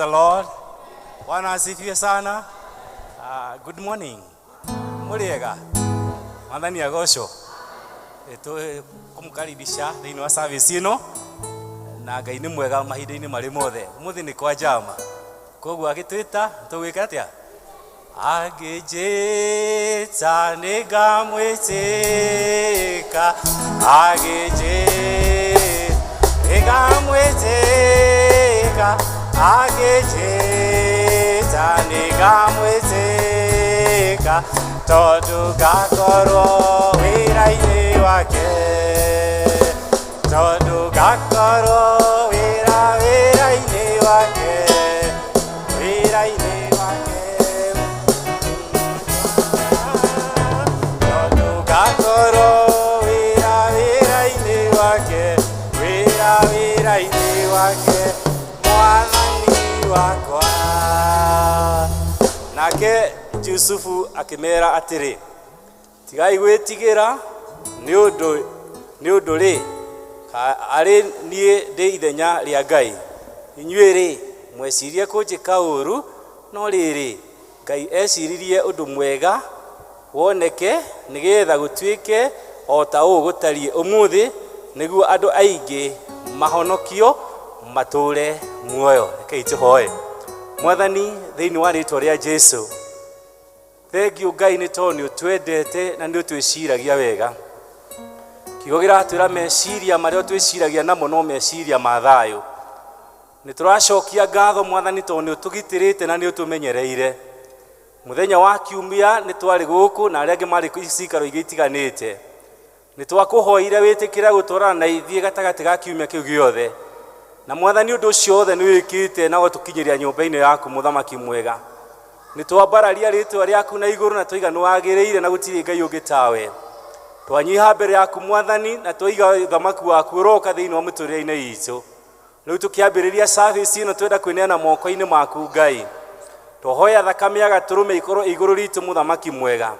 Praise the Lord. Bwana asifiwe sana. Good morning. Mũrĩega? Mwathani agocwo. Kũmũkaribisha thĩinĩ wa service ĩno na Ngai nĩ mwega mahinda-inĩ marĩ mothe. Ũmũthĩ nĩ kwa njama. Koguo agĩtwĩta tũgwĩka atĩa? Agĩnjĩta nĩngamwĩtĩka, agĩnjĩta nĩngamwĩtĩka, agĩnjĩta nĩngamwĩtĩka, tondũ ngakorwo wĩra-inĩ wake, tondũ ngakorwo wĩra wĩra-inĩ wake, wĩra-inĩ wake, tondũ ngakorwo wĩra wĩra-inĩ wake, wĩra wĩra-inĩ wake, mwathani wakwa. Nake Jusufu akĩmera atĩrĩ, tigai gwĩtigĩra, nĩ ũndũ rĩ, arĩ niĩ ndĩ ithenya rĩa Ngai. Inyuĩ rĩ, mwecirie kũnjĩka ũũru, no rĩrĩ, Ngai eciririe ũndũ mwega woneke, nĩgetha gũtuĩke o ta ũũ gũtariĩ ũmũthĩ, nĩguo andũ aingĩ mahonokio matũũre muoyo. Rekei tũhoe. Mwathani, thĩinĩ wa rĩtwa rĩa Jesu, thengiũ Ngai nĩ tondũ nĩ ũtwendete na nĩ ũtwĩciragia wega. Kiugo kĩratwĩra meciria marĩa ũtwĩciragia namo no meciria ma thayũ. Nĩ tũracokia ngatho Mwathani tondũ nĩ ũtũgitĩrĩte na nĩ ũtũmenyereire. Mũthenya wa kiumia nĩ twarĩ gũkũ na arĩa angĩ marĩ cikaro ingĩ itiganĩte. Nĩ twakũhoire wĩtĩkĩre gũtwarana na ithuĩ gatagatĩ ga kiumia kĩu gĩothe. Na Mwathani ũndũ ũcio wothe nĩ wĩkĩte na ũgatũkinyĩria nyũmba-inĩ yaku mũthamaki mwega. Nĩ twambararia rĩtwa rĩaku na igũrũ na twaiga nĩ wagĩrĩire na gũtirĩ Ngai ũngĩ tawe. Twanyiha mbere yaku Mwathani na twaiga ũthamaki waku ũroka thĩinĩ wa mĩtũrĩre-inĩ itũ. Rĩu tũkĩambĩrĩria service ĩno twenda kwĩneana moko-inĩ maku Ngai. Twahoya thakame ya gatũrũme ikorwo igũrũ ritũ mũthamaki mwega.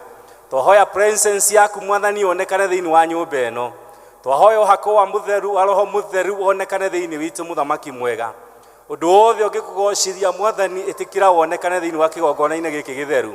Twahoya presence yaku Mwathani yonekane thĩinĩ wa nyũmba ĩno. Twahoya ũhako wa mũtheru wa roho mũtheru wonekane thĩinĩ witũ mũthamaki mwega. Ũndũ wothe ũngĩkũgocithia Mwathani ĩtĩkĩra wonekane thĩinĩ wa kĩgongona-inĩ gĩkĩ gĩtheru.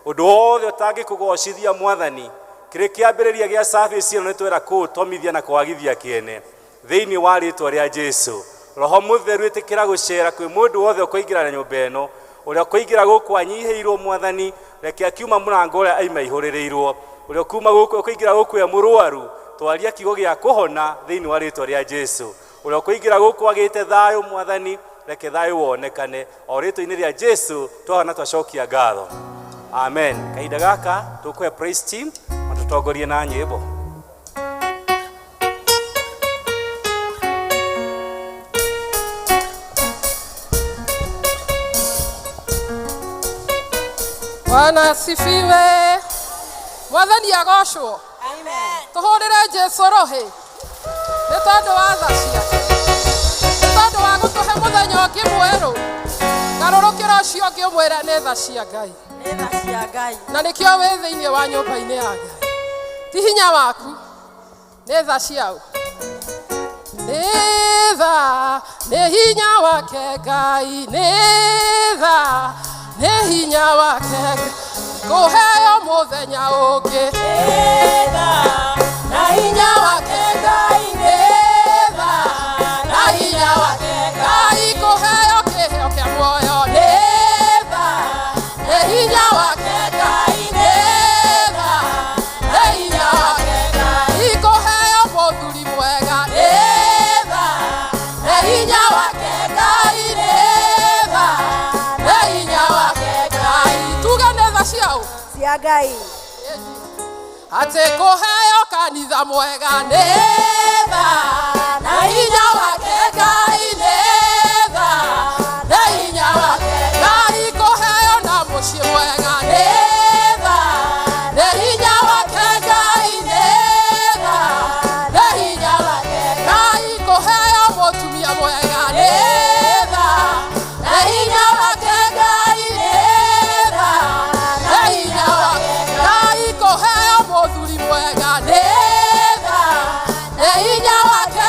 Ũndũ wothe ũtangĩkũgocithia Mwathani, kĩrĩ kĩambĩrĩria gĩa service ĩno nĩ twenda kũũtomithia na kũwagithia kĩene thĩinĩ wa rĩtwa rĩa Jesu. Roho mũtheru ĩtĩkĩra gũcera kwĩ mũndũ wothe ũkũingĩra na nyũmba ĩno, ũrĩa ũkũingĩra gũkũ anyihĩirwo Mwathani, reke akiuma mũrango ũrĩa aima aihũrĩrĩirwo. Ũrĩa ũkuma gũkũ ũkũingĩra gũkũ e mũrwaru, twaria kiugo gĩa kũhona thĩinĩ wa rĩtwa rĩa Jesu. Ũrĩa ũkũingĩra gũkũ agĩte thayũ Mwathani, reke thayũ wonekane o rĩtwa-inĩ rĩa Jesu twahona twacokia ngatho. Amen. Kahinda gaka tũkũhe praise team matũtongorie na nyĩmbo. Bwana asifiwe. Mwathani agocwo. Tũhũrĩre Jesu rũhĩ nĩ tondũ wa tha ciake, nĩ tondũ wa gũtũhe mũthenya ũngĩ mwerũ. Garũrũkĩra ũcio ũngĩ ũmwĩre nĩ tha cia Ngai, na nĩkĩo wĩ thĩinĩ wa nyũmba-inĩ ya Ngai. Ti hinya waku, nĩ tha ciao, nĩ tha, nĩ hinya wake Ngai, nĩ tha, nĩ hinya wake kũheo mũthenya ũngĩ. Na hinya wake Ngai, nĩ tha, na hinya wake Ngai kũheo kĩheo kĩa muoyo, nĩ tha, nĩ hinya wake Ngai, nĩ tha, nĩ hinya wake Ngai kũheo mũthuri mwega, nĩ tha, nĩ hinya wake Ngai, nĩ tha, nĩ hinya wake Ngai. Tuge nĩ tha ciao cia Ngai, atĩ kũheo kanitha mwega, nĩ tha, na hinya wake Ngai, nĩ tha, nĩ hinya wake Ngai kũheo na mũciĩ mwega, nĩ tha, nĩ hinya wake Ngai, nĩ tha, nĩ hinya wake Ngai kũheo mũtumia mwega, nĩ tha, nĩ hinya wake Ngai, nĩ tha, nĩ hinya wake Ngai kũheo mũthuri mwega, nĩ tha, nĩ hinya wake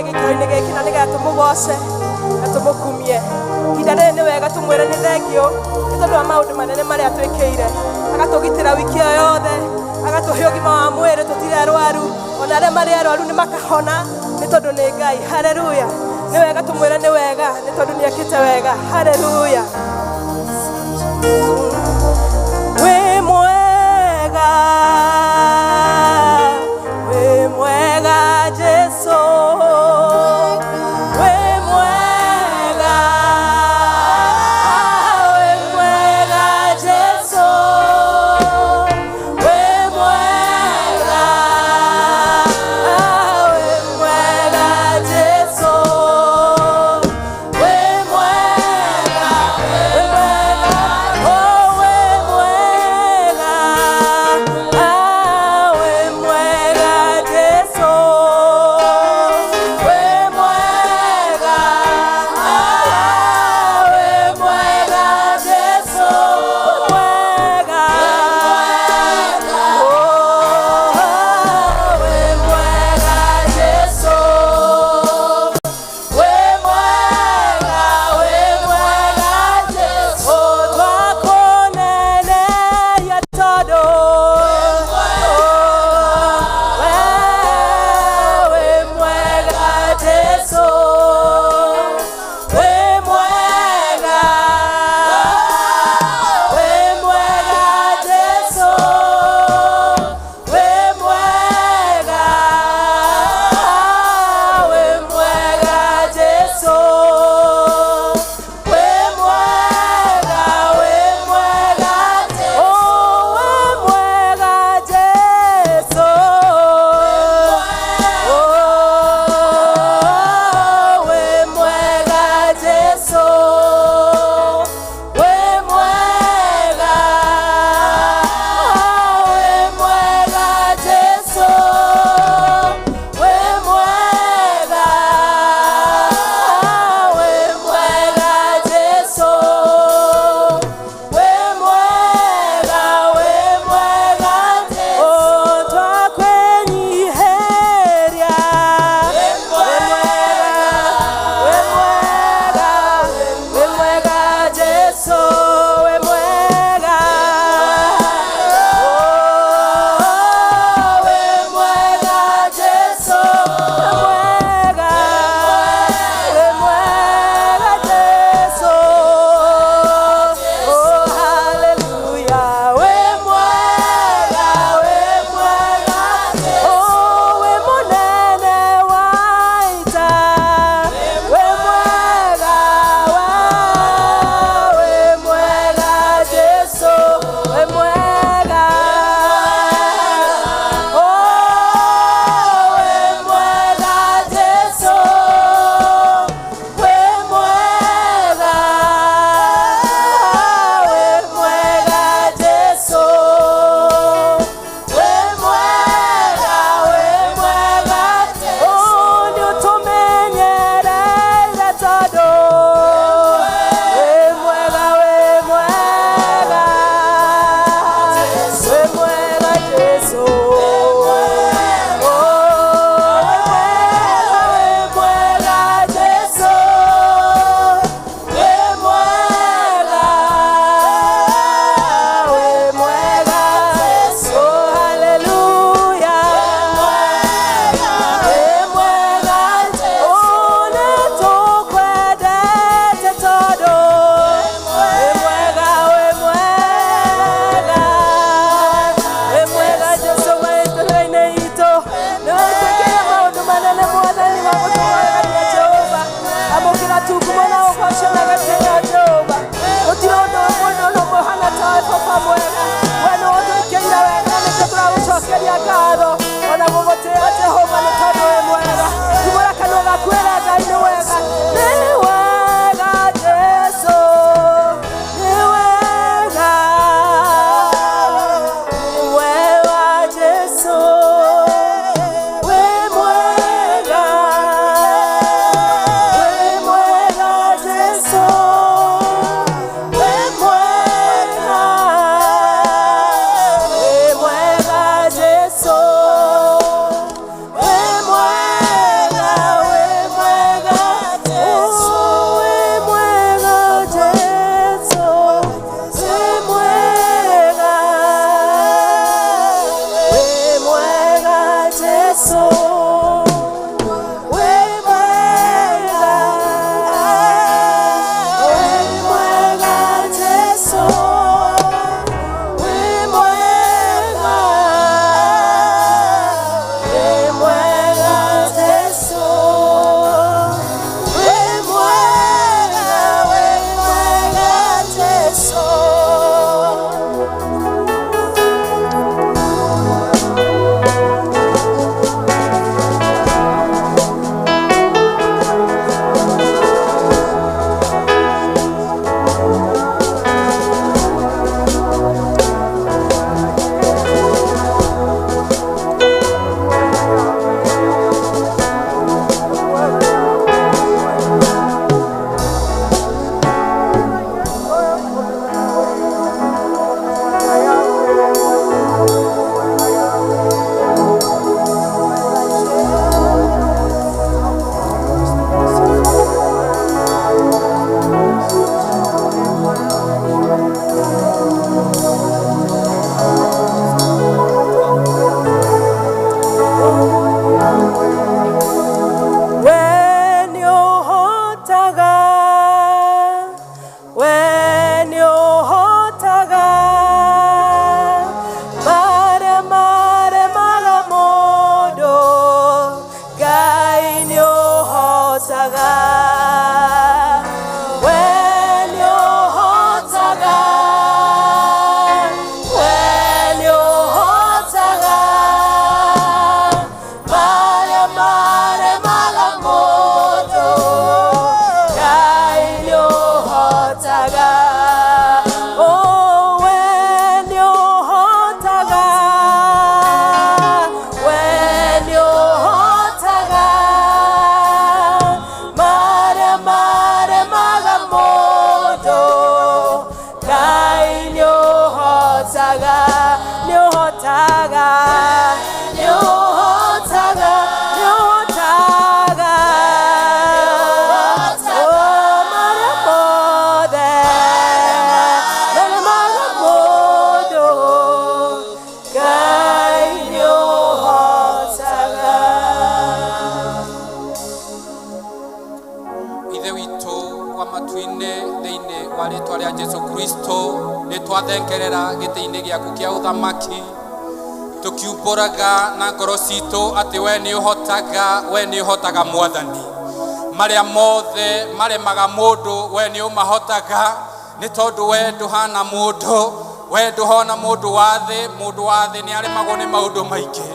Ũmũthĩ gĩikaro-inĩ gĩkĩ na nĩgetha tũmũgoce na tũmũkumie. Ihinda rĩrĩ nĩ wega tũmwĩre nĩ thengiũ nĩ tondũ wa maũndũ manene marĩa twĩkĩire. Agatũgitĩra wiki ĩyo yothe, agatũhe ũgima wa mwĩrĩ, tũtirĩ arwaru, ona arĩa marĩ arwaru nĩ makahona nĩ tondũ nĩ Ngai. Haleluya. Nĩ wega tũmwĩre nĩ wega nĩ tondũ nĩ ekĩte wega. Haleluya. Wĩ mwega, wĩ mwega Jesu, wĩ mwega, wĩ mwega Jesu, wĩ mwega, wĩ mwega Jesu, wĩ mwega, wĩ mwega, oh. We nĩũhotaga marĩa maremaga mũndũ, Ngai nĩũhotaga. We nĩũhotaga, we nĩũhotaga marĩa maremaga mũndũ, Ngai nĩũhotaga. Oh, we nĩũhotaga, we nĩũhotaga marĩa maremaga mũndũ, Ngai nĩũhotaga, nĩũhotaga, nĩũhotaga, nĩũhotaga. Oh, marĩa mothe maremaga mũndũ, Ngai nĩũhotaga. Ithe witũ wa matu-inĩ, thĩinĩ wa rĩtwa rĩa Jesu Kristo, nĩ twathengerera gĩtĩ-inĩ gĩaku kĩa ũthamaki, tũkiumbũraga na ngoro citũ atĩ we nĩ ũhotaga, we nĩ ũhotaga, Mwathani. Marĩa mothe maremaga mũndũ, we nĩ ũmahotaga, nĩ tondũ we ndũhana mũndũ, we ndũhona mũndũ wa thĩ. Mũndũ wa thĩ nĩ aremagwo nĩ maũndũ maingĩ,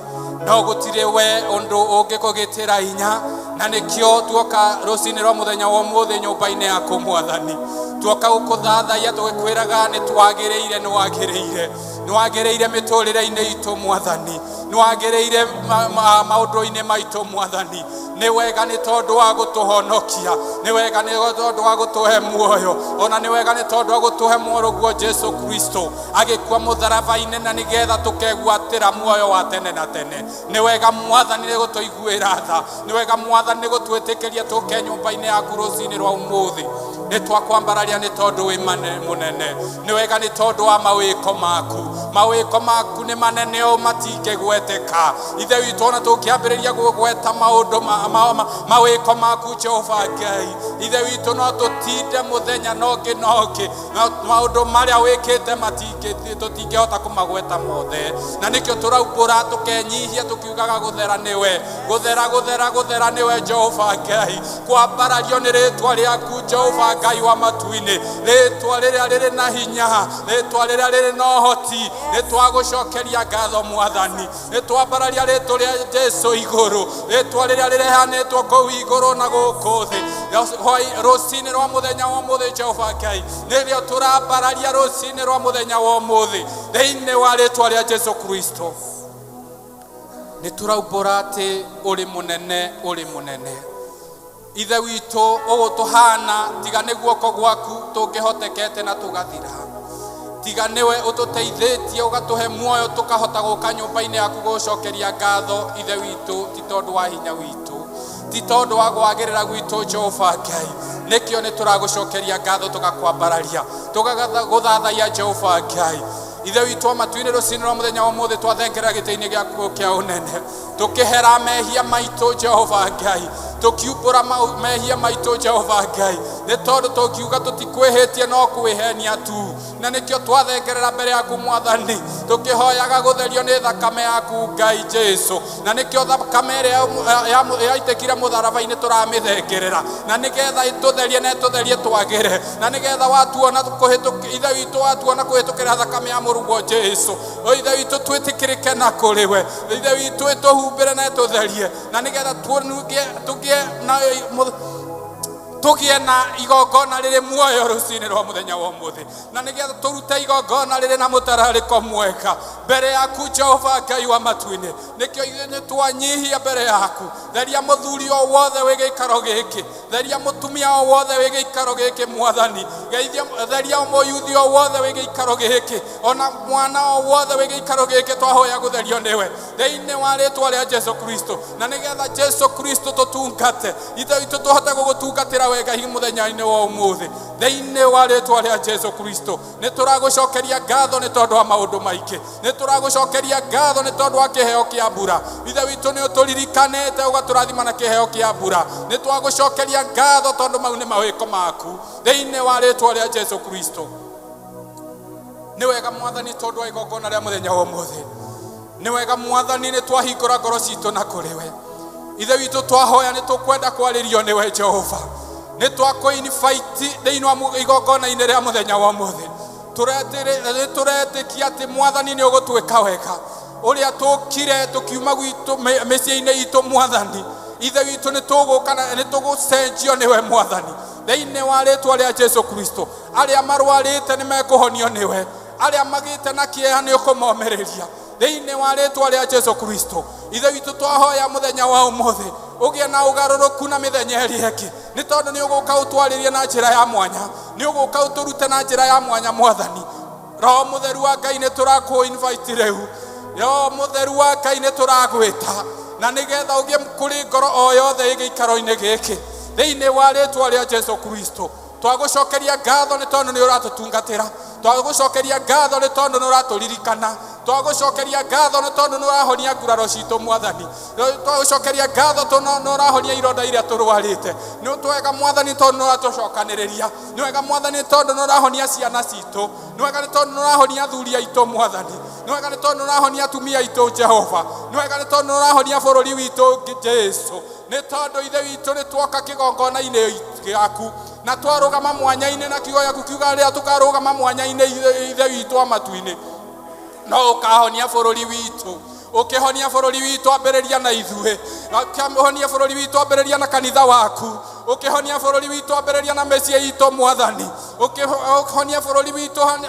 no gũtirĩ we ũndũ ũngĩkũgĩtĩra hinya. Na nĩkĩo tuoka rũcinĩ rwa mũthenya wa ũmũthĩ nyũmba-inĩ yaku, Mwathani, tuoka gũkũthathaiya tũgĩkwĩraga nĩ twagĩrĩire, nĩ wagĩrĩire, nĩ wagĩrĩire mĩtũrĩre-inĩ itũ, Mwathani, nĩ wagĩrĩire maũndũ-inĩ maitũ, Mwathani. Nĩ wega nĩ tondũ wa gũtũhonokia, nĩ wega nĩ tondũ wa gũtũhe muoyo, ona nĩ wega nĩ tondũ wa gũtũhe mũrũguo Jesu Kristo agĩkua mũtharaba-inĩ, na nĩgetha tũkegwatĩra muoyo wa tene na tene. Nĩ wega, Mwathani, nĩ gũtũiguĩra tha. Nĩ wega, Mwathani, nĩ gũtwĩtĩkĩria tũke nyũmba-inĩ yaku rũcinĩ rwa ũmũthĩ. Nĩ twakwambararia nĩ tondũ wĩ mũnene. Nĩ wega nĩ tondũ wa mawĩko maku. Mawĩko maku nĩ manene o matingĩgweteka, Ithe witũ. Ona tũngĩambĩrĩria gũgweta maũndũ mawĩko maku, Jehova Ngai Ithe witũ, no tũtinde mũthenya nongĩ nongĩ, no maũndũ marĩa wĩkĩte tũtingĩhota kũmagweta mothe. Na nĩkĩo tũraumbũra, tũkenyihia, tũkiugaga gũthera nĩwe, gũthera, gũthera, gũthera nĩwe, Jehova Ngai. Kwambarario nĩ rĩtwa rĩaku, Jehova Ngai wa matu-inĩ, rĩtwa rĩrĩa rĩrĩ na hinya, rĩtwa rĩrĩa rĩrĩ na ũhoti. Nĩ twagũcokeria ngatho, Mwathani. Nĩ twambararia rĩtwa rĩa Jesu igũrũ, rĩtwa rĩrĩa rĩrehanĩtwo kũu igũrũ na gũkũ thĩ. Rũcinĩ rwa mũthenya wa ũmũthĩ, Jehova Ngai, nĩrĩo tũrambararia rũcinĩ rwa mũthenya wa ũmũthĩ thĩinĩ wa rĩtwa rĩa Jesu Kristo. Nĩ tũraumbũra atĩ ũrĩ mũnene, ũrĩ mũnene, Ithe witũ. Ũũ tũhana tiga nĩ guoko gwaku tũngĩhotekete na tũgathira. Tiga nĩwe ũtũteithĩtie, ũgatũhe muoyo, tũkahota gũka nyũmba-inĩ yaku gũcokeria ngatho, Ithe witũ, ti tondũ wa hinya witũ, ti tondũ wa gwagĩrĩra gwitũ, Jehova Ngai. Nĩkĩo nĩ tũragũcokeria ngatho, tũgakwambararia, tũgagũthathaiya, Jehova Ngai Ithe witũ wa matu-inĩ. Rũcinĩ rwa mũthenya wa ũmũthĩ twathengerera gĩtĩ-inĩ gĩaku kĩa ũnene, tũkĩhera mehia maitũ, Jehova Ngai, tũkiumbũra mehia maitũ, Jehova Ngai, nĩ tondũ tũngiuga tũtikwĩhĩtie no kwĩhenia tu. Na nĩkĩo twathengerera mbere yaku, Mwathani, tũkĩhoyaga gũtherio nĩ thakame yaku, Ngai Jesu. Na nĩkĩo thakame ĩrĩa yaitĩkire mũtharaba-inĩ tũramĩthengerera, na nĩgetha ĩtũtherie na ĩtũtherie twagĩre, na nĩgetha watuona kũhĩtũk Ithe witũ, watuona kũhĩtũkĩra thakame ya mũrũguo Jesu, o Ithe witũ, twĩtĩkĩrĩke na kũrĩ we, Ithe witũ, ĩtũhumbĩre na ĩtũtherie, na nĩgetha tuonungie tũgĩe na tũgĩe na igongona rĩrĩ muoyo rũcinĩ rwa mũthenya wa ũmũthĩ, na nĩgetha tũrute igongona rĩrĩ na mũtararĩko mwega mbere yaku, Jehova Ngai wa matu-inĩ. Nĩkĩo ithuĩ nĩ twanyihia mbere yaku. Theria mũthuri o wothe wĩ gĩikaro gĩkĩ, theria mũtumia o wothe wĩ gĩikaro gĩkĩ, Mwathani. Geithia, theria mũyuthi o wothe wĩ gĩikaro gĩkĩ, ona mwana o wothe wĩ gĩikaro gĩkĩ. Twahoya gũtherio nĩwe thĩinĩ wa rĩtwa rĩa Jesu Kristo, na nĩgetha Jesu Kristo tũtungate, Ithe witũ, tũhote gũgũtungatĩra. ũgũtwĩka wega mũthenya-inĩ wa ũmũthĩ thĩinĩ wa rĩtwa rĩa Jesu Kristo. Nĩ tũragũcokeria ngatho nĩ tondũ wa maũndũ maingĩ, nĩ tũragũcokeria ngatho nĩ tondũ wa kĩheo kĩa mbura. Ithe witũ nĩ ũtũririkanĩte ũgatũrathima na kĩheo kĩa mbura. Nĩ twagũcokeria ngatho tondũ mau nĩ mawĩko maku thĩinĩ wa rĩtwa rĩa Jesu Kristo. Nĩ wega Mwathani tondũ wa igongona rĩa mũthenya wa ũmũthĩ. Nĩ wega Mwathani nĩ twahingũra ngoro citũ na kũrĩ we. Ithe witũ twahoya nĩ tũkwenda kwarĩrio nĩwe Jehova. Nĩ twakũinvite thĩinĩ wa igongona-inĩ rĩa mũthenya wa ũmũthĩ. Nĩ tũretĩkia atĩ Mwathani nĩ ũgũtwĩka wega. Ũrĩa tũkire tũkiuma gwitũ mĩciĩ-inĩ itũ Mwathani, Ithe witũ nĩ tũgũka na nĩ tũgũcenjio nĩwe Mwathani thĩinĩ wa rĩtwa rĩa Jesu Kristo. Arĩa marwarĩte nĩ mekũhonio nĩwe, arĩa magĩte na kĩeha nĩ ũkũmomĩrĩria thĩinĩ wa rĩtwa rĩa Jesu Kristo. Ithe witũ twahoya mũthenya wa ũmũthĩ ũgĩe na ũgarũrũku na mĩthenya ĩrĩa ĩngĩ, nĩ tondũ nĩ ũgũka ũtwarĩrie na njĩra ya mwanya, nĩ ũgũka ũtũrute na njĩra ya mwanya Mwathani. Roho Mũtheru wa Ngai nĩ tũrakũ invite rĩu. Roho Mũtheru wa Ngai nĩ tũragwĩta na nĩgetha ũgĩe kũrĩ ngoro o yothe ĩ gĩikaro-inĩ gĩkĩ thĩinĩ wa rĩtwa rĩa Jesu Kristo. Twagũcokeria ngatho nĩ tondũ nĩ ũratũtungatĩra, twagũcokeria ngatho nĩ tondũ nĩ ũratũririkana, twagũcokeria ngatho nĩ tondũ nĩ ũrahonia nguraro citũ Mwathani, twagũcokeria ngatho tondũ nĩ ũrahonia ironda iria tũrwarĩte. Nĩ twega Mwathani tondũ nĩ ũratũcokanĩrĩria, nĩ wega Mwathani tondũ nĩ ũrahonia ciana citũ, nĩ wega nĩ tondũ nĩ ũrahonia athuri aitũ Mwathani, nĩ wega nĩ tondũ nĩ ũrahonia atumia aitũ Jehova, nĩ wega nĩ tondũ nĩ ũrahonia bũrũri witũ Jesu. Nĩ tondũ Ithe witũ nĩ tuoka kĩgongona-inĩ gĩaku na twarũgama mwanya-inĩ na kiugo gĩaku kiuga rĩrĩa tũkarũgama mwanya-inĩ Ithe witũ wa matu-inĩ, no ũkahonia bũrũri witũ. Ũkĩhonia bũrũri witũ ambĩrĩria na ithuĩ, ũkĩhonia bũrũri witũ ambĩrĩria na kanitha waku, ũkĩhonia bũrũri witũ ambĩrĩria na mĩciĩ itũ Mwathani, ũkĩhonia bũrũri witũ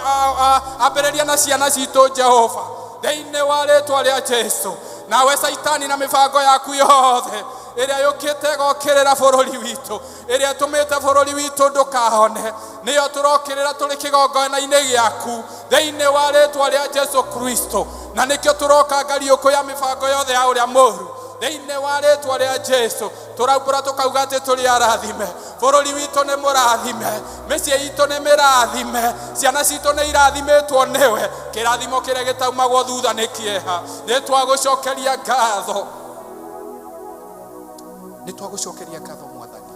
ambĩrĩria na ciana citũ Jehova thĩinĩ wa rĩtwa rĩa Jesu. Nawe Caitani na mĩbango yaku yothe ĩrĩa yũkĩte ĩgokĩrĩra bũrũri witũ, ĩrĩa ĩtũmĩte bũrũri witũ ndũkahone, nĩyo tũrokĩrĩra tũrĩ kĩgongona-inĩ gĩaku thĩinĩ wa rĩtwa rĩa Jesu Kristo. Na nĩkĩo tũroka ngariũkũ ya mĩbango yothe ya ũrĩa mũũru thĩinĩ wa rĩtwa rĩa Jesu. Tũraumbũra tũkauga atĩ tũrĩ arathime, bũrũri witũ nĩ mũrathime, mĩciĩ itũ nĩ mĩrathime, ciana citũ nĩ irathimĩtwo nĩwe. Kĩrathimo kĩrĩa gĩtaumagwo thutha nĩ kĩeha. Nĩ twagũcokeria ngatho, nĩ twagũcokeria ngatho Mwathani.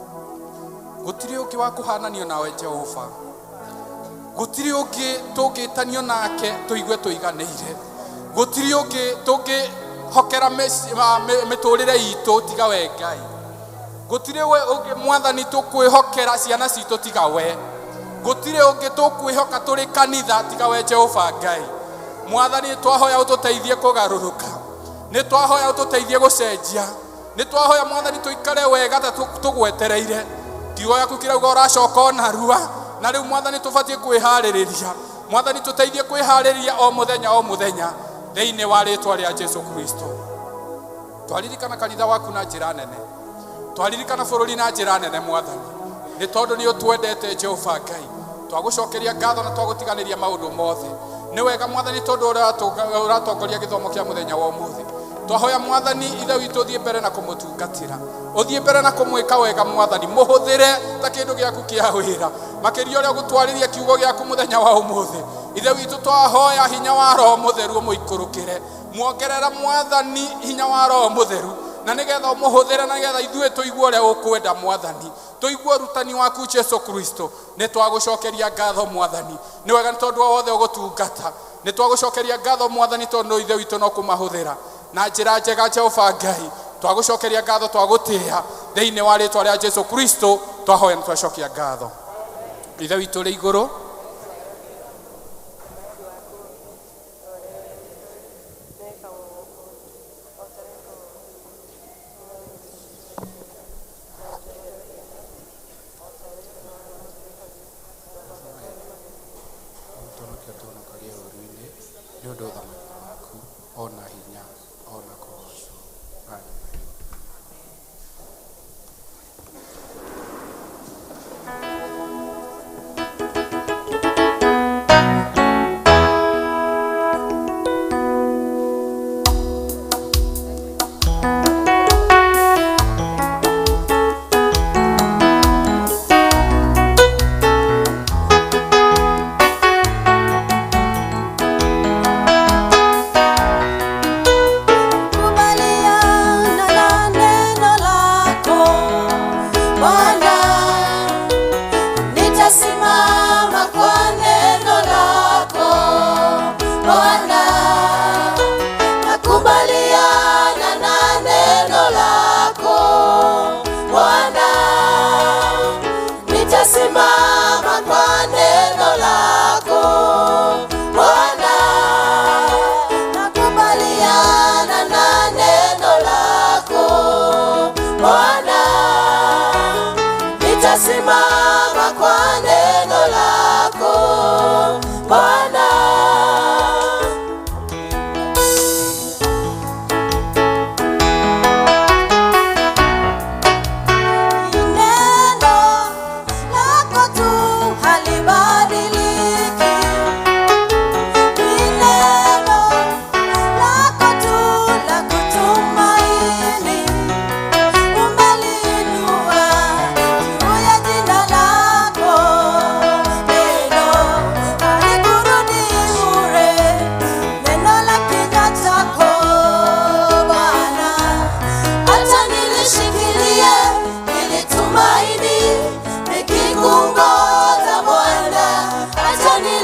Gũtirĩ ũngĩ wa kũhananio nawe Jehova, gũtirĩ ũngĩ tũngĩtanio nake tũigue tũiganĩire, gũtirĩ ũngĩ tũngĩhokera mĩtũrĩre itũ tiga we Ngai, gũtirĩ we ũngĩ Mwathani tũkwĩhokera ciana citũ tiga we, gũtirĩ ũngĩ tũkwĩhoka tũrĩ kanitha tiga we Jehova Ngai. Mwathani twahoya ũtũteithie kũgarũrũka, nĩ twahoya ũtũteithie gũcenjia, nĩ twahoya Mwathani tũikare wega ta tũgwetereire. Kiugo gĩaku kĩrauga ũracoka o narua, na rĩu Mwathani tũbatiĩ kwĩharĩrĩria. Mwathani tũteithie kwĩharĩrĩria o mũthenya o mũthenya thĩinĩ wa rĩtwa rĩa Jesu Kristo. Twaririkana kanitha waku na njĩra nene, twaririkana bũrũri na njĩra nene Mwathani, nĩ tondũ nĩ ũtwendete Jehova Ngai. Twagũcokeria ngatho na twagũtiganĩria maũndũ mothe. Nĩ wega Mwathani tondũ ũratongoria gĩthomo kĩa mũthenya wa ũmũthĩ. Twahoya Mwathani Ithe witũ ũthiĩ mbere na kũmũtungatĩra, ũthiĩ mbere na kũmwĩka wega Mwathani, mũhũthĩre ta kĩndũ gĩaku kĩa wĩra, makĩria ũrĩa ũgũtwarĩria kiugo gĩaku mũthenya wa ũmũthĩ. Ithe witũ twahoya hinya wa Roho Mũtheru ũmũikũrũkĩre, muongerera Mwathani hinya wa Roho Mũtheru, na nĩgetha ũmũhũthĩre, na nĩgetha ithuĩ tũigue ũrĩa ũkwenda Mwathani, tũigue ũrutani waku Jesu Kristo. Nĩ twagũcokeria ngatho Mwathani, nĩ wega nĩ tondũ wa wothe ũgũtungata. Nĩ twagũcokeria ngatho Mwathani tondũ Ithe witũ no kũmahũthĩra na njĩra njega Jehova Ngai. Twagũcokeria ngatho, twagũtĩĩa thĩinĩ wa rĩtwa rĩa Jesu Kristo. Twahoya na twacokia ngatho. Ithe witũ ũrĩ igũrũ, ũtũhonokie ũtũhonokagie ũũru-inĩ nĩ ũndũ ũthamaki waku ona hinya ona kũgocwo. Amen.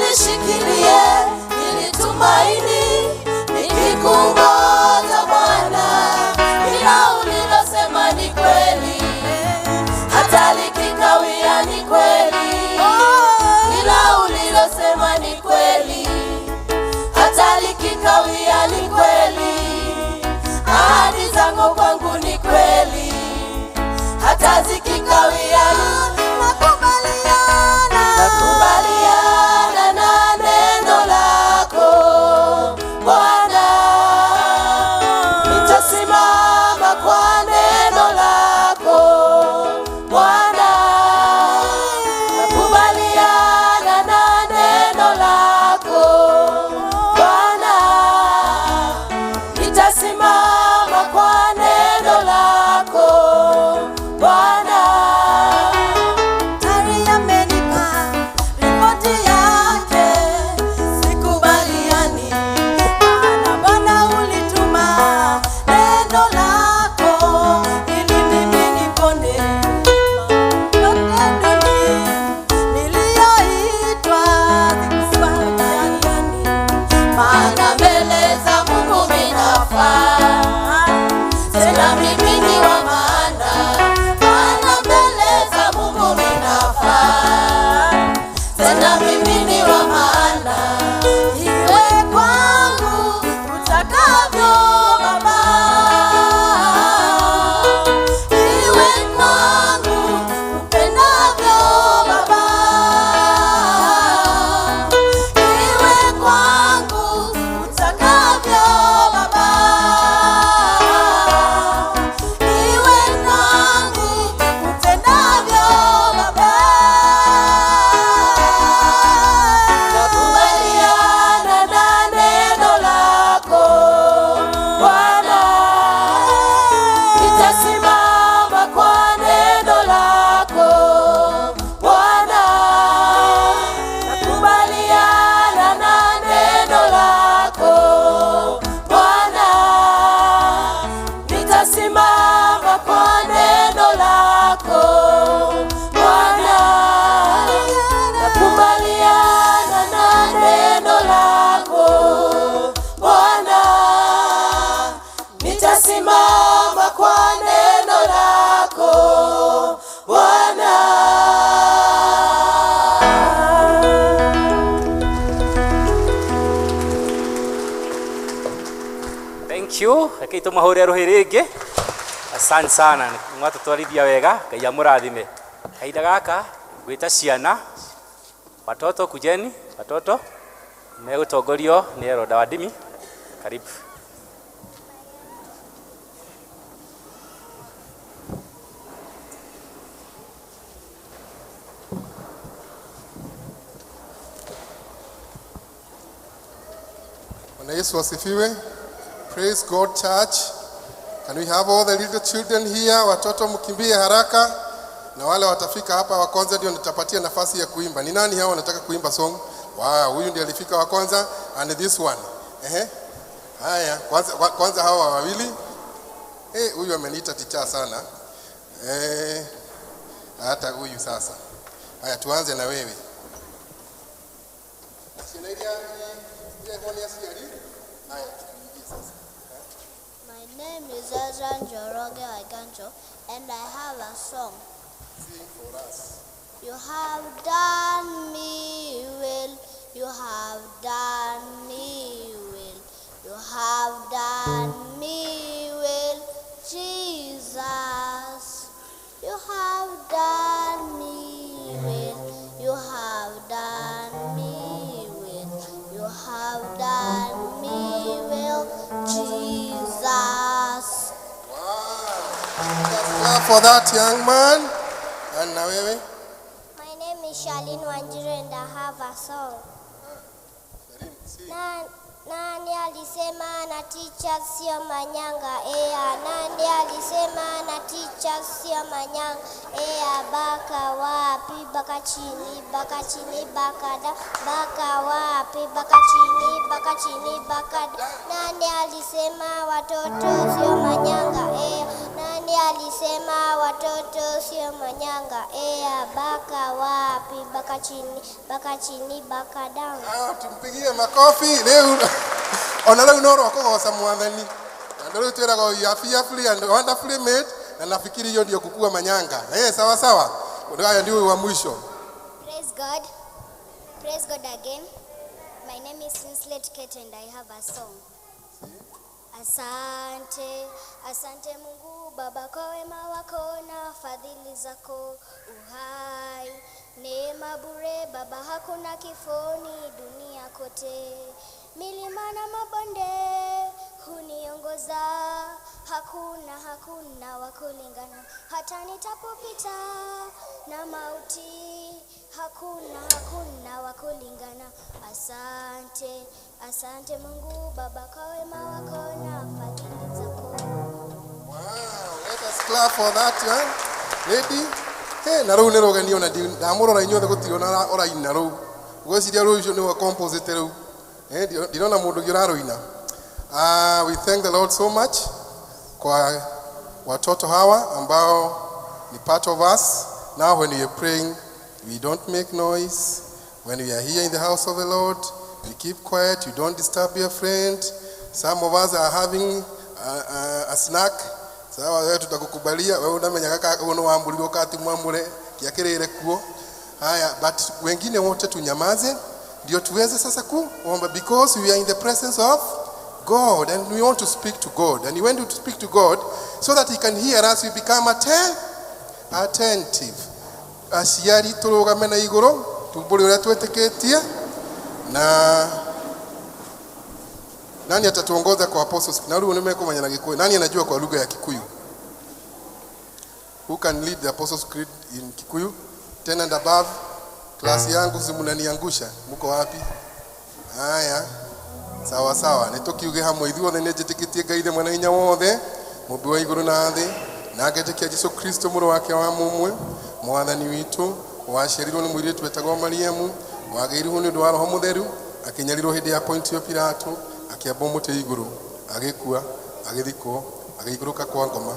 Ulishikilie ili tumaini nikikungoja Bwana, ila ulilosema ni kweli, hata likikawia ni kweli, ila ulilosema ni kweli, hata likikawia ni kweli, ahadi zako kwangu ni kweli, hata zikikawia. Nakubaliana na neno lako Bwana, nitasimama kwa neno lako Bwana, nakubaliana na neno lako Bwana, nitasimama kwa neno lako Bwana. Daktari amenipa ripoti yake, sikubaliani, maana Bwana ulituma neno lako ili mimi nipone. Yote dunia niliyoitwa sikubaliani, Maana mbele za Mungu minafaa, tena mimi ni wa maana. Maana mbele za Mungu minafaa, tena mimi ni wa maana. Iwe kwangu utakavyo Baba, Iwe kwangu upendavyo Baba, iwe kwangu utakavyo Baba, iwe kwangu utendavyo Baba. Nakubaliana na neno lako Bwana, nitasimama kwa neno lako Bwana, nakubaliana na neno lako Bwana, nitasimama kwa neno lako Bwana, nakubaliana na neno lako Bwana, nitasimama kwa neno lako Bwana. Thank you. Rekei tũmahũre rũhĩ rĩngĩ. Asante sana, mwatũtwarithia wega, Ngai amũrathime. Kahinda gaka ngwĩta ciana, watoto kujeni, watoto megũtongorio nĩ Eroda wa Ndimi. Karibu. Bwana Yesu asifiwe. Praise God church. Can we have all the little children here? Watoto mkimbie haraka na wale watafika hapa wa kwanza ndio nitapatia nafasi ya kuimba. Ni nani hao wanataka kuimba song? Wow, huyu ndiye alifika wa kwanza and this one. Ehe. Haya, kwanza hawa wawili. Eh, huyu ameniita teacher sana. Eh, hata huyu sasa. Haya, tuanze na wewe. Ciana iria iria nĩ aciari. Haya, tuingie sasa. My name is Ezra Njoroge Waiganjo, and I have a song. Sing for us. You have done me well, you have done me well, you have done me well, Jesus. You have done me well, you have done me well, you have done me well, Jesus. Wow. Clap for that young man. And na wewe? My name is Charlene Wanjiru and I have a song. Charlene, sing. Nani alisema na teachers sio manyanga? Ea, nani alisema na teachers sio manyanga? Ea, baka wapi baka chini, baka chini, baka da, baka wapi baka chini, baka chini, baka da. Nani alisema watoto sio manyanga? Ea, nani alisema watoto sio manyanga? Ea baka wapi? Baka chini, baka chini, baka down. Ah, tumpigie makofi rĩu ona rĩu no rwa mwathani tondũ rĩu twĩragwo you are fearfully and wonderfully made na nafikiri hiyo ndio kukua manyanga. Eh, sawa sawa. Haya ndio wa mwisho. Praise God. Praise God again. My name is Winslet Kate and I have a song. Asante, asante Mungu Baba kwa wema wako na fadhili zako, uhai neema bure Baba, hakuna kifoni dunia kote, milima na mabonde huniongoza, hakuna hakuna wa kulingana, hata nitapopita na mauti, hakuna hakuna wa kulingana. Asante, asante Mungu Baba kwa wema wako na fadhili zako. Wow, let us clap for that one. Lady. Hey, na rĩu nĩ rũgenio na ndamũrora inyuothe gũtirĩ ona ũraina rũu. Ngwĩciria rũu ũcio nĩwe composite rĩu. Eh, ndirona mũndũ ũngĩ ũrarũina. Ah, we thank the Lord so much kwa watoto hawa ambao ni part of us. Now when we are praying, we don't make noise. When we are here in the house of the Lord, we keep quiet. You don't disturb your friend. Some of us are having a snack. Sawa, wewe tutakukubalia. Wewe unamenya kaka uno wamburirwo kati mwamure kiakirire kuo. Haya, but wengine wote tunyamaze ndio tuweze sasa kuomba because we are in the presence of God and we want to speak to God. And we want to speak to God so that he can hear us, we become attentive. Aciari tũrũgame na igũrũ tumbũre ũrĩa twĩtĩkĩtie na nani atatuongoza kwa apostles na rĩu nĩmekũmenya na Gĩkũyũ. Nani anajua kwa lugha ya Kikuyu? Who can lead the Apostles Creed in Kikuyu? 10 and above. Klasi yangu si mnaniangusha. Mko wapi? Haya. Sawa sawa. Nĩ tũkiuge hamwe ithuothe nĩ njĩtĩkĩtie Ngai ithe mwene hinya wothe, mũmbi wa igũrũ na thĩ, na ngetĩkia Jesũ Kristo mũrũ wake wa mũmwe, mwathani witũ, waciarirwo nĩ mũirĩtu wetagwo Mariamu, wagĩirwo nĩ ũndũ wa Roho Mũtheru, akĩnyarirwo hĩndĩ ya Pontio Pilato, akĩambwo mũtĩ igũrũ, agĩkua, agĩthikwo, agĩikũrũka kwa ngoma.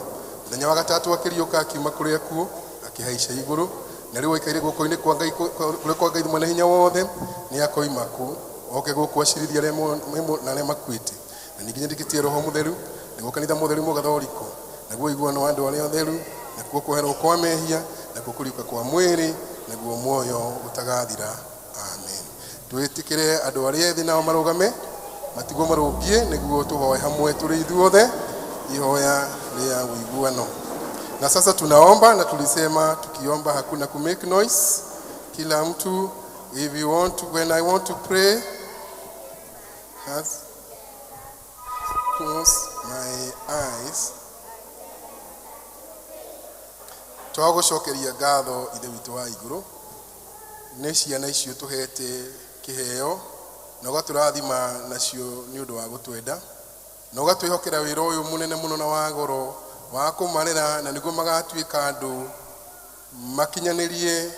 Mũthenya wa gatatũ akĩriũka akiuma kũrĩa kuo, akĩhaica igũrũ, na rĩu aikaire guoko-inĩ kwa Ngai kũrĩa kwa Ngai mwene hinya wothe, nĩ akoima kũu oke gũkũ acirithie arĩa na arĩa makuĩte. Na ningĩ nyendekĩtie Roho Mũtheru, nĩguo kanitha mũtheru mũgathoriko, naguo ũiguano wa andũ arĩa atheru, nakuo kwoherwo kwa mehia, nakuo kũriũka kwa mwĩrĩ, naguo muoyo ũtagathira. Amen. Twĩtĩkĩre andũ arĩa ethĩ nao marũgame, matigwo marũngie nĩguo tũhoe hamwe tũrĩ ithuothe ihoya rĩa ũiguano. Na sasa tunaomba na tulisema tukiomba hakuna ku make noise. Kila mtu, if you want to, when I want to pray, has close my eyes. Twagũcokeria ngatho ithe witũ wa igũrũ nĩ ciana icio tũhete kĩheo na ũgatũrathima nacio nĩ ũndũ wa gũtwenda na ũgatwĩhokera wĩra ũyũ mũnene mũno na wa goro wa kũmarera na nĩguo magatuĩka andũ makinyanĩrie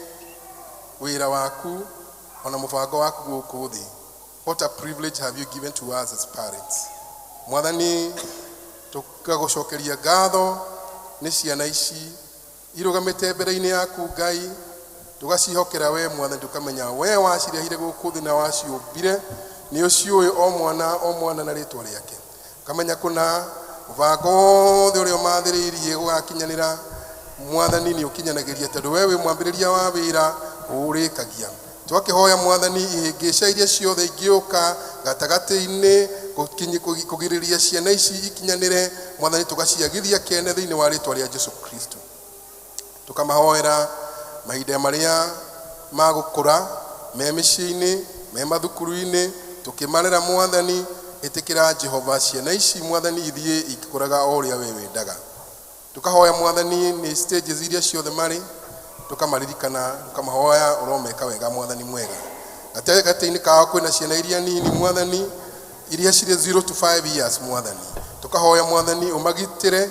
wĩra waku ona mũbango waku gũkũ thĩ. What a privilege have you given to us as parents. Mwathani, tũkagũcokeria ngatho nĩ ciana ici irũgamĩte mbere-inĩ yaku Ngai, tũgacihokera we Mwathani, tũkamenya we wacirehire gũkũ thĩ na waciũmbire nĩ ũciũĩ o mwana o mwana na rĩtwa rĩake, ũkamenya kũna mũbango wothe ũrĩa ũmathĩrĩirie gũgakinyanĩra. Mwathani, nĩ ũkinyanagĩria tondũ we wĩ mwambĩrĩria wa wĩra ũrĩkagia. Twakĩhoya Mwathani, ihĩngĩca iria ciothe ingĩũka gatagatĩ-inĩ kũgirĩrĩria ciana ici ikinyanĩre, Mwathani, tũgaciagithia kene thĩinĩ wa rĩtwa rĩa Jesu Kristo. Tũkamahoera mahinda marĩa magũkũra me mĩciĩ-inĩ, me mathukuru-inĩ, tũkĩmarera. Mwathani, ĩtĩkĩra Jehova ciana ici, Mwathani, ithiĩ ikĩkũraga o ũrĩa we wendaga. Tũkahoya Mwathani nĩ stages iria ciothe marĩ, tũkamaririkana, tũkamahoya ũromeka wega, Mwathani mwega. Gatagatĩ-inĩ kao kwĩna ciana iria nini, Mwathani, iria cirĩ 0 to 5 years. Mwathani, tũkahoya Mwathani ũmagitĩre,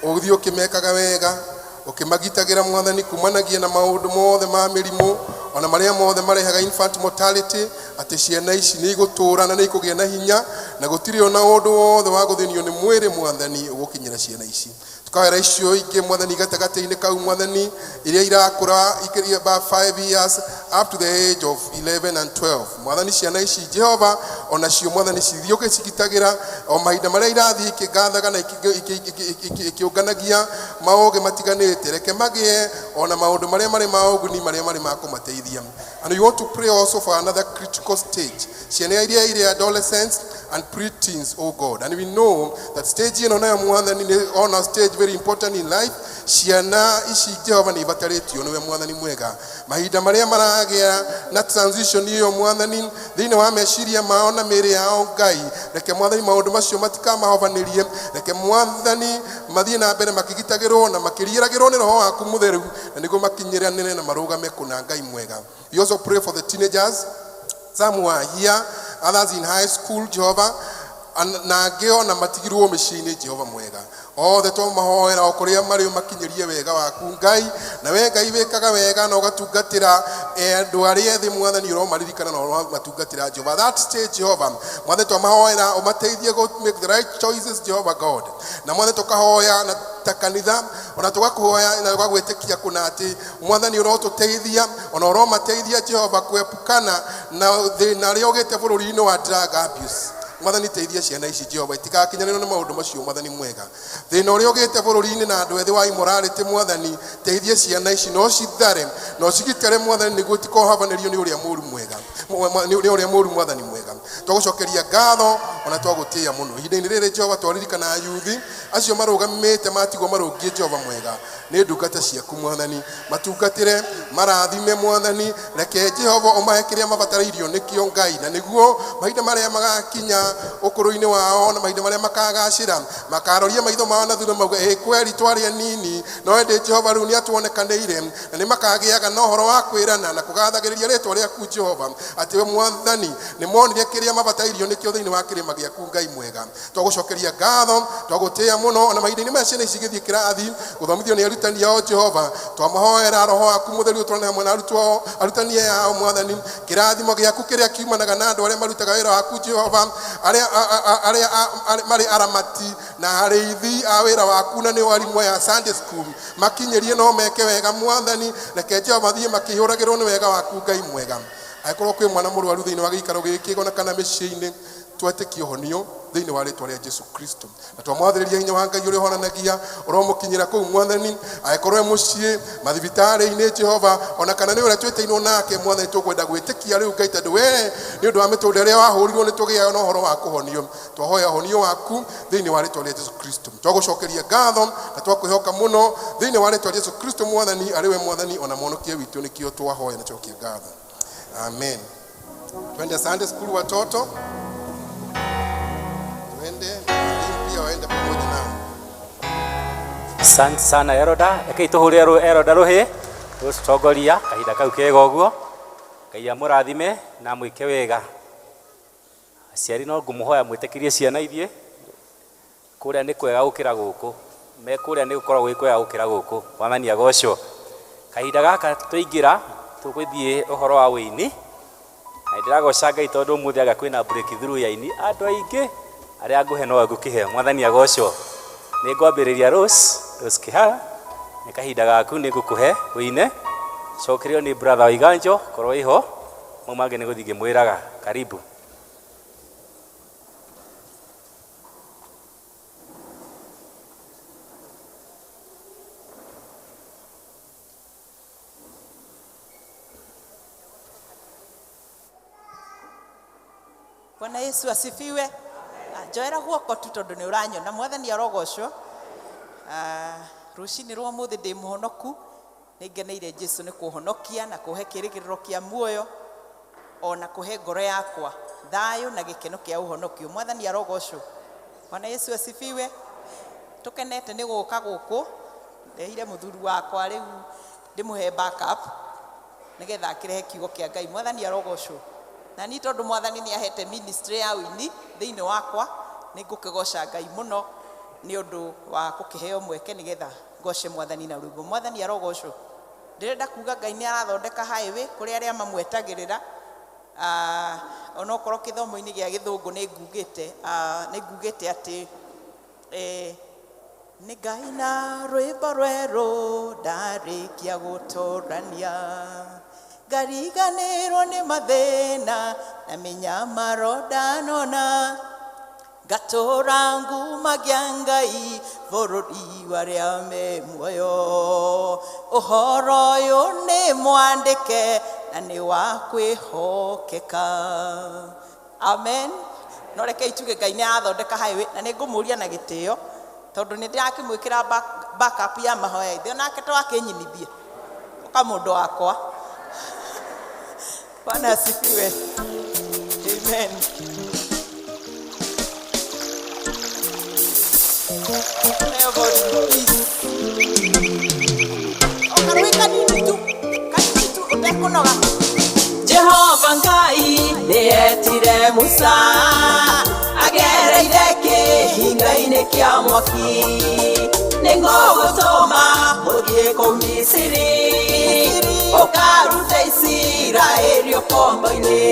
ũthiĩ ũkĩmekaga wega, ũkĩmagitagĩra, Mwathani, kumanagia na maũndũ mothe ma mĩrimũ. Ona marĩa mothe marehaga infant mortality, atĩ ciana ici nĩ igũtũra na nĩ ikũgĩa na hinya, na gũtirĩ ona ũndũ wothe wa gũthĩnio nĩ mwĩrĩ, Mwathani, ũgũkinyĩra ciana ici. Tukawera icio ingĩ, Mwathani, gatagatĩ-inĩ kau, Mwathani, iria irakũra ikĩria about 5 years up to the age of 11 and 12, Mwathani, ciana ici, Jehova, onacio, Mwathani, cithiĩ ũgĩcigitagĩra o mahinda marĩa irathiĩ ikĩgathaga na ikĩũnganagia maũgĩ matiganĩte. Reke magĩe ona maũndũ marĩa marĩ ma ũguni, marĩa marĩ ma kũmateithia. And we want to pray also for another critical stage, ciana iria irĩ adolescents and pre-teens, oh God. And we know that stage ĩno nayo, Mwathani, nĩ ona stage very important in life. Ciana ici, Jehova, nĩ ibatarĩtio nĩwe, Mwathani mwega, mahinda marĩa maragĩa na transition ĩyo, Mwathani, thĩinĩ wa meciria mao na mĩĩrĩ yao. Ngai, reke, Mwathani, maũndũ macio matikamahobanĩrie. Reke, Mwathani, mathiĩ na mbere makĩgitagĩrwo na makĩriĩragĩrwo nĩ Roho waku Mũtheru, na nĩguo makinyĩranĩre na marũgame kũna. Ngai mwega, we also pray for the teenagers, some who are here, others in high school, Jehovah, na angĩ ona matigirwo mĩciĩ-inĩ. Jehova mwega, othe twamahoera o kũrĩa marĩ, ũmakinyĩrie wega waku, Ngai. Na we Ngai wĩkaga wega na ũgatungatĩra andũ arĩa ethĩ, Mwathani, ũromaririkana na ũromatungatĩra, Jehova. That stage, Jehova, Mwathani, twamahoera ũmateithie go make the right choices, Jehova God. Na Mwathani, tũkahoya na ta kanitha ona tũgakũhoya na tũgagwĩtĩkia kũna atĩ, Mwathani, ũrotũteithia ona ũromateithia, Jehova, kuepukana na thĩna ũrĩa ũgĩte bũrũri-inĩ wa drug abuse. Mwathani, teithia ciana ici, Jehova, itikakinyanĩrwo nĩ maũndũ macio. Mwathani mwega, thĩna ũrĩa ũgĩte bũrũri-inĩ na andũ ethĩ wa immorality, Mwathani, teithia ciana ici no cithare no cigitĩre, Mwathani, nĩguo itikohabanĩrio nĩ ũrĩa mũũru mwega, nĩ ũrĩa mũũru. Mwathani mwega, twagũcokeria ngatho ona twagũtĩĩa mũno ihinda-inĩ rĩrĩ, Jehova. Twaririkana ayuthi acio marũgamĩte matigwo marũngiĩ, Jehova mwega, nĩ ndungata ciaku, Mwathani, matungatĩre, marathime. Mwathani, reke, Jehova, ũmahe kĩrĩa mabatarairio nĩkĩo, Ngai, na nĩguo mahinda marĩa magakinya ũkũrũ-inĩ wao na mahinda marĩa makagacĩra, makaroria maitho mao na thutha mauge, "Ĩ kweri twarĩ anini, no ĩndĩ Jehova rĩu nĩ atuonekanĩire," na nĩ makagĩaga na ũhoro wa kwĩrana na kũgathagĩrĩria rĩtwa rĩaku, Jehova, atĩ we, Mwathani, nĩ monire kĩrĩa mabatairio nĩkĩo thĩinĩ wa kĩrĩma gĩaku. Ngai mwega, twagũcokeria ngatho, twagũtĩĩa mũno. Ona mahinda-inĩ maya ciana ici igĩthiĩ kĩrathi gũthomithio nĩ arutani ao, Jehova, twamahoera Roho waku Mũtheru ũtwarane hamwe na arutwo, arutani ao. Mwathani, kĩrathimo gĩaku kĩrĩa kiumanaga na andũ arĩa marutaga wĩra waku, Jehova, arĩa marĩ aramati na arĩithi a wĩra waku, na nĩo arimũ aya a Sunday school, makinyĩrie no meke wega. Mwathani, reke, Jehova, mathiĩ makĩhũragĩrwo nĩ wega waku. Ngai mwega, angĩkorwo kwĩ mwana mũrwaru thĩinĩ wa gĩikaro gĩkĩ ona kana mĩciĩ-inĩ, twetĩkia ũhonio thĩinĩ wa rĩtwa rĩa Jesu Kristo, na twamwathĩrĩria hinya wa Ngai ũrĩa ũhonanagia ũromũkinyĩra kũu. Mwathani, angĩkorwo e mũciĩ, mathibitarĩ-inĩ, Jehova, ona kana nĩ ũrĩa twĩtainwo nake, Mwathani, tũkwenda gwĩtĩkia rĩu, Ngai, tondũ we nĩ ũndũ wa mĩtũrĩre ĩrĩa wahũrirwo nĩ tũgĩaga na ũhoro wa kũhonio. Twahoya ũhonio waku thĩinĩ wa rĩtwa rĩa Jesu Kristo. Twagũcokeria ngatho na twakwĩhoka mũno thĩinĩ wa rĩtwa rĩa Jesu Kristo, Mwathani, arĩ we Mwathani ona mwonokia witũ, nĩkĩo twahoya na cokia ngatho. Amen. Twende Sunday school, watoto, twende na walimu pia waende pamoja nao. Asante sana, Elder. Rekei tũhũrĩre Elder rũhĩ gũtongoria kahinda kau kega ũguo. Ngai amũrathime na mwĩke wega. Aciari, no ngũmũhoya mwĩtĩkĩrie ciana ithiĩ kũrĩa, nĩ kwega gũkĩra gũkũ. Me kũrĩa nĩ gũkoragwo gwĩ kwega gũkĩra gũkũ. Mwathani agocwo. Kahinda gaka tũingĩra tũgũthiĩ ũhoro wa wĩini, na ndĩragoca Ngai tondũ ũmũthĩ anga kwĩna breakthrough ya aini andũ aingĩ arĩa ngũhe no ngũkĩhe. Mwathani agocwo. Nĩ ngwambĩrĩria Rose, Rose Kĩhara, nĩ kahinda gaku, nĩ ngũkũhe wĩine, cokerio nĩ brother wa Iganjo, korwo ĩho mau mangĩ nĩ gũthiĩ ngĩmwĩraga. Karibu. Bwana Yesu asifiwe. Njoera guoko tu tondu nĩ ũranyona. Mwathani arogocwo. Rũcinĩ rwa ũmũthĩ ndĩ mũhonoku, nĩ ngeneire Jesu nĩ kũhonokia na kũhe kĩrĩgĩrĩro kĩa muoyo ona kũhe ngoro yakwa thayũ na gĩkeno kĩa ũhonokio. Mwathani arogocwo. Bwana Yesu asifiwe. Tũkenete nĩ gũka gũkũ, ndehire mũthuri wakwa, rĩu ndĩmũhe backup nĩgetha akĩrehe kiugo kĩa Ngai. Mwathani arogocwo. Na niĩ tondũ Mwathani nĩ ahete ministry ya ũini thĩinĩ wakwa, nĩ ngũkĩgoca Ngai mũno nĩ ũndũ wa gũkĩheo mweke nĩgetha ngoce Mwathani na rwĩmbo. Mwathani arogocwo. Ndĩrenda kuga Ngai nĩ arathondeka highway kũrĩ arĩa mamwetagĩrĩra. Onokorwo gĩthomo-inĩ gĩa gĩthũngũ nĩ ngugĩte, nĩ ngugĩte atĩ nĩ Ngai na rwĩmbo rwerũ ndarĩkia gũtũrania, ngariganĩrwo nĩ mathĩna na mĩnyamaro ndanona, ngatũra ngumagia Ngai bũrũri wa arĩa me muoyo. Ũhoro ũyũ nĩ mwandĩke na nĩ wa kwĩhokeka. Amen. No rekei tuge Ngai nĩ arathondeka highway, na nĩ ngũmũria na gĩtĩo tondũ nĩ ndĩrakĩmwĩkĩra backup ya mahoya ithe onake twakĩnyinithie ũka mũndũ wakwa. Bwana asifiwe. Amen. Okarũĩ kanini tu, kanini tu ũtekũnoga. Jehova Ngai nĩetire Musa agereire kĩhinga-inĩ kĩa mwaki, nĩngũgũtũma ũthiĩ kũu Misiri ũkarute Isiraeli ũkombo-inĩ.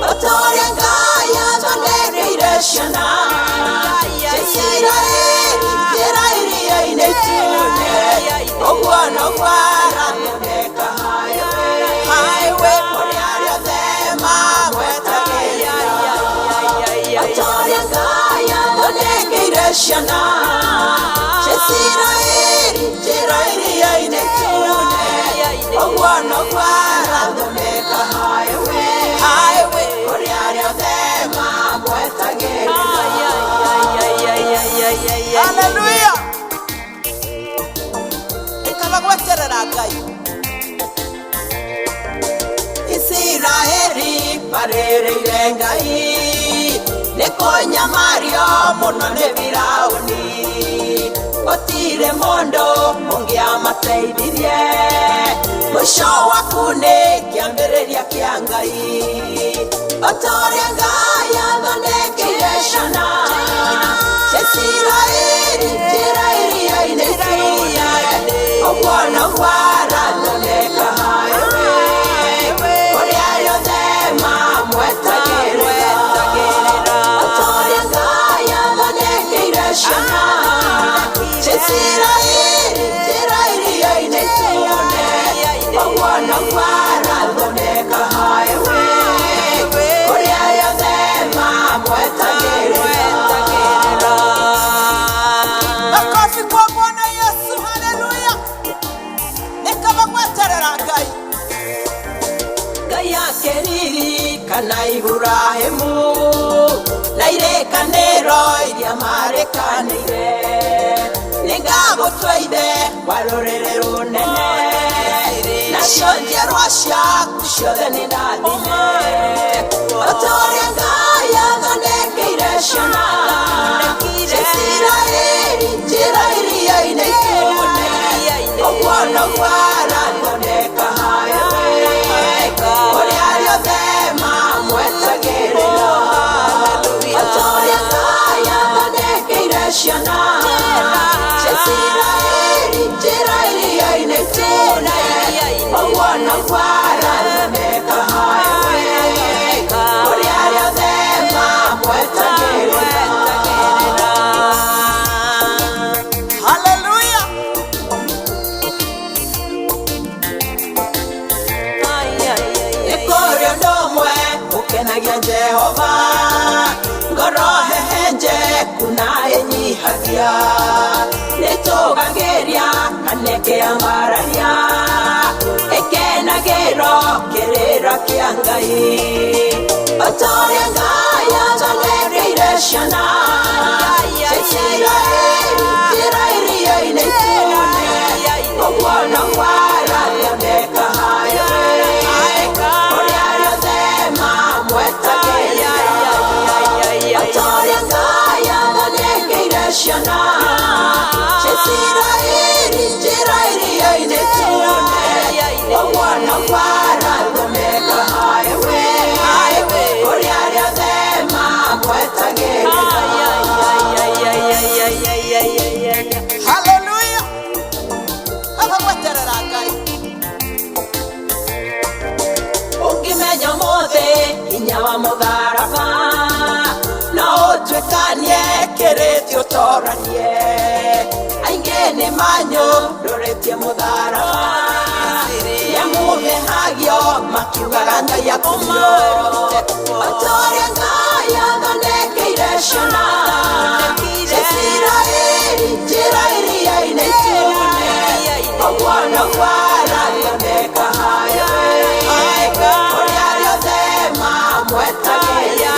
O ta ũrĩa Ngai athondekeire ciana cia Isiraeli njĩra iria-inĩ itune, ũguo noguo arathondeka highway kũrĩa rĩothe mamwetagĩrĩra. O ta ũrĩa Ngai athondekeire ciana cia Isiraeli njĩra iria-inĩ itune, ũguo noguo arathondeka highway kũrĩa rĩothe mamwetagĩrĩra. Haleluya. Ikaba gweterera Ngai. Isiraeli marĩrĩire Ngai nĩ kũnyamario mũno nĩ Firaũni, gũtirĩ mũndũ ũngĩamateithirie. Mũico waku nĩ kĩambĩrĩria kĩa Ngai. O ta ũrĩa Ngai athondekeire ciana cia Isiraeli njĩra iria-inĩ itune, ũguo noguo arathondeka highway kũrĩa rĩothe mamwetagĩrĩra. O ta ũrĩa Ngai athondekeire ciana cia Isiraeli njĩra iria-inĩ itune, ũguo noguo arathondeka highway kũrĩa rĩothe mamwetagĩrĩra. Makofi kwa Bwana Yesu. Haleluya. Nĩ kaba gweterera Ngai. Ngai akĩririkana Iburahĩmu na irĩkanĩro iria marĩkanĩire, nĩngagũtua ithe wa rũrĩrĩ rũnene, nacio njiarwa ciaku ciothe nĩ ndathime. O ta ũrĩa Ngai athondekeire ciana cia Isiraeli njĩra iria-inĩ itune, ũguo noguo arathondeka highway kũrĩa rĩothe mamwetagĩrĩra. O ta ũrĩa Ngai athondekeire ciana cia Isiraeli njĩra iria-inĩ itune, ũguo noguo arathondeka highway kũrĩa rĩothe mamwetagĩrĩra. Haleluya. Nĩ kũrĩ ũndũ ũmwe ũkenagia Jehova, ngoro hehenjeku na ĩnyihagia, nĩtũgagĩria kana ĩkĩambararia, ĩkenagĩrwo kĩrĩra kĩa Ngai. O ta ũrĩa Ngai athondekeire ciana cia Isiraeli njĩra iria-inĩ itune, ũguo noguo arathondeka highway kũrĩa rĩothe mamwetagĩrĩra. O ta ũrĩa Ngai athondekeire ciana cia Isiraeli njĩra iria-inĩ itune, ũguo noguo arathondeka highway kũrĩa rĩothe mamwetagĩrĩra. matoranie aingĩ nĩ manyũrũrĩtie mũtharaba nĩamũmehagio makiugaga Ngai akuo o ta ũrĩa Ngai athondekeire ciana cia Isiraeli njĩra iria-inĩ itune ũguo noguo arathondeka harĩwe ũrĩa rĩothe mamwetagĩrĩra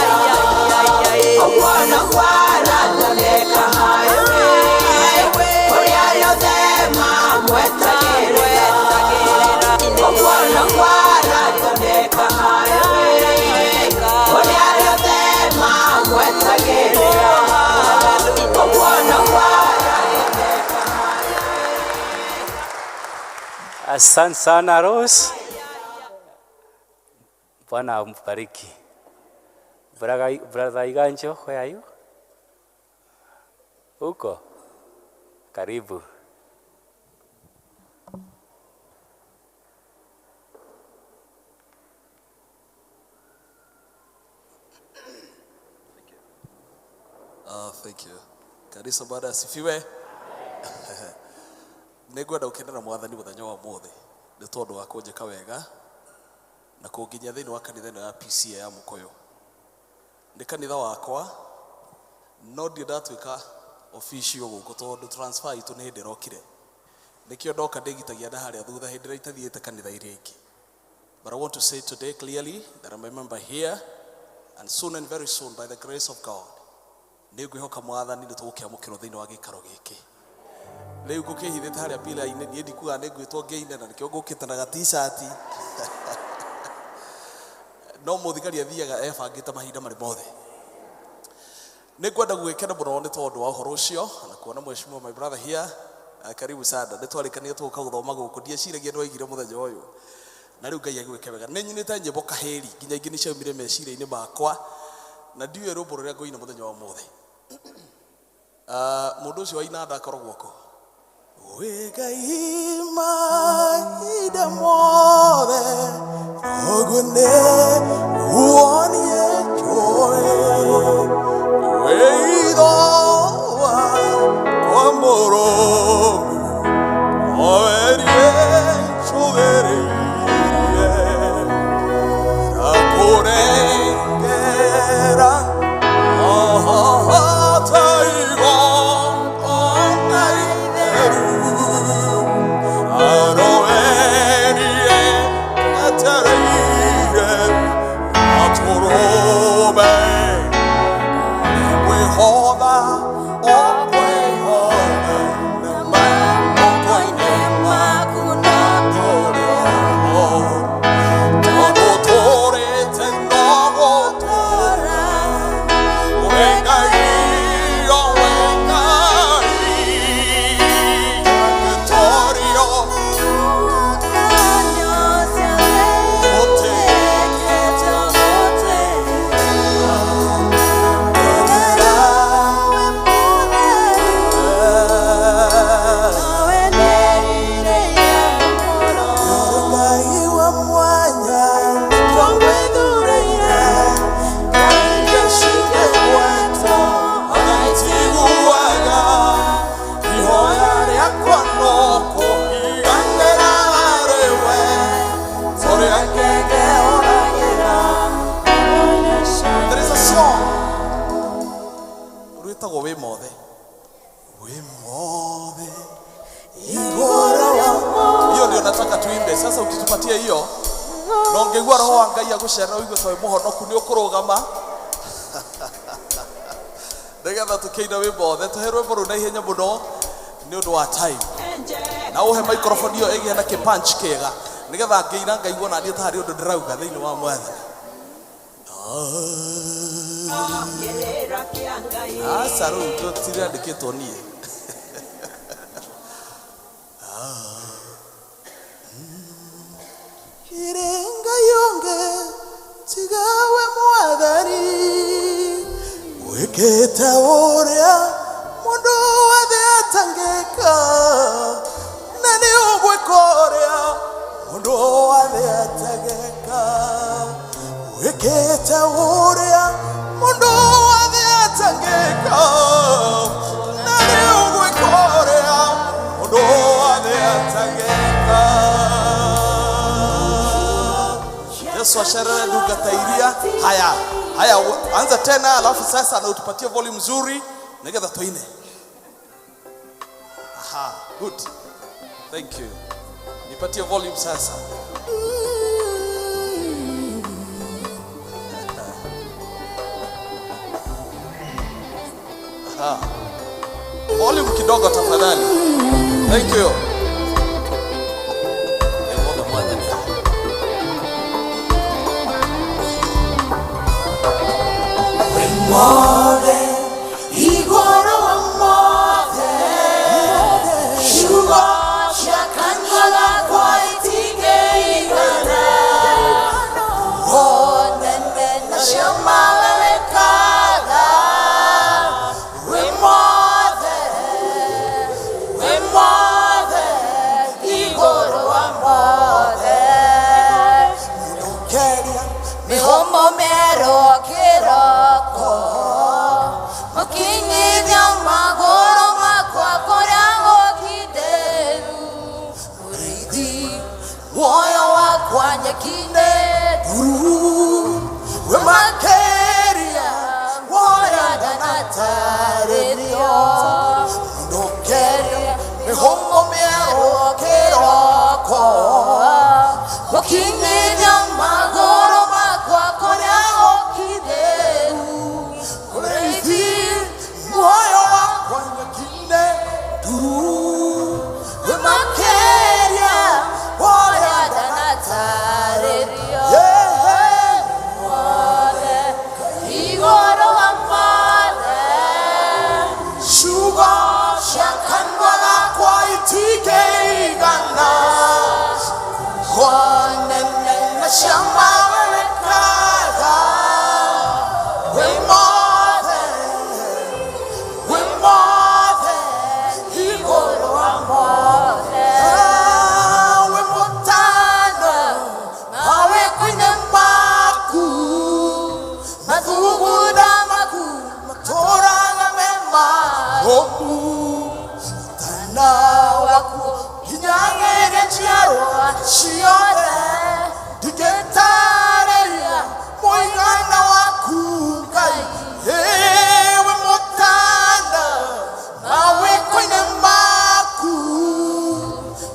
ũguo noguo arathondeka harĩwe ũrĩa rĩothe mamwetagĩrĩra ũguo noguo arathondeka harĩwe ũrĩa rĩothe mamwetagĩrĩra ũguo noguo arathondeka. Asante sana Rose. Bwana ambariki. Brother Iganjo, where are you? Huko? Karibu. Thank you. Kanisa Bwana asifiwe. Nĩngwenda gũkenera mwathani mũthenya wa ũmũthĩ nĩ tondũ wa kũnjĩka wega na kũnginyia thĩinĩ wa kanitha ĩno ya PCEA ya Mũkũyũ. Nĩ kanitha wakwa no ndirĩ ndatuĩka official gũkũ tondũ transfer itũ nĩ hĩndĩ ĩrokire. Nĩkĩo ndoka ndĩgitagia na harĩa thutha hĩndĩ ĩrĩa itathiĩte kanitha iria ingĩ. But I want to say today clearly that I'm a member here and soon and very soon by the grace of God nĩ ngwĩhoka mwathani nĩ tũgũkĩamũkĩrwo thĩinĩ wa gĩikaro gĩkĩ. Rĩu ngũkĩhithĩte harĩa pila-inĩ niĩ ndikuaga nĩ ngwĩtwo ngĩine na nĩkĩo ngũkĩte na ga-t-shirt. No mũthigari athiaga ebangĩte mahinda marĩ mothe. Nĩ ngwenda gũgĩkena mũno nĩ tondũ wa ũhoro ũcio na kuona mheshimiwa my brother here. Karibu sana. Nĩ twarĩkanire tũgũka gũthoma gũkũ ndieciragia nĩ waigire mũthenya ũyũ na rĩu Ngai agĩgwĩke wega. Nĩ nyinĩte nyĩmbo kahĩri nginya ingĩ nĩ ciaumire meciria-inĩ makwa na ndiũĩ rwĩmbo rũrĩa ngũina mũthenya wa ũmũthĩ. Mũndũ ũcio wa inanda akoragwo kũ? Wĩ Ngai mahinda mothe ũguo nĩ wonie njũĩ wĩ itho wakwa mũrũmu oerie ncũthĩrĩirie ndakũnengera ohota igongona itheru aroerie etereire atũrũme nĩngwĩhotha okwĩhotha na moko-inĩ maku no tũrĩ tondũ tũrĩte no gũtũũra wĩ Ngai o wĩ Ngai Victorio Ote Ngai wa mwanya nĩkĩo ngwĩthurĩire Ngai ngecigĩgwetwo ona itiguaga ihoya rĩakwa no kũhiganĩra harĩwe tũrĩa ngenge ũragĩra. There is a song rwĩtagwo wĩ mothe wĩ mothe igũrũ. Hiyo ndio nataka tuimbe sasa. Ukitupatia hiyo na ũngĩigua roho wa Ngai agũcerera ũigue ta wĩ mũhonoku nĩ ũkũrũgama nĩgetha tũkĩina wĩ mothe. Tũhe rwĩmbo rũu na ihenya mũno nĩ ũndũ wa time na ũhe microphone ĩyo ĩgĩe na kĩpunch kĩega nĩgetha ngĩina ngaigua na niĩ ta harĩ ũndũ ndĩrauga thĩinĩ wa mwathani. Kĩrĩra kĩa Ngai Aca rĩu tũtirandĩkĩtwo niĩ. Ire Ngai ũngĩ tiga we mwathani wĩkĩte ũrĩa mũndũ wothe atangĩka na nĩ ũgwĩka ũrĩa mũndũ wothe atangĩka wĩkĩte ũrĩa mũndũ wothe atangĩka na Itocerere ndungata iria. Haya, haya, anza tena alafu sasa na utupatie volume nzuri nigetha tuine. Aha, good. Thank you. Nipatie volume sasa. Aha. Volume kidogo tafadhali. Thank you. Nimwombe Mwathani. Mothe, igoro wa mothe, ciugo cia kanua gakwa itingĩigana, onene nacio mawerekaga. Wĩ mothe, wĩ mothe, igũrũ wa mothe. Mĩhũmũ mĩerũ kĩroko, mũkinyithia magũrũ makwa kũrĩa gũkindĩru. Mũrĩithi muoyo wakwa nyeki-inĩ nduru, wĩ makĩria woya ndanatarĩrio. Mũnũkeria mĩhũmũ mĩerũ kĩroko, mũkinyithia magũrũ makwa kũrĩa gũkindĩru. Mũrĩithi muoyo wakwa nyeki-inĩ nduru, wĩ makĩria woya ndanatarĩrio. Mothe, igũrũ wa mothe, ciugo cia kanua gakwa itingĩigana, onene nacio mawerekaga. Wĩ mothe, wĩ mothe, igũrũ wa mothe. Wĩ mũtano mawĩko-inĩ maku, mathugunda maku matũũraga me marũmu. Ũtana waku nginyagĩria njiarwa ciothe, ndingĩtarĩria mũigana waku Ngai. Ĩ, wĩ mũtana mawĩko-inĩ maku,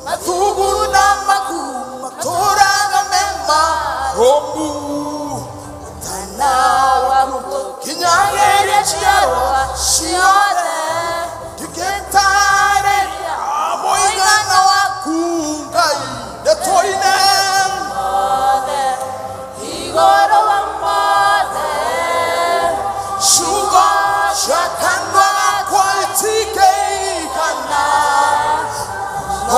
mathugunda maku matũũraga me marũmu. Ũtana waku nginyagĩria njiarwa ciothe, ndingĩtarĩria mũigana waku Ngai. Nĩtũine. Mothe, igũrũ wa mothe, ciugo cia kanua gakwa itingĩigana,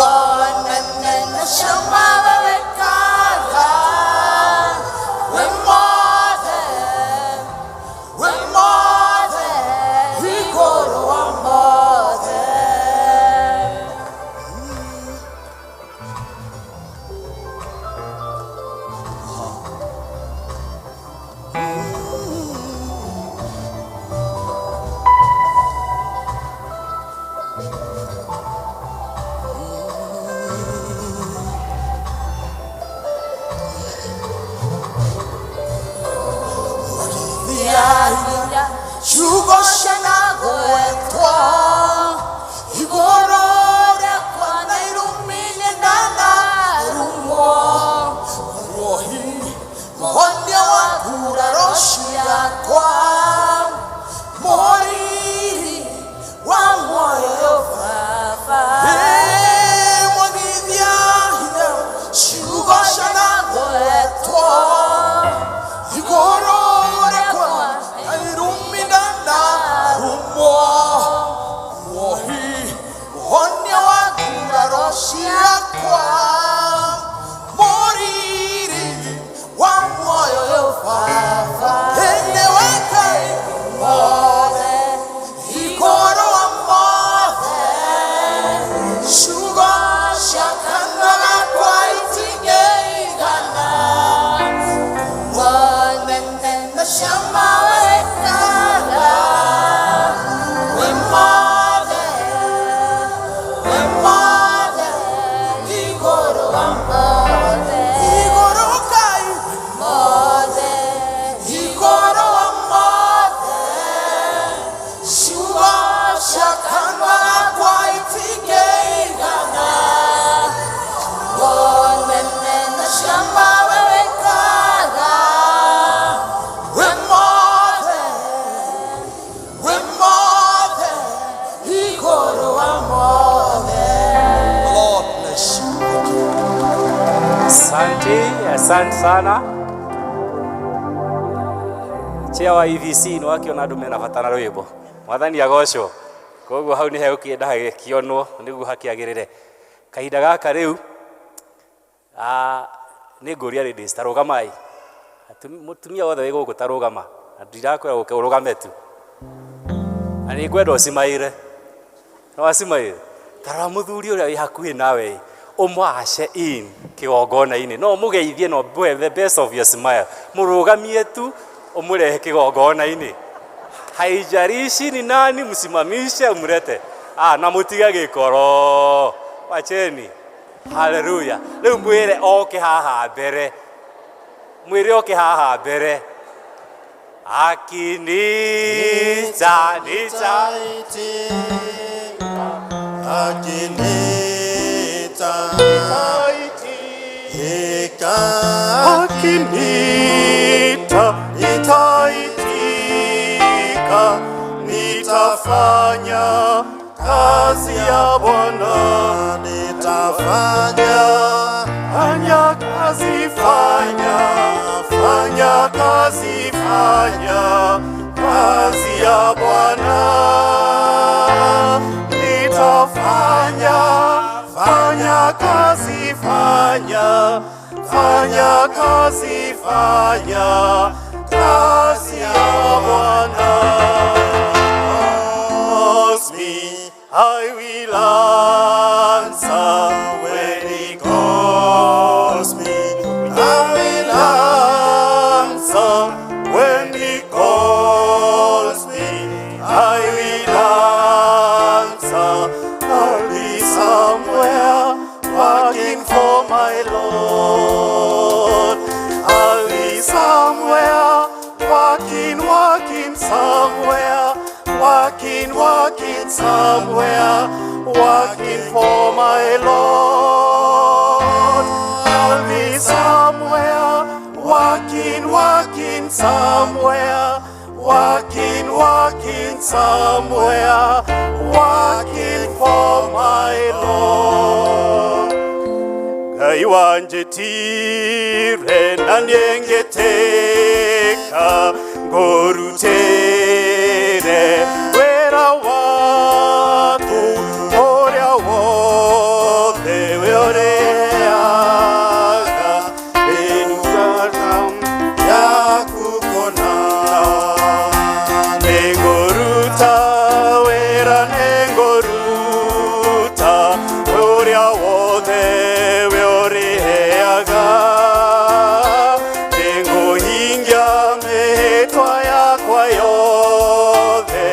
onene nacio mawerekaga. Wĩ mothe, wĩ mothe, igũrũ wa mothe. Ciugo cianagwetwo igũrũ rĩakwa na irumi-inĩ ndanarumwo. Muohi mũhonia wa nguraro ciakwa, mũriri wa muoyo Baba. Ĩ, mwagithia hinya ciugo cianagwetwo igũrũ rĩakwa na irumi ndanarumwo. Muohi mũhonia wa nguraro ciakwa, mũriri wa muoyo Baba. Ĩ, nĩwe Ngai mothe, igũrũ wa mothe, ciugo cia kanua gakwa itingĩigana, onene nacio mawerekaga. Wĩ mothe, wĩ mothe, igũrũ wa mothe, igũrũ Ngai. Sana. Chair wa EVC nĩ wakiona andũ mena bata na rwĩmbo. Mwathani agocwo. Koguo hau nĩ hegũkĩenda hagĩkĩonwo nĩguo hakĩagĩrĩre. Kahinda gaka rĩu nĩ ngũria ladies ta rũgamai. Mũtumia wothe wĩ gũkũ ta rũgama. Na ndirakwĩra ũke ũrũgame tu. Na nĩ ngwenda ũcimaire. No wacimaire. Ta rora mũthuri ũrĩa wĩ hakuhĩ nawe ũmwace in kĩgongona-inĩ. No ũmũgeithie na ũmũhe the best of your smile. Mũrũgamie tu ũmũrehe kĩgongona-inĩ. Haijalishi ni nani, msimamishe umlete. Ah, na mũtige gĩkoro. Wacheni. Haleluya. Rĩu mwĩre oke haha mbere. Mwĩre oke haha mbere. Akinita nita Akinita Ika Akinita nitaitika, nitafanya kazi ya Bwana, nitafanya fanya kazi, fanya fanya kazi, fanya kazi ya Bwana, nitafanya fanya kazi, fanya fanya kazi, fanya kazi ya Bwana. Calls me, I will answer when he calls me. I will answer when he calls me. I will answer. I'll be somewhere working for my Lord. I'll be somewhere working, working somewhere, working, working somewhere, working for my Lord. I'll be somewhere, working, working somewhere, working, working somewhere, working for my Lord. Ngai wanjĩtire na nĩengĩtĩka ngũrutĩre wĩra waku ũrĩa wothe ũrĩaga ĩnugata yaku kũna. Nĩngũruta wĩra, nĩngũruta ũrĩa wothe we ũrĩheaga, nĩngũhingia mĩhĩtwa yakwa yothe,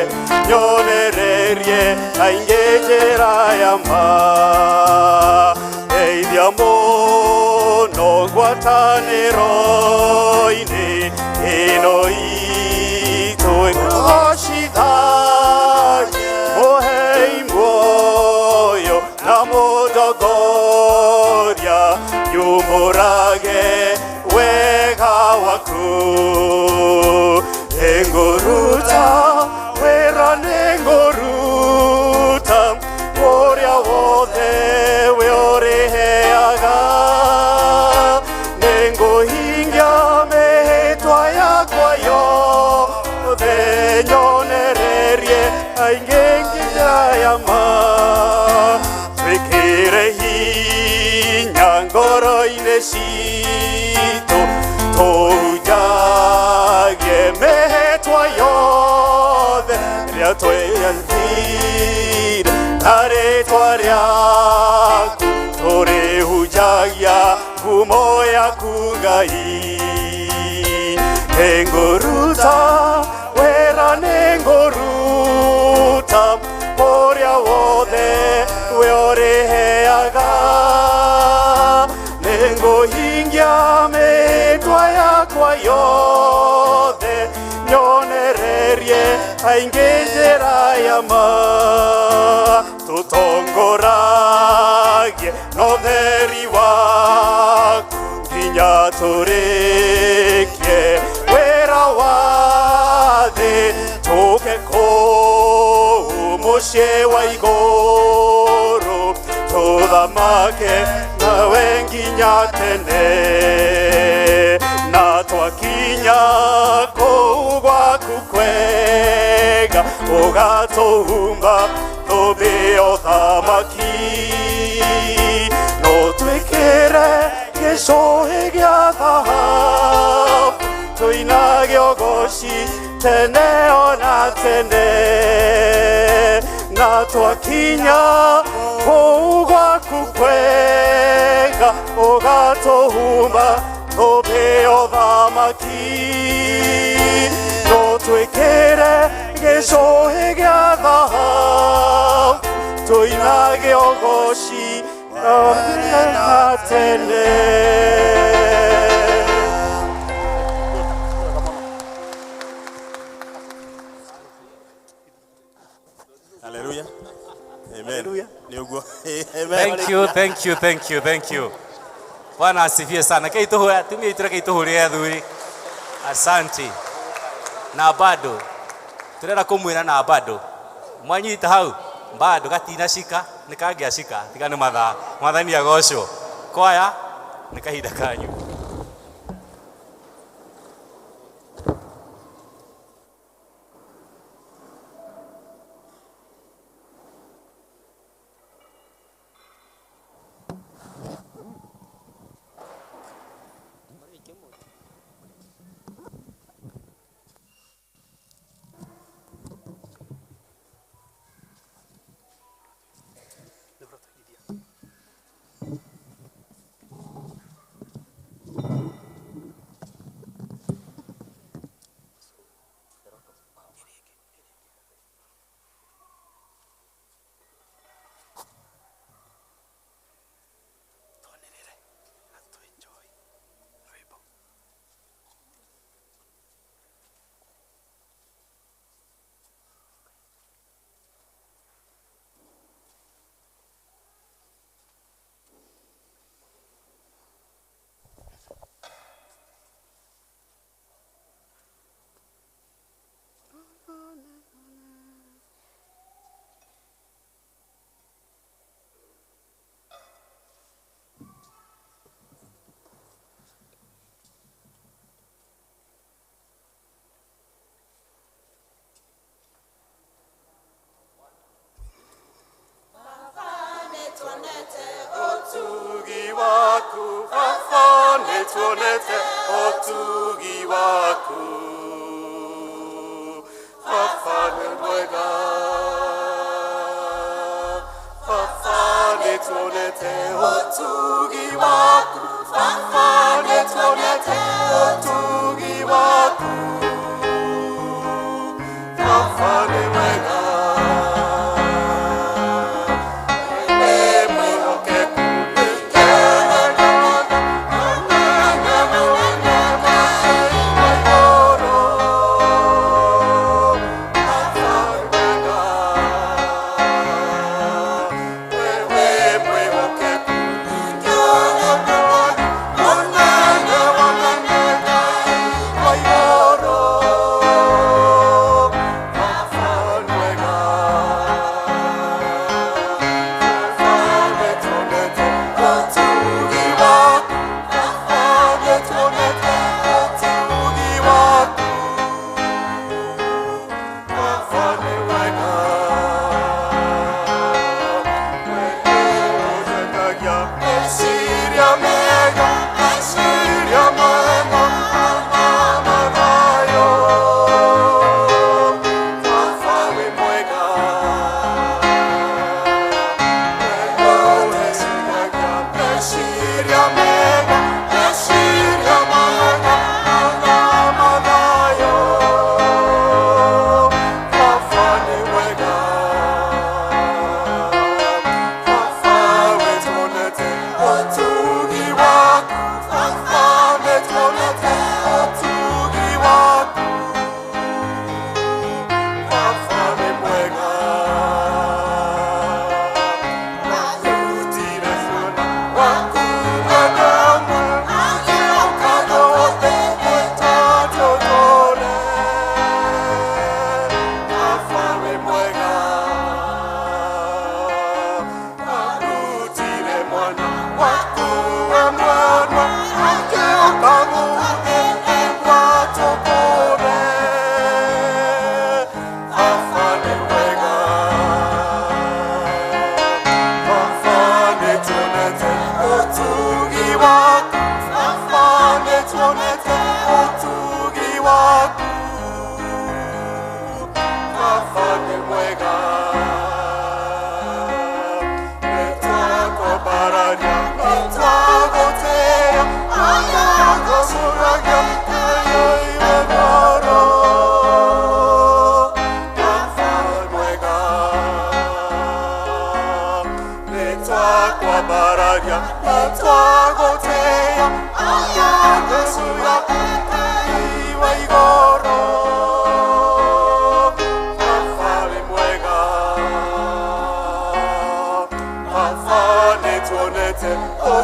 nyonererie aingĩ njĩra ya ma. Ndeithia mũno ngwatanĩro-inĩ ĩno itũ, ĩgocithagie mũhei muoyo na mũtongoria, nyumũrage wega waku. Nĩngũruta wĩra, nĩngũruta ũrĩa wothe we ũrĩheaga, nĩngũhingia mĩhĩtwa yakwa yothe, nyonererie aingĩ nginya ya ma. Twĩkĩre hinya ngoro-inĩ citũ, tũhunjagie mĩhĩtwa yothe ĩrĩa twĩyathire na rĩtwa rĩaku, tũrĩhunjagia ngumo yaku Ngai. Nĩngũruta wĩra, nĩngũruta ũrĩa wothe we ũrĩheaga, nĩngũhingia mĩhĩtwa yakwa yothe, nyonererie aingĩ njĩra ya ma. Tũtongoragie na ũtheri waku nginya tũrĩkie wĩra wa thĩ, tũke kũu mũciĩ wa igũrũ, tũthamake nawe nginya tene. Na twakinya kũu gwaku kwega ũgatũhumba thũmbĩ ya ũthamaki no twĩkĩre gĩcũhĩ gĩa thahabu tũinage ũgoci tene ona tene na twakinya kũu gwaku kwega ũgatũhumba thũmbĩ ya ũthamaki no twĩkĩre gĩcũhĩ gĩa thahabu tũinage ũgoci na tene. Hallelujah. Amen. Nĩ ũguo. Amen. Thank you, thank you, thank you, thank you. Bwana asifiwe sana. Keituhura tumia itũ reke ituhũrĩre athuri. Asante. Na bado turenda kumwĩra na bado mwanyita hau bado gatinacika nĩ kangĩacika tiga nĩ mathaa. Mwathani agocwo. Kwaya nĩ kahinda kanyu.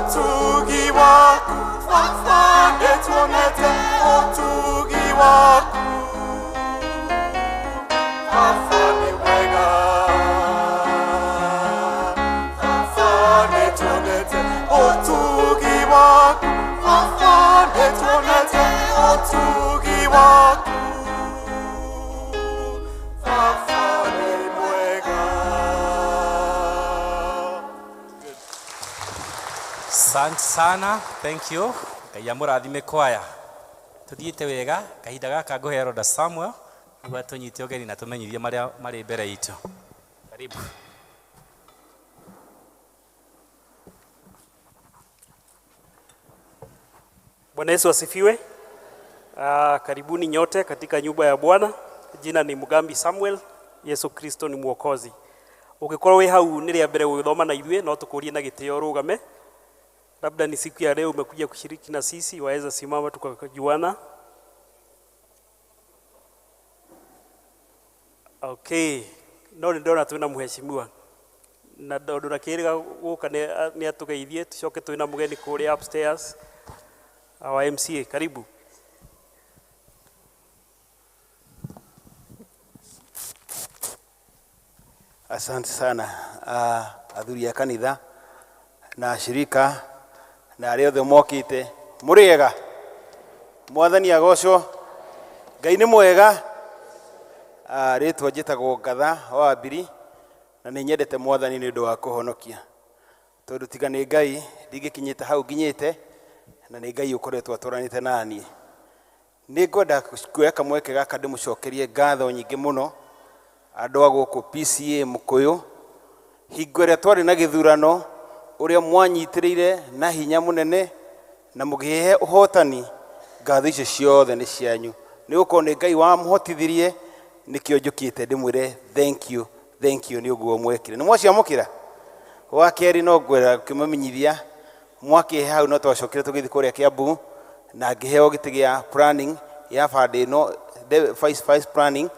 Ũtugi waku Baba nĩtuonete ũtugi waku Baba nĩ mwega Baba nĩtuonete ũtugi waku Baba nĩtuonete ũtugi waku Baba nĩ mwega. Asante sana, thank you. Ngai amũrathime kwaya. Tuthiĩte wega, kahinda gaka ngũhe Elder Samuel nĩguo atũnyite ũgeni na tũmenyithie marĩa marĩ mbere itũ. Karibu. Bwana Yesu asifiwe. Karibuni nyote katika nyumba ya Bwana. Jina ni Mugambi Samuel. Yesu Kristo ni Mwokozi. Ũngĩkorwo wĩ hau nĩ rĩa mbere gũgĩthoma na ithuĩ no tũkũrie na gĩtĩo rũgame. Labda ni siku ya leo umekuja kushiriki na sisi, waweza simama tukajuana. Okay, no nĩ ndona twĩna mheshimiwa na tondũ ndakĩrĩga gũka nĩ atũgeithie, tũcoke twĩna mũgeni kũrĩa upstairs, our MCA, karibu. Asante sana athuri a kanitha na ashirika na arĩa othe mokĩte mũrĩ ega. Mwathani agocwo. Ngai nĩ mwega. Rĩtwa njĩtagwo Ngatha wa Mbiri na nĩ nyendete mwathani nĩ ũndũ wa kũhonokia, tondũ tiga nĩ Ngai ndingĩkinyĩte hau nginyĩte, na nĩ Ngai ũkoretwo atũranĩte na niĩ. Nĩ ngwenda kuoya kamweke gaka ndĩmũcokerie ngatho nyingĩ mũno andũ a gũkũ PCA Mũkũyũ, hingo ĩrĩa twarĩ na gĩthurano ũrĩa mwanyitĩrĩire na hinya mũnene na mũkĩhe ũhotani, ngatho icio ciothe nĩ cianyu, nĩ gũkorwo nĩ Ngai wamũhotithirie, nĩkĩo njũkĩte ndĩmwĩre thank you, thank you nĩ ũguo mwekire. Nĩ mwaciamũkĩra? Wa kerĩ no ngwenda kũmũmenyithia mwakĩhe hau no twacokire tũgĩthiĩ kũrĩa Kiambu na ngĩheo gĩtĩ gĩa planning ya band ĩno, vice planning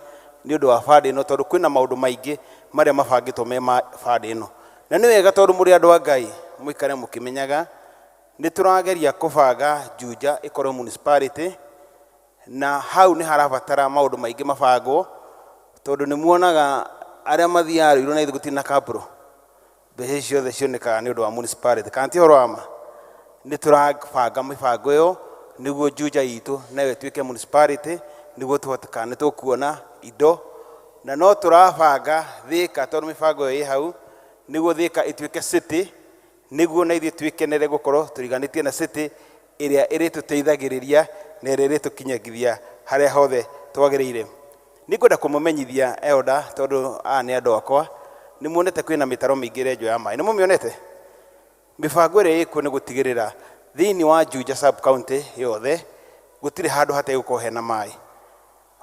nĩ ũndũ wa band ĩno, tondũ kwĩna maũndũ maingĩ marĩa mabangĩtwo me ma band ĩno. Na nĩ wega tondũ mũrĩ andũ a Ngai mũikare mũkĩmenyaga nĩ tũrageria kũbanga Juja ĩkorwo municipality, na hau nĩ harabatara maũndũ maingĩ mabangwo, tondũ nĩ muonaga arĩa mathiaga Ruiru na ithuĩ gũtirĩ na kaburo, mbeca ici ciothe cionekaga nĩ ũndũ wa municipality. Kana ti ũhoro wa ma? Nĩ tũrabanga mĩbango ĩyo nĩguo Juja itũ nayo ĩtuĩke municipality, nĩguo tũhote kana nĩ tũkuona indo, na no tũrabanga Thika tondũ mĩbango ĩyo ĩ hau, nĩguo Thika ĩtuĩke city, nĩguo na ithuĩ twĩkenere gũkorwo tũriganĩtie na city ĩrĩa ĩrĩtũteithagĩrĩria na ĩrĩa ĩrĩtũkinyagithia harĩa hothe twagĩrĩire. Nĩ ngwenda kũmũmenyithia elder, tondũ aya nĩ andũ akwa, nĩ muonete kwĩna mĩtaro mĩingĩ ĩrenjwo ya maĩ, nĩ mũmĩonete? Mĩbango ĩrĩa ĩkuo nĩ gũtigĩrĩra thĩinĩ wa Juja sub county yothe gũtirĩ handũ hategũkorwo hena maĩ.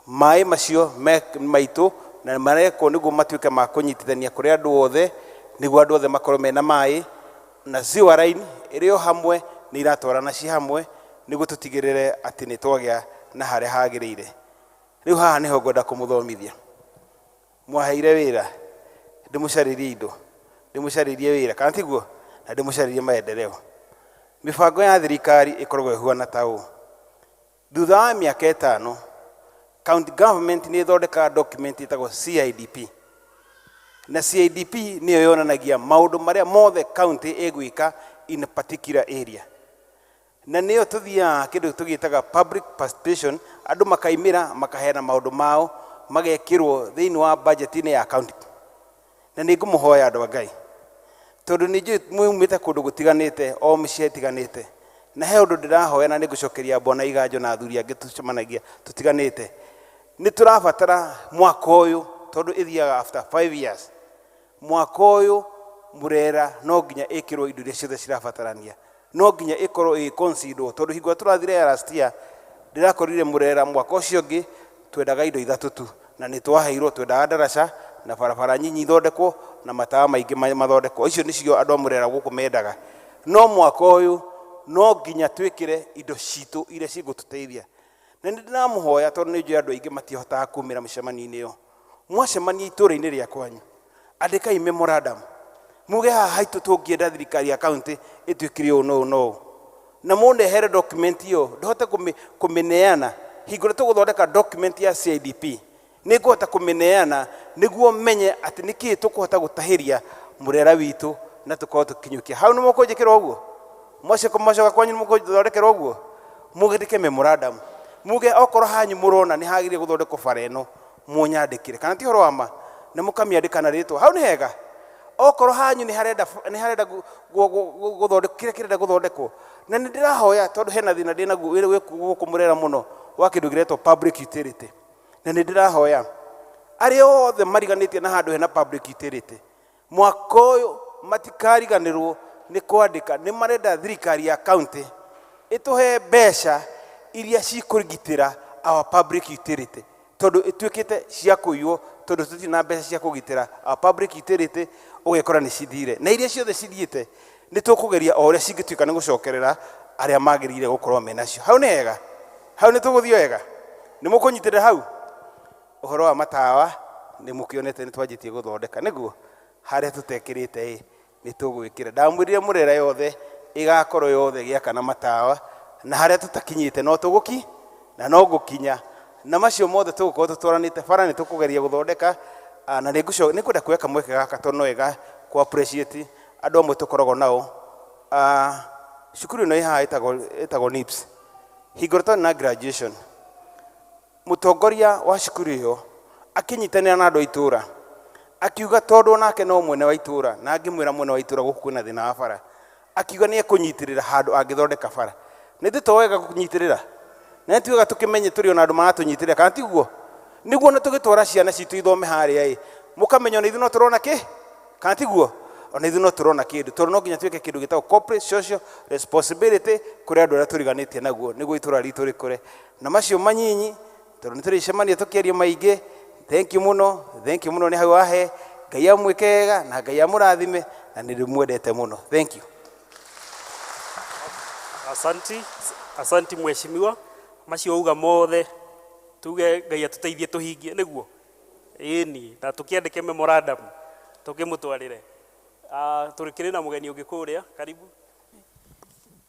Maĩ macio maitũ na marekwo nĩguo matuĩke ma kũnyitithania kũrĩ andũ othe, nĩguo andũ othe makorwo mena maĩ, na sewer line ĩrĩ o hamwe nĩ iratwarana ci hamwe, nĩguo tũtigĩrĩre atĩ nĩ twagĩa na harĩa hagĩrĩire. Rĩu haha nĩho ngwenda kũmũthomithia. Mwaheire wĩra ndĩmũcarĩrie indo, ndĩmũcarĩrie wĩra, kana tiguo? Na ndĩmũcarĩrie maendeleo. Mĩbango ya thirikari ĩkoragwo ĩhuana ta ũũ. Thutha wa mĩaka 5, county government nĩ ĩthondekaga document ĩtagwo CIDP. Na CIDP nĩyo yonanagia maũndũ marĩa mothe county ĩgwĩka in a particular area. Na nĩyo tũthiaga kĩndũ tũgĩtaga public participation, andũ makaimĩra makaheana maũndũ mao magekĩrwo thĩinĩ wa budget-inĩ ya county. Na nĩ ngũmũhoya andũ a Ngai, tondũ nĩ njũĩ mumĩte kũndũ gũtiganĩte, o mĩciĩ ĩtiganĩte, na he ũndũ ndĩrahoya na nĩ ngũcokeria Bwana Iganjo na athuri angĩ tũcemanagia tũtiganĩte. Nĩ tũrabatara mwaka ũyũ, tondũ ĩthiaga after 5 years, mwaka ũyũ Murera no nginya ĩkĩrwo indo iria ciothe cirabatarania, no nginya ĩkorwo ĩgĩconsiderwo, tondũ hingo ĩrĩa tũrathire ya last year ndĩrakorire Murera mwaka ũcio ũngĩ twendaga indo 3 tu, na nĩ twaheirwo, twendaga ndaraca na barabara nyinyi ithondekwo na matawa maingĩ mathondekwo. Icio nĩcio andũ a Murera gũkũ mendaga. No mwaka ũyũ no nginya twĩkĩre indo citũ iria cigũtũteithia. Na nĩ ndĩramũhoya, tondũ nĩ njũĩ andũ aingĩ matihotaga kumĩra mĩcemanio-inĩ ĩyo. Mwacemania itũũra-inĩ rĩa kwanyu, andĩkai memorandum, Muge haha haitũ tũngĩenda thirikari ya kaunti ĩtwĩkire ũũ na ũũ na ũũ. Na mũndehere document ĩyo ndohote kũmĩneana hingo ĩrĩa tũgũthondeka document ya CIDP nĩ ngũhota kũmĩneana nĩguo menye atĩ nĩkĩĩ tũkũhota gũtahĩria mũrera witũ na tũkorwo tũkinyũkia. Hau nĩ mũkũnjĩkĩra ũguo? Mwacoka mwacoka kwanyu nĩ mũkũthondekera ũguo? Mũgĩndĩke memorandum. Muge okorwo hanyu mũrona nĩ hagĩrĩire gũthondekwo bara ĩno mũnyandĩkĩre. Kana ti ũhoro wa ma? Na mũkamĩandĩka na rĩtwa. Hau nĩ hega? Okorwo hanyu nĩ harenda nĩ harenda gũthondekwo kĩrĩa kĩrenda gũthondekwo. Na nĩ ndĩrahoya tondũ hena thĩna ndĩnaguo wĩ gũkũ Mũrera mũno wa kĩndũ kĩretwo public utility. Na nĩ ndĩrahoya arĩa othe mariganĩtie na handũ hena public utility mwaka ũyũ matikariganĩrwo nĩ kwandĩka nĩ marenda thirikari ya county ĩtũhe mbeca iria cikũgitĩra our public utility tondũ ĩtuĩkĩte cia kũiywo tondũ tũtirĩ na mbeca cia kũgitĩra our public utility ũgekora nĩ cithire na iria ciothe cithiĩte nĩ tũkũgeria o ũrĩa cingĩtuĩka nĩ gũcokerera arĩa magĩrĩire gũkorwo menacio. Hau nĩ hega? Hau nĩ tũgũthiĩ wega? Nĩ mũkũnyitĩrĩra hau? Ũhoro wa matawa nĩ mũkĩonete nĩ twanjĩtie gũthondeka nĩguo harĩa tũtekĩrĩte ĩ nĩ tũgwĩkĩra. Ndamwĩrire Mũrera yothe ĩgakorwo yothe ĩgĩakana matawa na harĩa tũtakinyĩte no tũgũki na no ngũkinya na macio mothe tũgũkorwo tũtwaranĩte bara nĩ tũkũgeria gũthondeka na nĩ ngwenda kuoya kamweke gaka tondũ no wega kũ appreciate andũ amwe tũkoragwo nao. Cukuru ĩno ĩ haha ĩtagwo NIPS. Hingo ĩrĩa twarĩ na graduation mũtongoria wa cukuru ĩyo akĩnyitanĩra na andũ a itũra akiuga tondũ onake no mwene wa itũra na ngĩmwĩra mwene wa itũra gũkũ kwĩna thĩna wa bara akiuga nĩ ekũnyitĩrĩra handũ angĩthondeka bara. Nĩ ithuĩ to wega kũnyitĩrĩra na nĩ ti wega tũkĩmenye tũrĩ ona andũ maratũnyitĩrĩra kana tiguo? Nĩguo ona tũgĩtwara ciana citũ ithome harĩa ĩ mũkamenya ona ithuĩ no tũrona kĩ kana tiguo? Ona ithuĩ no tũrona kĩndũ tondũ no nginya twĩke kĩndũ gĩtagwo corporate social responsibility kũrĩ andũ arĩa tũriganĩtie naguo nĩguo itũra ritũ rĩkũre. Na macio manyinyi tondũ nĩ tũrĩcemania tũkĩaria maingĩ. Thank you mũno, thank you mũno nĩ hau wahe. Ngai amwĩke wega na Ngai amũrathime na nĩ ndĩmwendete mũno. Thank you. Asanti, asanti mheshimiwa. Macio uga mothe tuge Ngai atũteithie tũhingie nĩguo ĩni na tũkĩandĩke memorandum tũkĩmũtwarĩre. Tũrĩkĩrĩ na mũgeni ũngĩ kũrĩa, karibu.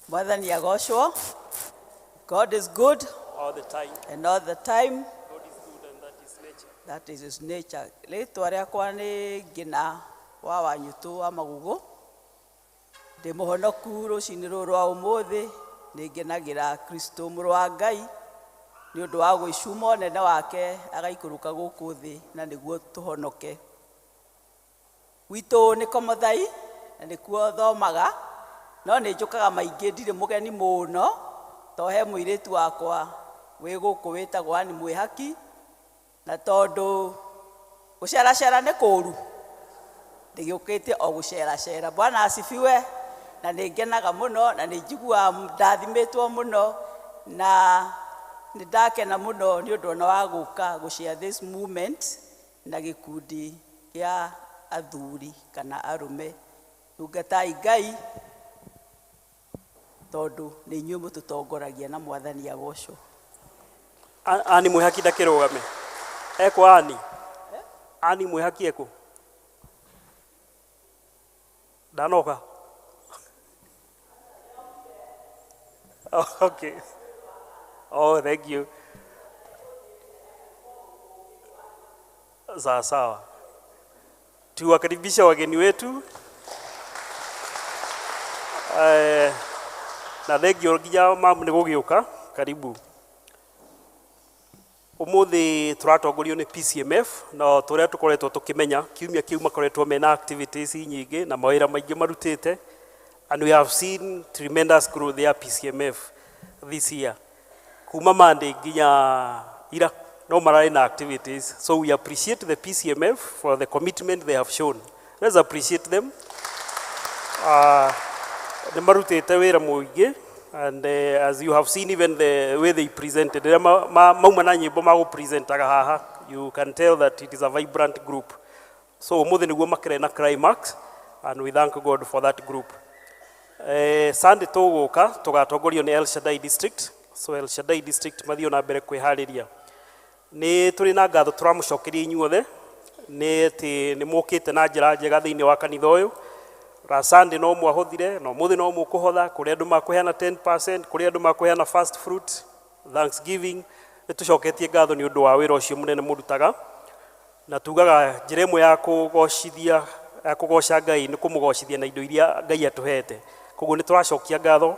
Mwathani agocwo. God is good all the time and all the time. God is good and that is nature. That is his nature. Rĩtwa rĩakwa nĩ Ngĩna wa Wanyũtũ wa Magugu. Ndĩ mũhonoku rũcinĩ rũrũ rwa ũmũthĩ, nĩ ngenagĩra Kristo mũrũ wa Ngai nĩ ũndũ wa gwĩcuma ũnene wake agaikũrũka gũkũ thĩ na nĩguo tũhonoke. Gwitũ nĩ Komothai na nĩkuo thomaga, no nĩ njũkaga maingĩ, ndirĩ mũgeni mũno to he mũirĩtu wakwa wĩ gũkũ wĩtagwo Ann Mwĩhaki, na tondũ gũceracera nĩ kũũru ndĩgĩũkĩte o gũceracera. Bwana asifiwe. Na nĩ ngenaga mũno na nĩ njiguaga ndathimĩtwo mũno na nĩ ndakena mũno nĩ ũndũ ona wa gũka gũ share this moment na gĩkundi kĩa athuri kana arũme. Tungatai Ngai tondũ nĩ inyuĩ mũtũtongoragia na Mwathani agocwo. Ani Mwĩhaki ndakĩrũgame. Ekũ Ani? Ani Mwĩhaki ekũ? Ndanoka? Oh, okay. Oh, thank you. Sawa sawa. Tuwakaribisha wageni wetu. Na thengio nginya mamu nĩ gũgĩũka. Karibu. Ũmũthĩ tũratongorio nĩ PCMF na tũrĩa tũkoretwo tũkĩmenya kiumia kĩu makoretwo mena activities nyingĩ na mawĩra maingĩ marutĩte, and we have seen tremendous growth ya PCMF this year. Kuma Monday nginya ira no mararĩ na activities, so we appreciate the PCMF for the commitment they have shown. Let's appreciate them. Nĩ marutĩte wĩra mũingĩ, and as you have seen, even the way they presented, rĩrĩa mauma na nyĩmbo magũpresentaga haha, you can tell that it is a vibrant group. So ũmũthĩ nĩguo makĩrĩ na climax, and we thank God for that group. Sunday tũgũka tũgatongorio nĩ El Shaddai District. So El Shaddai District mathiĩ na mbere kwĩharĩria. Nĩ tũrĩ na ngatho tũramũcokeria inyuothe nĩ atĩ nĩ mũkĩte na njĩra njega thĩinĩ wa kanitha ũyũ. Ra Sunday no mwahothire na ũmũthĩ no mũkũhotha, kũrĩ andũ makũheana 10%, kũrĩ andũ makũheana first fruit, thanksgiving. Nĩ tũcoketie ngatho nĩ ũndũ wa wĩra ũcio mũnene mũrutaga, na tugaga njĩra ĩmwe ya kũgocithia, ya kũgoca Ngai nĩ kũmũgocithia na indo iria Ngai atũhete. Koguo nĩ tũracokia ngatho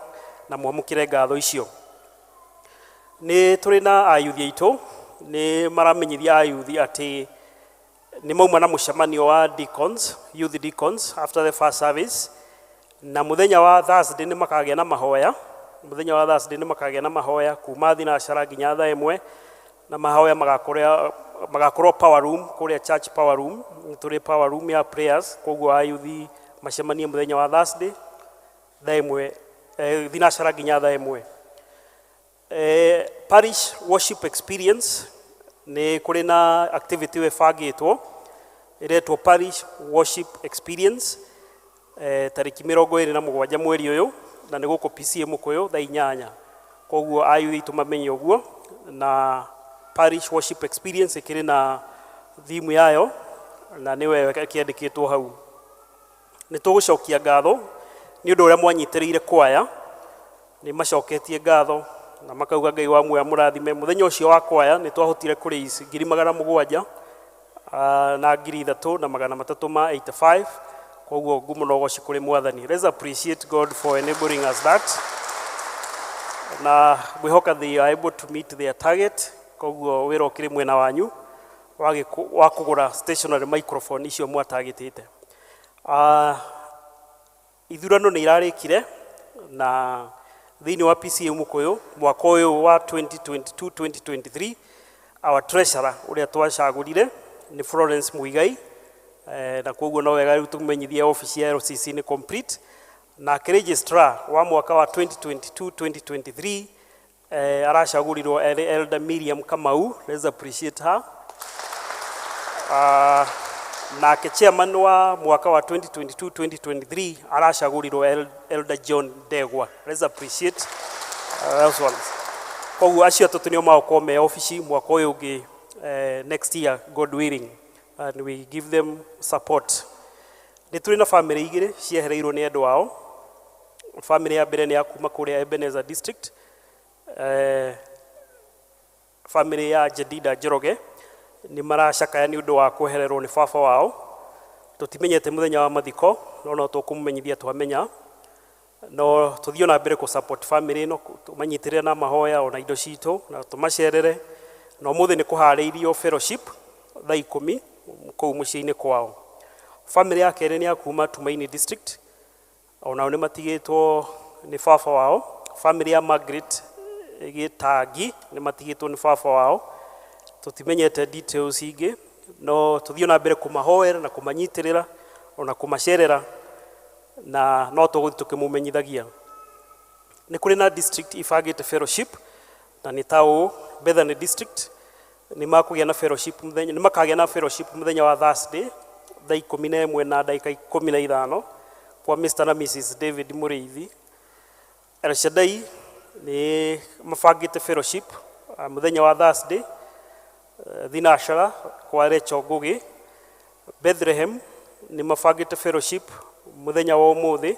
na mwamũkĩre ngatho icio. Nĩ tũrĩ na ayuthi aitũ, nĩ maramenyithia ayuthi atĩ nĩ mauma na mũcemanio wa deacons, youth deacons, after the first service, na mũthenya wa Thursday nĩ makagĩa na mahoya. Mũthenya wa Thursday nĩ makagĩa na mahoya kuma thinacara nginya thaa 1, na mahoya magakorwo power room, kũrĩa church power room. Nĩ tũrĩ power room ya prayers, koguo ayuthi macemanie mũthenya wa Thursday thaa 1, thinacara nginya thaa 1. Parish worship experience, nĩ kũrĩ na activity ĩbangĩtwo ĩretwo parish worship experience, tarĩki 27 mweri ũyũ, na nĩ gũkũ PCA Mũkũyũ thaa 8. Koguo ayuthi aitũ mamenye ũguo, na parish worship experience ĩkĩrĩ na theme yayo na nĩwe kĩandĩkĩtwo hau. Nĩ tũgũcokia ngatho nĩ ũndũ ũrĩa mwanyitĩrĩire kwaya, nĩ macoketie ngatho na makauga Ngai wa muoyo amũrathime. Mũthenya ũcio wa kwaya nĩ twahotire kũraise 700,000 na 3,385. Koguo ngumo na ũgoci kũrĩ Mwathani. Let's appreciate God for enabling us that, na ngwĩhoka they are able to meet their target. Koguo wĩra ũkĩrĩ mwena wanyu wa kũgũra stationary microphone icio mwatagĩtĩte. Ithurano nĩ irarĩkire na thĩinĩ wa PCA Mũkũyũ mwaka ũyũ wa 2022-2023, our treasurer ũrĩa twacagũrire nĩ Florence Muigai, na koguo no wega rĩu tũmenyithie office ya LCC nĩ complete. Nake registrar wa mwaka wa 2022-2023 aracagũrirwo arĩ Elder Miriam Kamau. Let's appreciate her. Nake chairman wa mwaka wa 2022-2023 aracagũrirwo Elder John Ndegwa. Let's appreciate those ones. Koguo acio atatũ nĩo magũkorwo me ofici mwaka ũyũ ũngĩ, next year, God willing, and we give them support. Nĩ tũrĩ na family igĩrĩ ciehereirwo nĩ andũ ao. Family ya mbere nĩ ya kuma kũrĩa Ebenezer District, family ya Jedida Njoroge, nĩ maracakaya nĩ ũndũ wa kwehererwo nĩ baba wao. Tũtimenyete mũthenya wa mathiko, no no tũkũmũmenyithia twamenya. No tũthiĩ na mbere kũ support family ĩno, tũmanyitĩrĩre na mahoya ona indo citũ na tũmacerere. Na ũmũthĩ nĩ kũharĩirio fellowship thaa 10 kũu mũciĩ-inĩ kwao. Family ya kerĩ nĩ ya kuma Tumaini District, onao nĩ matigĩtwo nĩ baba wao. Family ya Margaret Gĩtangi nĩ matigĩtwo nĩ baba wao. Tũtimenyete details ingĩ, no tũthiĩ na mbere kũmahoera na kũmanyitĩrĩra ona kũmacerera, na no tũgũthiĩ tũkĩmũmenyithagia. Nĩ kũrĩ na district ibangĩte fellowship, na nĩ ta ũũ: Bethany District nĩ makũgĩa na fellowship mũthenya, nĩ makagĩa na fellowship mũthenya wa Thursday thaa 11:15 kwa Mr na Mrs David Mũrĩithi. El Shaddai nĩ mabangĩte fellowship mũthenya wa Thursday thinacara kwa Rachel Ngugi. Bethlehem nĩ mabangĩte fellowship mũthenya wa ũmũthĩ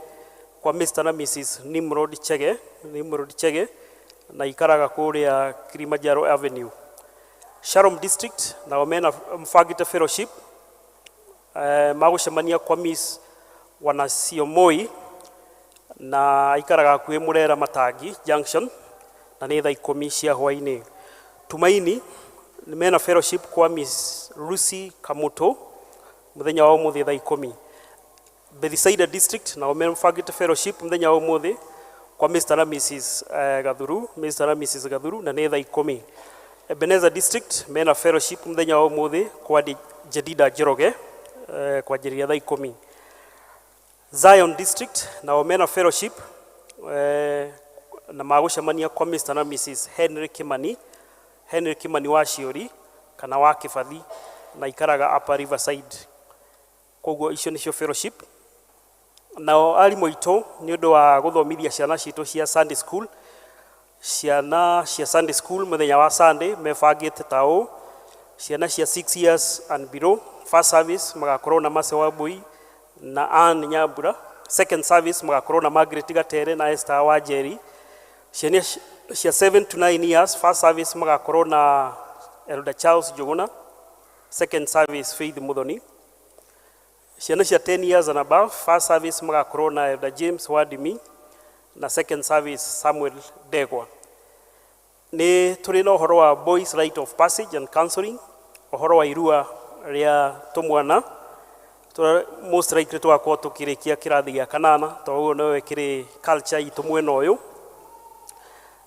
kwa Mr na Mrs Nimrod Chege, Nimrod Chege, na ikaraga kũrĩa Kilimanjaro Avenue. Shalom District nao mena mabangĩte fellowship, magũcemania kwa Miss Wanasiomoi na aikaraga hakuhĩ Murera Matangi Junction, na nĩ thaa 10 cia hwaĩ-inĩ. Tumaini nĩ mena fellowship kwa Miss Lucy Kamuto mũthenya wa ũmũthĩ thaa 10. Bethsaida District nao mebangĩte fellowship mũthenya wa ũmũthĩ kwa Mr na Mrs Gathuru, Mr na Mrs Gathuru, na nĩ thaa 10. Ebenezer District mena fellowship mũthenya wa ũmũthĩ kwa Jedida Njoroge, kwanjĩrĩria thaa 10. Zion District nao mena fellowship, na magũcemania kwa Mr na Mrs Henry Kimani, Henry Kimani wa Ciũri kana wa Kĩbathi, na ikaraga Upper Riverside. Koguo icio nĩcio fellowship. Nao arimũ aitũ, nĩ ũndũ wa gũthomithia ciana citũ cia Sunday school, ciana cia Sunday school mũthenya wa Sunday mebangĩte ta ũũ: ciana cia 6 years and below, first service magakorwo na Mercy Wambui na Ann Nyambura. Second service magakorwo na Margaret Gatere na Esther Wanjeri. Ciana cia 7 to 9 years, first service magakorwo na Elder Charles Njuguna, second service Faith Muthoni. Ciana cia 10 years and above, first service magakorwo na Elder James Wadimi na second service Samuel Ndegwa. Nĩ tũrĩ na ũhoro wa boys rite of passage and counseling, ũhoro wa irua rĩa tũmwana. Most likely tũgakorwo tũkĩrĩkia kĩrathi gĩa kanana, tondũ ũguo nowe kĩrĩ culture itũ mwena ũyũ.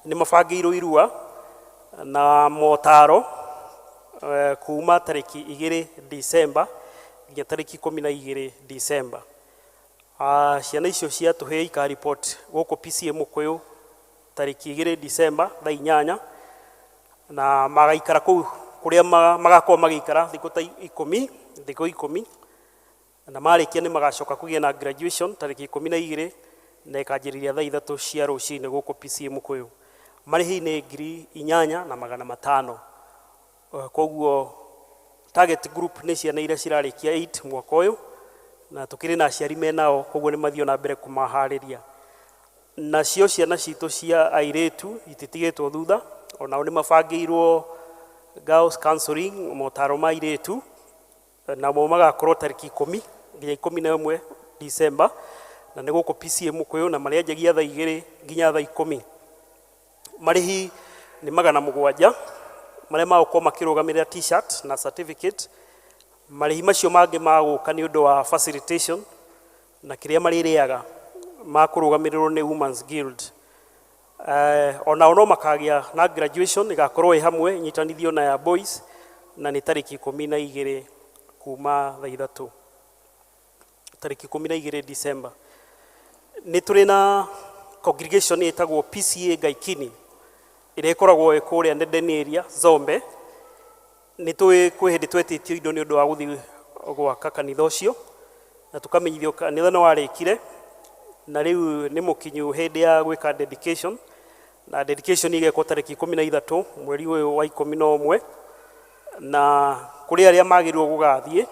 Nĩ mabangĩirwo irua na motaro kuma tarĩki 2 December nginya tarĩki 12 December. Ciana icio cia tũhĩĩ ikaripoti gũkũ PCA Mũkũyũ tarĩki 2 December thaa 8, na magaikara kũu kũrĩa magakorwo magĩikara thikũ ta 10, thikũ 10, na marĩkia nĩ magacoka kũgĩa na graduation tarĩki 12 na ĩkanjĩrĩria thaa 3 cia rũcinĩ gũkũ PCA Mũkũyũ. Marĩhi nĩ 8500. Koguo target group nĩ ciana iria cirarĩkia 8 mwaka ũyũ, na tũkĩrĩ na aciari menao, koguo nĩ mathiĩ na mbere kũmaharĩria. Nacio ciana citũ cia airĩtu ititigĩtwo thutha, onao nĩ mabangĩirwo girls counseling, motaro ma airĩtu, namo magakorwo tarĩki 10 nginya 11 December, na nĩ gũkũ PCA Mũkũyũ, na marĩanjagia thaa 2 nginya thaa 10. Marĩhi nĩ 700 marĩa magũkorwo makĩrũgamĩrĩra t-shirt na certificate. Marĩhi macio mangĩ magũka nĩ ũndũ wa facilitation na kĩrĩa marĩrĩaga makũrũgamĩrĩrwo nĩ Women's Guild. Onao no makagĩa na graduation ĩgakorwo ĩ hamwe ĩnyitanithio na ya boys, na nĩ tarĩki 12 kuma thaa 3, tarĩki 12 December. Nĩ tũrĩ na congregation ĩtagwo PCA Gaikini ĩrĩa ĩkoragwo ĩ kũrĩa Nendeni area Zombe. Nĩ tũĩ kwĩ hĩndĩ twetĩtio indo nĩ ũndũ wa gũthiĩ gwaka kanitha ũcio, na tũkamenyithio kanitha nĩ warĩkire, na rĩu nĩ mũkinyu hĩndĩ ya gwĩka dedication, na dedication ĩgekwo tarĩki 13 mweri ũyũ wa 11, na kũrĩ arĩa magĩrĩirwo gũgathiĩ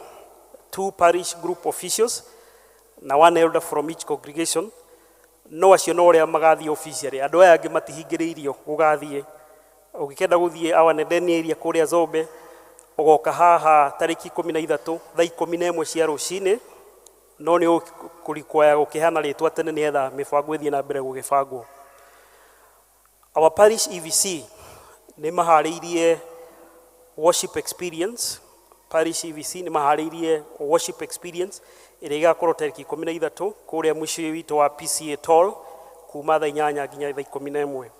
2 parish group officials na 1 elder from each congregation, no acio no arĩa magathiĩ officially, andũ aya angĩ matihingĩrĩirio gũgathiĩ. Ũngĩkenda gũthiĩ our Nendeni area kũrĩa Zombe, ũgoka haha tarĩki 13 thaa 11 cia rũcinĩ, no nĩ ũkũrikwaya gũkĩheana rĩtwa tene nĩgetha mĩbango ĩthiĩ na mbere gũgĩbangwo. Our parish EVC nĩ maharĩirie worship experience. Parish EVC nĩ maharĩirie worship experience ĩrĩa ĩgakorwo tarĩki 13 kũrĩa mũciĩ witũ wa PCA Toll kuma thaa 8 nginya thaa 11.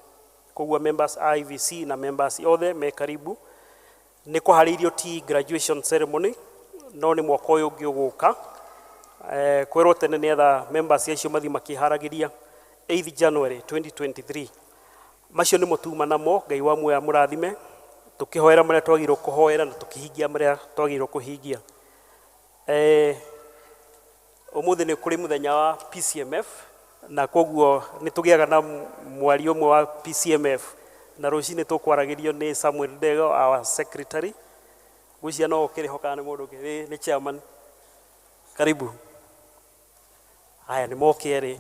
Koguo members a EVC na members othe me karibu. Nĩ kũharĩirio tea graduation ceremony, no nĩ mwaka ũyũ ũngĩ ũgũka. Kwĩrwo tene nĩgetha members acio mathiĩ makĩharagĩria 8 January 2023. Macio nĩmo tuma namo, Ngai wa muoyo amũrathime, tũkĩhoera marĩa twagĩrĩirwo kũhoera na tũkĩhingia marĩa twagĩrĩirwo kũhingia. Ũmũthĩ nĩ kũrĩ mũthenya wa PCMF, na koguo nĩ tũgĩaga na mwaria ũmwe wa PCMF, na rũcinĩ tũkwaragĩrio nĩ Samuel Ndego, our secretary. Ngwĩciria no ũkĩrĩ ho kana nĩ mũndũ ũngĩ, nĩ chairman. Karibu. Haya, nĩ moke erĩ.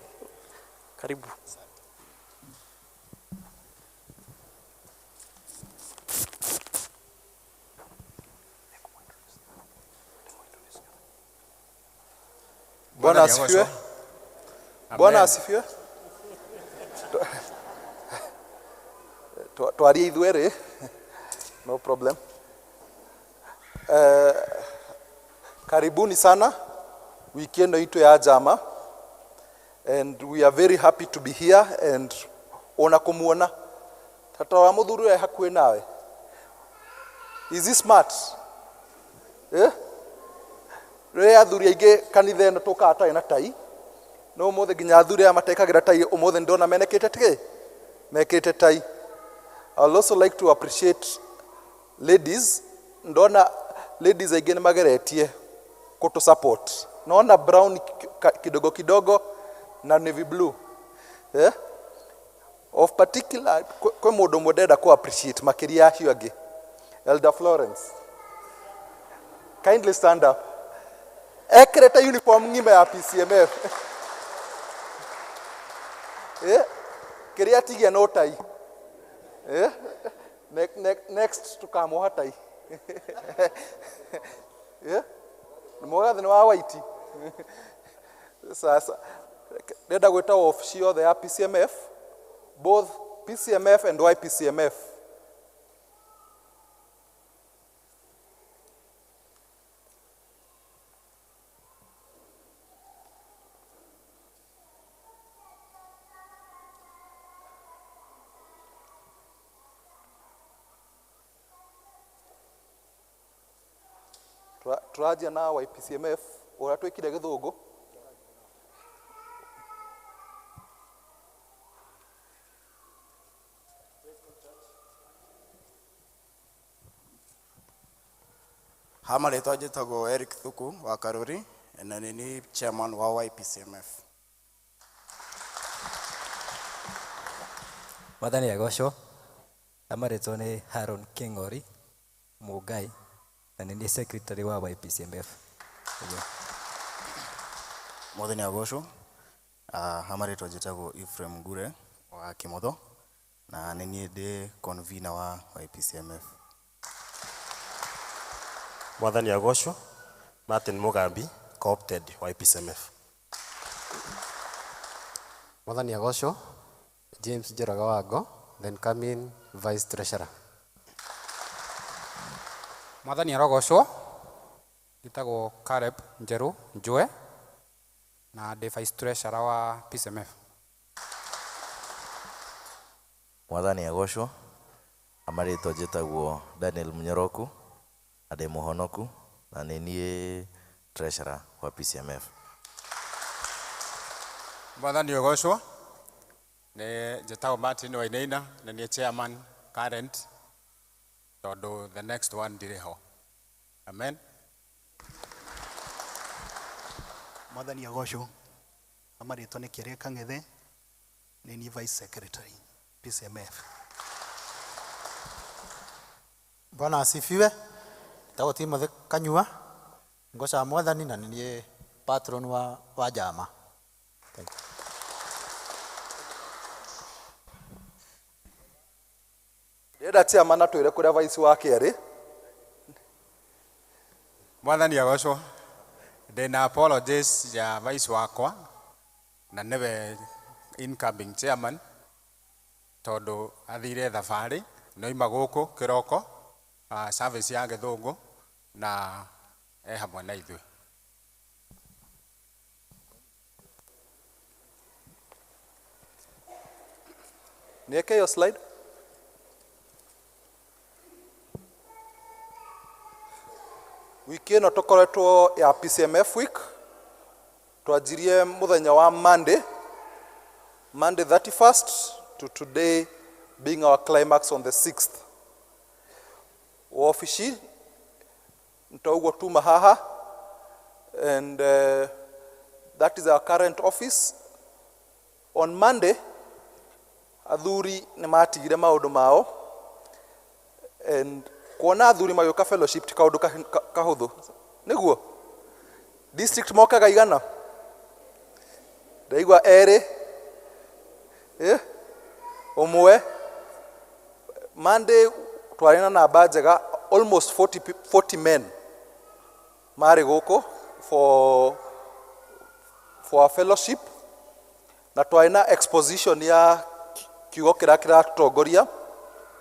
Karibu. Bwana asifiwe. Bwana asifiwe. Twarie ithuerĩ, no problem. Karibuni sana wiki ĩno itũ ya Jama, and we are very happy to be here and ona kũmuona tata wa mũthuri ũyũ e hakuhĩ nawe. Is he smart? Eh? Rĩrĩa athuri aingĩ kanitha ĩno tũkaga tarĩ na tai, no ũmũthĩ nginya athuri aya matekagĩra tai ũmũthĩ ndona menekĩte tĩ mekĩrĩte tai. I would also like to appreciate ladies. Ndona ladies aingĩ nĩ mageretie kũtũ support. Naona brown kidogo kidogo na navy blue. Eh? Of particular kwĩ mũndũ ũmwe ndĩrenda kũ appreciate makĩria ya acio angĩ. Elder Florence. Kindly stand up. Ekĩrĩte uniform ng'ima ya PCMF. Kĩrĩa atigia no tai. Next tukamuoha tai. Nĩ mũgathĩ nĩ wa white. Sasa ndĩrenda gwĩta wabici yothe ya PCMF, both PCMF and YPCMF. Tũranjia na YPCMF ũrĩa twĩkire gĩthũngũ. Ha marĩtwa njĩtagwo Eric Thuku wa Karuri na nĩ niĩ chairman wa YPCMF. Mwathani agocwo. Amarĩtwa nĩ Haron King'ori Mũngai na nĩ niĩ secretary wa YPCMF. Mwathani agocwo. Ha marĩtwa njĩtagwo Ephraim Ngure wa Kĩmotho na nĩ niĩ ndĩ convener wa YPCMF. Mwathani agocwo. Martin Mugambi, co-opted YPCMF. Mwathani agocwo. James Njoroge Wango, then come in vice treasurer. Mwathani arogocwo. Njĩtagwo Caleb Njeru Njue na ndĩ vice treasurer wa PCMF. Mwathani agocwo. Amarĩtwa njĩtagwo Daniel Munyoroku na ndĩ mũhonoku na nĩ niĩ treasurer wa PCMF. Mwathani agocwo. Nĩ njĩtagwo Martin Wainaina na niĩ chairman current tondũ the next one ndirĩ ho. Amen. Mwathani agocwo. Amarĩtwa nĩ Kĩrĩa Kang'ethe, nĩ niĩ vice secretary PCMF. Bwana asifiwe. Njĩtagwo Timothy Kanyua, ngocaga Mwathani na nĩ niĩ patron wa njama. Thank you. Ndĩrenda chairman atwĩre kũrĩa vice wake arĩ. Mwathani agocwo. Ndĩna apologies ya vice wakwa na nĩwe incoming chairman tondũ athire thabarĩ noima gũkũ kĩroko service ya gĩthũngũ na e hamwe na ithuĩ. Niweke hiyo slide. Wiki ĩno tũkoretwo ya PCMF week. Twanjirie mũthenya wa Monday, Monday 31st to today being our climax on the 6th. Wabici nĩtoguo tuma haha, and that is our current office. On Monday athuri nĩ matigire maũndũ mao, and kuona athuri magĩũka fellowship ti kaũndũ kahũthũ. Nĩguo district mokaga igana, ndaigua erĩ, ũmwe. Monday twarĩ na namba njega, almost 40 men marĩ gũkũ for a fellowship, na twarĩ na exposition ya kiugo kĩrĩa kĩratũtongoria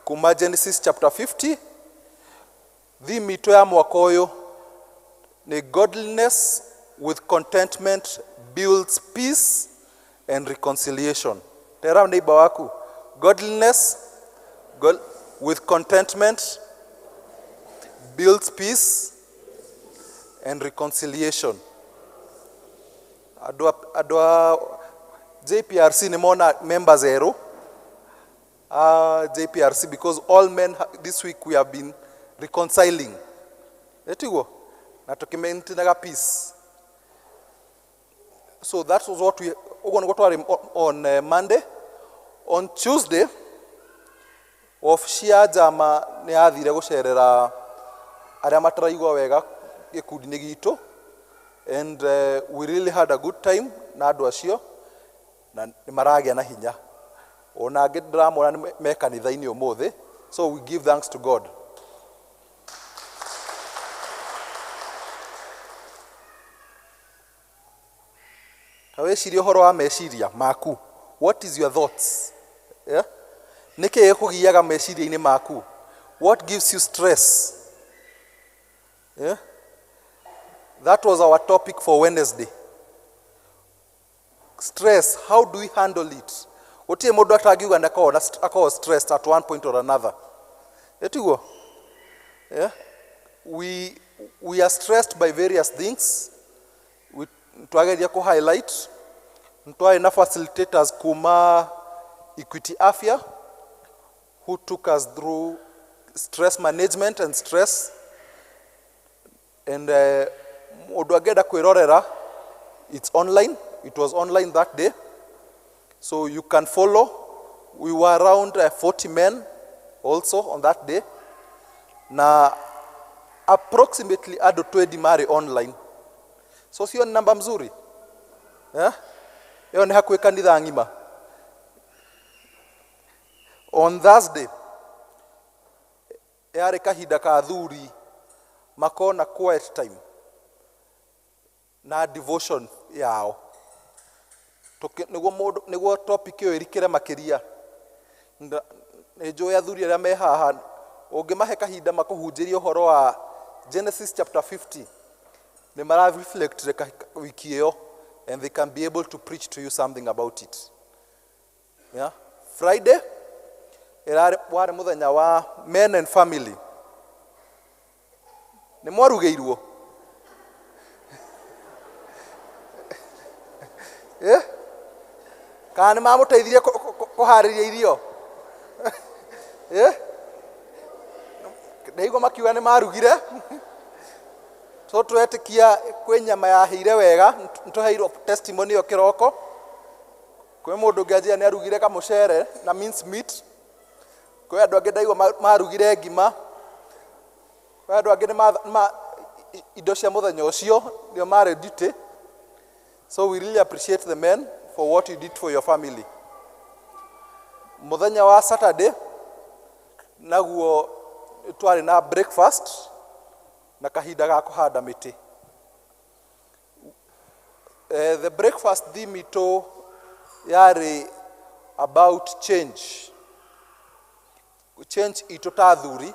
kuma Genesis chapter 50. Theme itũ ya mwaka ũyũ nĩ godliness with contentment builds peace and reconciliation. Tera neighbor waku, godliness with contentment builds peace and reconciliation. Andũ a JPRC nĩ mona members erũ JPRC, because all men this week we have been reconciling. Etiguo na tukimaintainaga peace. So that was what we ũguo nĩguo twarĩ on Monday. On Tuesday wabici ya njama nĩ yathire gũcerera arĩa mataraigua wega gĩkundi-inĩ gitũ, and we really had a good time na andũ acio. Na nĩ maragĩa na hinya. Ona angĩ ndĩramona nĩ me kanitha-inĩ ũmũthĩ. So we give thanks to God. Ta wĩcirie ũhoro wa meciria maku. What is your thoughts? Yeah? Nĩ kĩĩ gĩkũgiaga meciria-inĩ maku? What gives you stress? Yeah? That was our topic for Wednesday. Stress, how do we handle it? Gũtirĩ mũndũ atangiuga nĩ akoragwo stressed at one point or another. Ĩtiguo? Yeah? We are stressed by various things. We twageria kũ highlight. Twarĩ na facilitators kuma Equity Afya who took us through stress management and stress. And mũndũ angĩenda kwĩrorera, it's online. It was online that day. So you can follow. We were around 40 men also on that day. Na approximately andũ 20 marĩ online. So sio ni namba mzuri? Eh? Ĩyo nĩ hakuhĩ kanitha ng'ima. On Thursday, yarĩ kahinda ka athuri makona quiet time na devotion yao. Nĩguo mũndũ, nĩguo topic ĩyo ĩrikĩre makĩria. Nĩ njũĩ athuri arĩa me haha, ũngĩmahe kahinda makũhunjĩrie ũhoro wa Genesis chapter 50, nĩ mara reflect wiki ĩyo and they can be able to preach to you something about it. Yeah? Friday, ĩrarĩ warĩ mũthenya wa men and family. Nĩ mwarugĩirwo? Eh? Kana nĩ mamũteithirie kũharĩria irio? Eh? Ndaigua makiuga nĩ marugire. So twetĩkia kwĩ nyama yahĩire wega, nĩtũheirwo testimony ĩyo kĩroko. Kwĩ mũndũ ũngĩ anjĩra nĩ arugire kamũcere na mince meat. Kwĩ andũ angĩ ndaigua marugire ngima. Kwĩ andũ angĩ nĩ indo cia mũthenya ũcio nĩo marĩ duty. So we really appreciate the men for what you did for your family. Mũthenya wa Saturday naguo twarĩ na breakfast na kahinda ga kũhanda mĩtĩ. The breakfast theme itũ yarĩ about change. Change itũ ta athuri.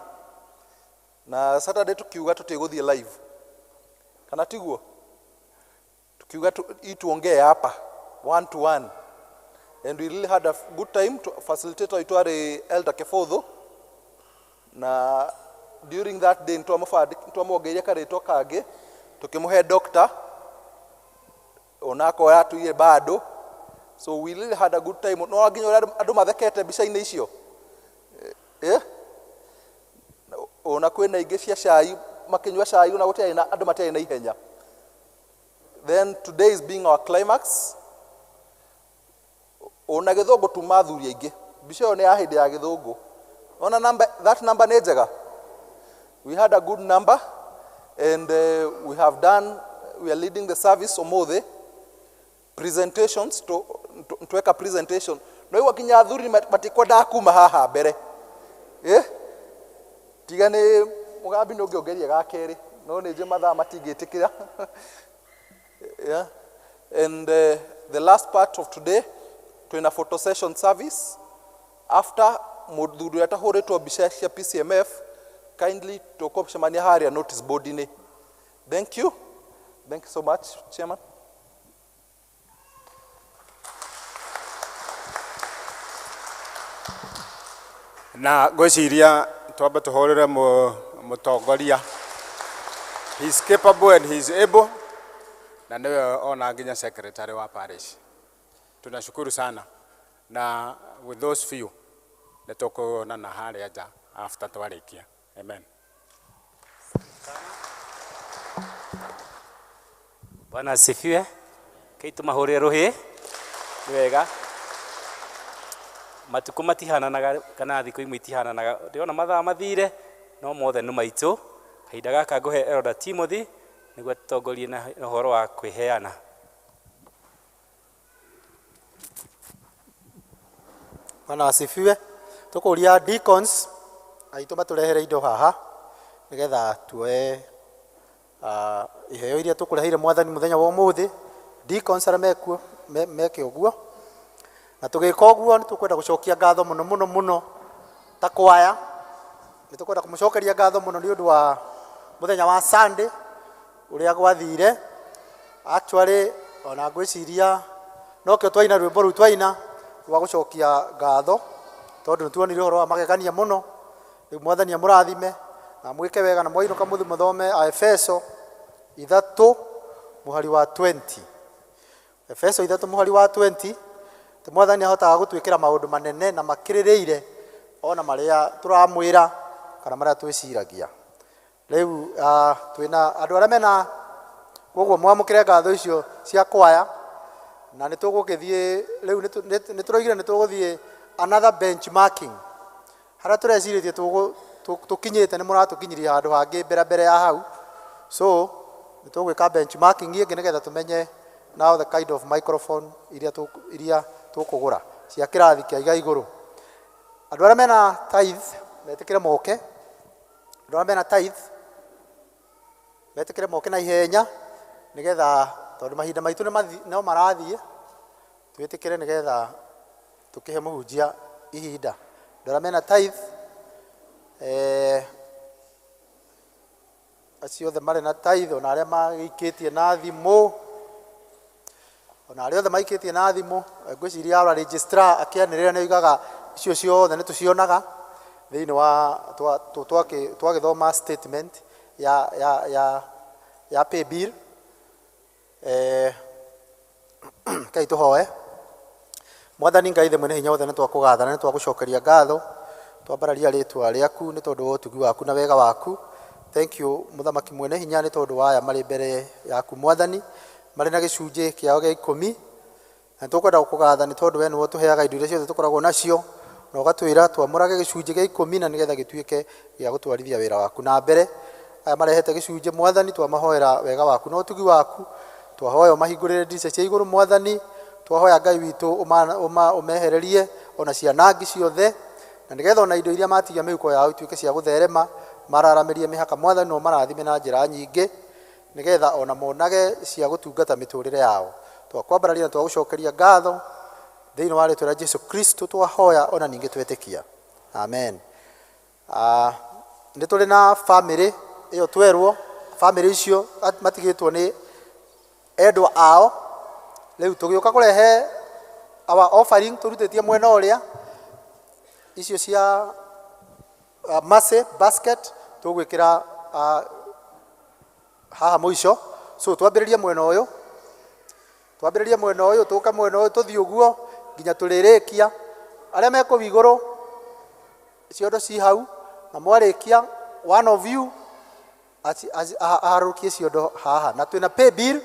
Na Saturday tukiuga tũtigũthiĩ live. Kana tiguo? Tukiuga ituongee hapa one to one. And we really had a good time. To facilitator itũ arĩ Elder Kefodho. Na during that day nĩtwamwongereire karĩtwa kangĩ, tũkĩmũhe doctor, onako yatuire bado. So we really had a good time. No nginya ũrĩa andũ mathekete mbica-inĩ icio. Eh? Ona kwĩna ingĩ cia cai, makĩnyua cai ona gũtiarĩ na andũ matiarĩ na ihenya. Then today is being our climax. Ona gĩthũngũ tuma athuri aingĩ. Mbica ĩyo nĩ ya hĩndĩ ya gĩthũngũ. Ona number, that number nĩ njega. We had a good number and we have done, we are leading the service ũmũthĩ. Presentations, tweka presentation. No igua nginya athuri matikwendaga kuma haha mbere. Eh? Tiga nĩ mũgambi nĩ ũngĩongeria ga kerĩ, no nĩ njũĩ mathaa matingĩtĩkĩra. Yeah. And the last part of today, twĩna photo session service. After mũthuri ũrĩa atahũrĩtwo mbica cia PCMF, kindly tũkũcemania harĩa notice board-inĩ. Thank you. Thank you so much, Chairman. Na ngwĩciria twambe tũhũrĩre mũtongoria. He is capable and he is able, na nĩwe ona nginya secretary wa parish. Tunashukuru sana, na with those few nĩ tũkuonana harĩa nja after twarĩkia. Amen. Bwana asifiwe. Kei tũmahũrĩre rũhĩ. Nĩ wega. Matukũ matihananaga kana thikũ imwe itihananaga. Ndĩrona mathaa mathire no mothe nĩ maitũ. Kahinda gaka ngũhe Elder Timothy nĩguo tũtongorie na ũhoro wa kwĩheana. Bwana asifiwe. Tukuria deacons aitũ matũrehere indo haha nĩgetha tuoe iheo iria tũkũreheire mwathani mũthenya wa ũmũthĩ. Deacons arĩa mekuo meke ũguo, na tũgĩka ũguo nĩ tũkwenda gũcokia ngatho mũno mũno mũno ta kwaya. Nĩ tũkwenda kũmũcokeria ngatho mũno nĩ ũndũ wa mũthenya wa Sunday ũrĩa gwathire. Actually ona ngwĩciria nokĩo twaina rwĩmbo rũu twaina rwa gũcokia ngatho, tondũ nĩ tuonire ũhoro wa magegania mũno. Rĩu mwathani amũrathime na mwĩke wega, na mwainũka mũthiĩ mũthome Aefeso 3 mũhari wa 20. Efeso 3 mũhari wa 20, atĩ mwathani ahotaga gũtwĩkĩra maũndũ manene na makĩrĩrĩire ona marĩa tũramwĩra kana marĩa twĩciragia. Rĩu twĩna andũ arĩa mena, koguo mwamũkĩre ngatho icio cia kwaya, na nĩ tũgũgĩthiĩ rĩu, nĩ tũroigire nĩ tũgũthiĩ another benchmarking harĩa tũrecirĩtie tũkinyĩte, nĩ mũratũkinyirie handũ hangĩ mbere mbere ya hau. So nĩ tũgwĩka benchmarking ĩngĩ nĩgetha tũmenye now the kind of microphone iria tũkũgũra cia kĩrathi kĩa iga igũrũ. Andũ arĩa mena tithe metĩkĩre moke, andũ arĩa mena tithe metĩkĩre moke na ihenya, nĩgetha tondũ mahinda maitũ no marathiĩ, twĩtĩkĩre nĩgetha tũkĩhe mũhunjia ihinda. Andũ arĩa mena tithe, acio othe marĩ na tithe, ona arĩa magĩikĩtie na thimũ, ona arĩa othe maikĩtie na thimũ, ngwĩciria our registrar akĩanĩrĩra nĩ oigaga icio ciothe nĩ tũcionaga thĩinĩ wa twagĩthoma statement ya pay bill. Kai tũhoe. Mwathani Ngai the mwene hinya wothe, nĩ twakũgatha na nĩ twagũcokeria ngatho, twambararia rĩtwa rĩaku nĩ tondũ wa ũtugi waku na wega waku. Thank you mũthamaki mwene hinya nĩ tondũ wa aya marĩ mbere yaku mwathani, marĩ na gĩcunjĩ kĩao gĩa 10, na nĩtũkwenda gũkũgatha nĩ tondũ we nĩwe ũtũheaga indo iria ciothe tũkoragwo nacio, na ũgatwĩra twamũrage gĩcunjĩ gĩa 10 na nĩgetha gĩtuĩke gĩa gũtwarithia wĩra waku na mbere. Aya marehete gĩcunjĩ mwathani, twamahoera wega waku na ũtugi waku, twahoya ũmahingũrĩre ndirica cia igũrũ mwathani, twahoya Ngai witũ ũmehererie ona cianangi ciothe, na nĩgetha ona indo iria matigia mĩhuko yao ituĩke cia gũtherema, mararamĩrie mĩhaka mwathani, na ũmarathime na njĩra nyingĩ, nĩgetha ona monage cia gũtungata mĩtũrĩre yao. Twakwambararia na twagũcokeria ngatho thĩinĩ wa rĩtwa rĩa Jesu Kristo twahoya ona ningĩ twetĩkia, amen. Nĩ tũrĩ na famĩlĩ ĩyo twerwo, famĩlĩ icio matigĩtwo nĩ endwa ao. Rĩu tũgĩũka kũrehe our offering tũrutĩtie mwena ũrĩa icio cia mercy basket tũgwĩkĩra haha mũico. So twambĩrĩrie mwena ũyũ, twambĩrĩrie mwena ũyũ, tũke mwena ũyũ, tũthiĩ ũguo nginya tũrĩrĩkia. Arĩa me kũu igũrũ ciondo ci hau, na mwarĩkia one of you aharũkie ciondo haha, na twĩna pay bill,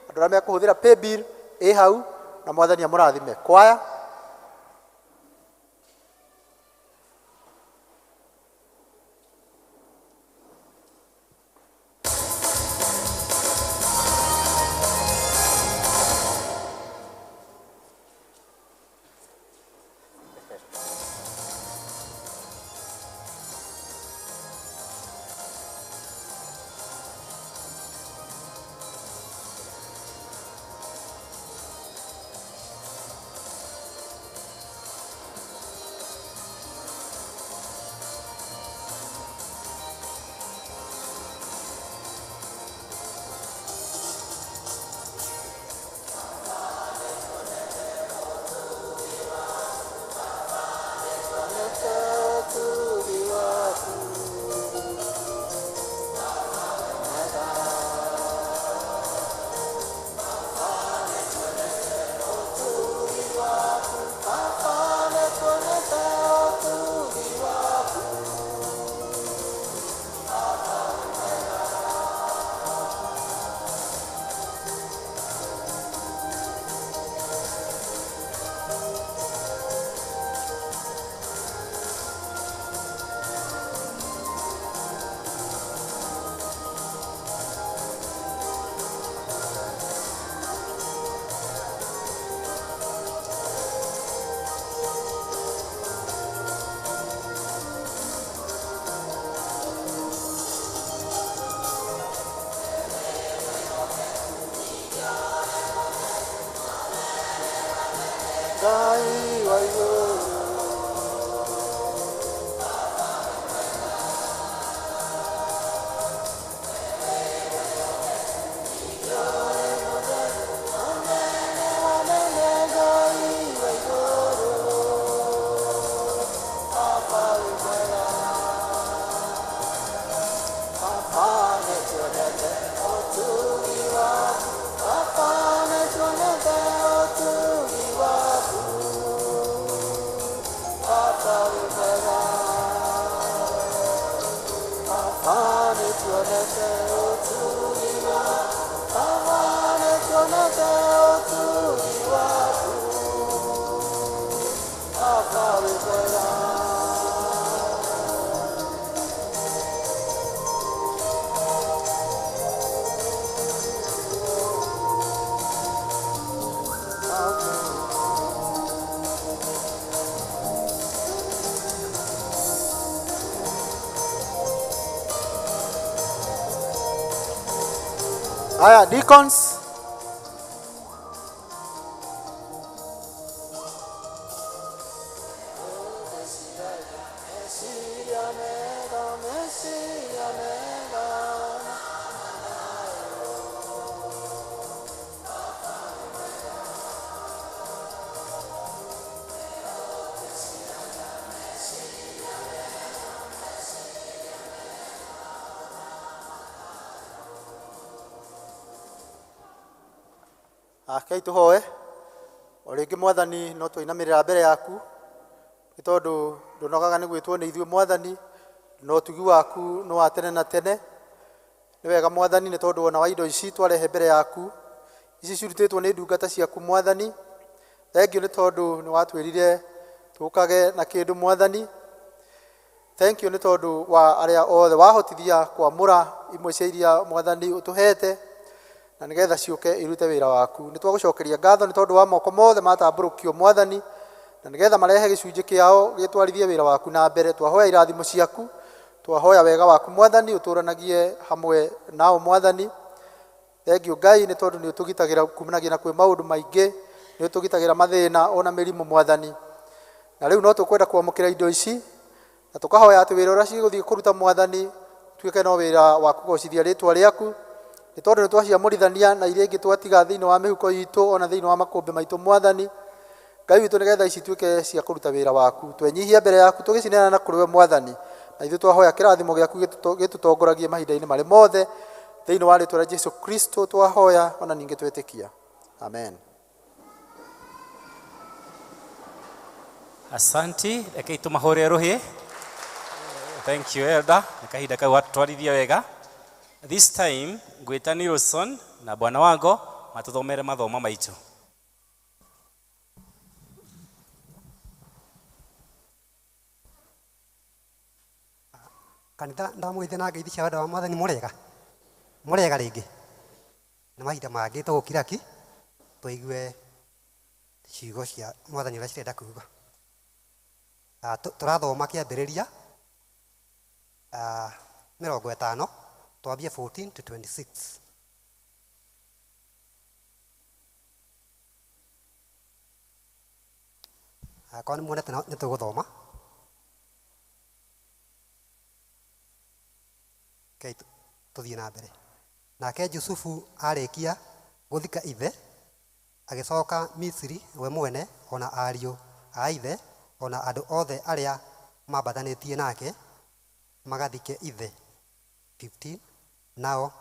andũ arĩa mekũhũthĩra pay bill ĩ hau, na mwathani amũrathime. Kwaya. Ngai wa igũrũ. Haya, deacons. Rekei tũhoe o rĩngĩ mwathani no twainamĩrĩra mbere yaku nĩ tondũ ndũnogaga nĩ gwĩtwo nĩ ithuĩ mwathani na ũtugi waku nĩ wa tene na tene. Nĩ wega mwathani nĩ tondũ ona wa indo ici twarehe mbere yaku, ici cirutĩtwo nĩ ndungata ciaku mwathani. Thengiũ nĩ tondũ nĩ watwĩrire tũkage na kĩndũ mwathani. Thank you nĩ tondũ wa arĩa othe wahotithia kwamũra imwe cia iria mwathani ũtũhete na nĩgetha ciũke irute wĩra waku. Nĩ twagũcokeria ngatho nĩ tondũ wa moko mothe matambũrũkio mwathani na nĩgetha marehe gĩcunjĩ kĩao gĩtwarithie wĩra waku na mbere. Twahoya irathimo ciaku, twahoya wega waku mwathani ũtũranagie hamwe nao mwathani. Thengiũ Ngai nĩ tondũ nĩ ũtũgitagĩra kumanagia na kwĩ maũndũ maingĩ, nĩ ũtũgitagĩra mathĩna ona mĩrimũ mwathani. Na rĩu no tũkwenda kwamũkĩra indo ici na tũkahoya atĩ wĩra ũrĩa cigũthiĩ kũruta mwathani tuĩke no wĩra wa kũgocithia rĩtwa rĩaku, nĩ tondũ nĩ twaciamũrithania na iria ingĩ twatiga thĩinĩ wa mĩhuko itũ ona thĩinĩ wa makũmbĩ maitũ mwathani. Ngai witũ nĩgetha ici ituĩke cia kũruta wĩra waku, twenyihia mbere yaku tũgĩcineana na kũrĩ we mwathani, na ithuĩ twahoya kĩrathimo gĩaku gĩtũtongoragie mahinda-inĩ marĩ mothe thĩinĩ wa rĩtwa rĩa Jesu Kristo twahoya ona ningĩ twetĩkia, amen. Asanti, rekei tũmahũre rũhĩ. Thank you elder, nĩ kahinda kau watũtwarithia wega. This time ngwĩta Nilson na bwana wango matũthomere mathomo maitũ. Kanitha ndamwĩte na ngeithi cia wendo wa mwathani mũrega mũrega rĩngĩ nĩ mahinda mangĩ tũgũkira ki tũigue ciugo cia mwathani ũrĩa cirenda kuga. Tũrathoma kĩambĩrĩria 50 twambie 14 to 26. Akorwo nĩ muonete nĩ tũgũthoma. Rekei tũthiĩ na mbere. Nake Jusufu arĩkia gũthika ithe agĩcoka Misiri we mwene ona ariũ a ithe ona andũ othe arĩa mambathanĩtie nake magathike ithe. 15 Nao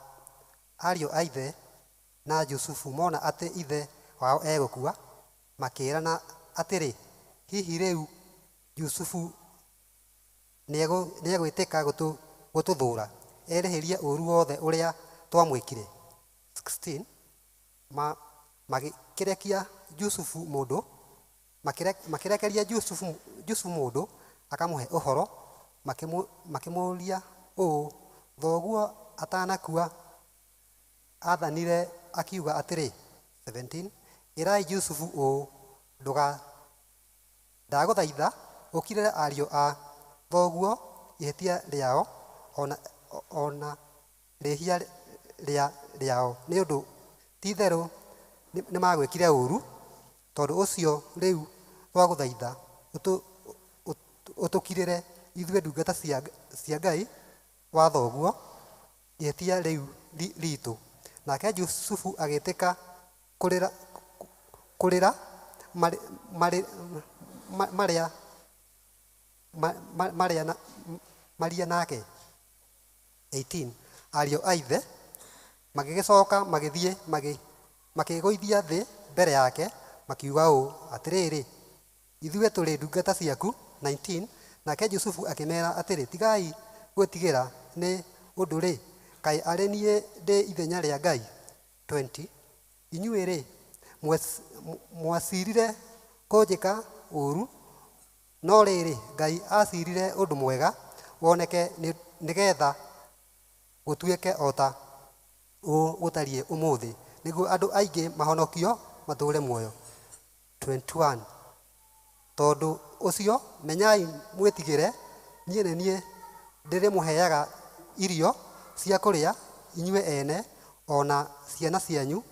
ariũ a ithe na Jusufu mona atĩ ithe wao egũkua makĩĩrana atĩrĩ, hihi rĩu Jusufu nĩegwĩtĩka gũtũthũũra erĩhĩrie ũũru wothe ũrĩa twamwĩkire. 16 Magĩkĩrekia Jusufu mũndũ makĩrekeria Jusufu mũndũ akamũhe ũhoro makĩmũũria ũũ, thoguo atanakua aathanire akiuga atĩrĩ. 17 Ĩrai Jusufu ũũ, ndagũthaitha ũkirĩre ariũ a thoguo ihĩtia rĩao ona rĩhia rĩao nĩ ũndũ ti-itherũ nĩmagwĩkire ũũru. Tondũ ũcio rĩu Twagũthaitha ũtũkirĩre ithuĩ ndungata cia Ngai wa thoguo ihĩtia rĩu riitũ. Nake Jusufu agĩtĩka kũrĩra maria nake. 18 Ariũ a ithe magĩgĩcoka magĩthiĩ makĩĩgũithia thĩ mbere yake, makiuga ũũ, atĩrĩrĩ, ithuĩ tũrĩ ndungata ciaku. 19 Nake Jusufu akĩmeera atĩrĩ, tigai gwĩtigĩra, nĩ ũndũ-rĩ, kaĩ arĩ niĩ ndĩ ithenya rĩa Ngai? 20 Inyuĩ-rĩ, mwaciirire kũnjĩka ũũru, no rĩrĩ, Ngai aciirire ũndũ mwega woneke, nĩgeetha gũtuĩke o ta ũũ gũtariĩ ũmũthĩ, nĩguo andũ aingĩ mahonokio matũũre muoyo. 21 Tondũ ũcio menyai mwĩtigĩre, niĩ nĩ niĩ ndĩrĩmũheaga irio cia kũrĩa inyuĩ ene o na ciana cianyu.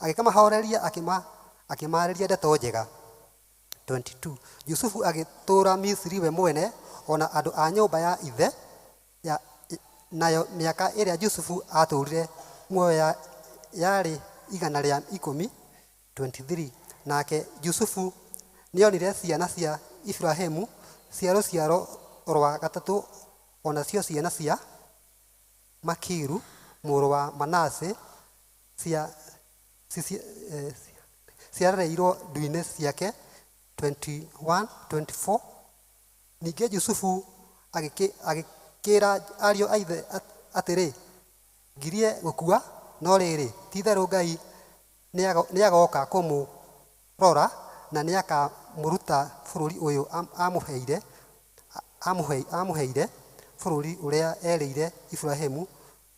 Agĩkĩmahooreria akĩmaarĩria ndeto njega. 22 Jusufu agĩtũũra Misiri we mwene o na andũ a nyũmba ya ithe, nayo mĩaka ĩrĩa Jusufu aatũũrire muoyo yarĩ 110. 23 Nake Jusufu nĩonire ciana cia Iburahĩmu cia rũciaro rwa gatatũ, o nacio ciana cia Makiru mũrũ wa Manase ciarereirwo ndu-inĩ ciake. 21 24 Ningĩ Jusufu agĩkĩra ariũ a ithe atĩrĩ, ngirie gũkua, no rĩrĩ, ti-itherũ Ngai nĩagooka kũmũrora na nĩakamũruta bũrũri ũyũ amũheire, bũrũri ũrĩa erĩire Iburahĩmu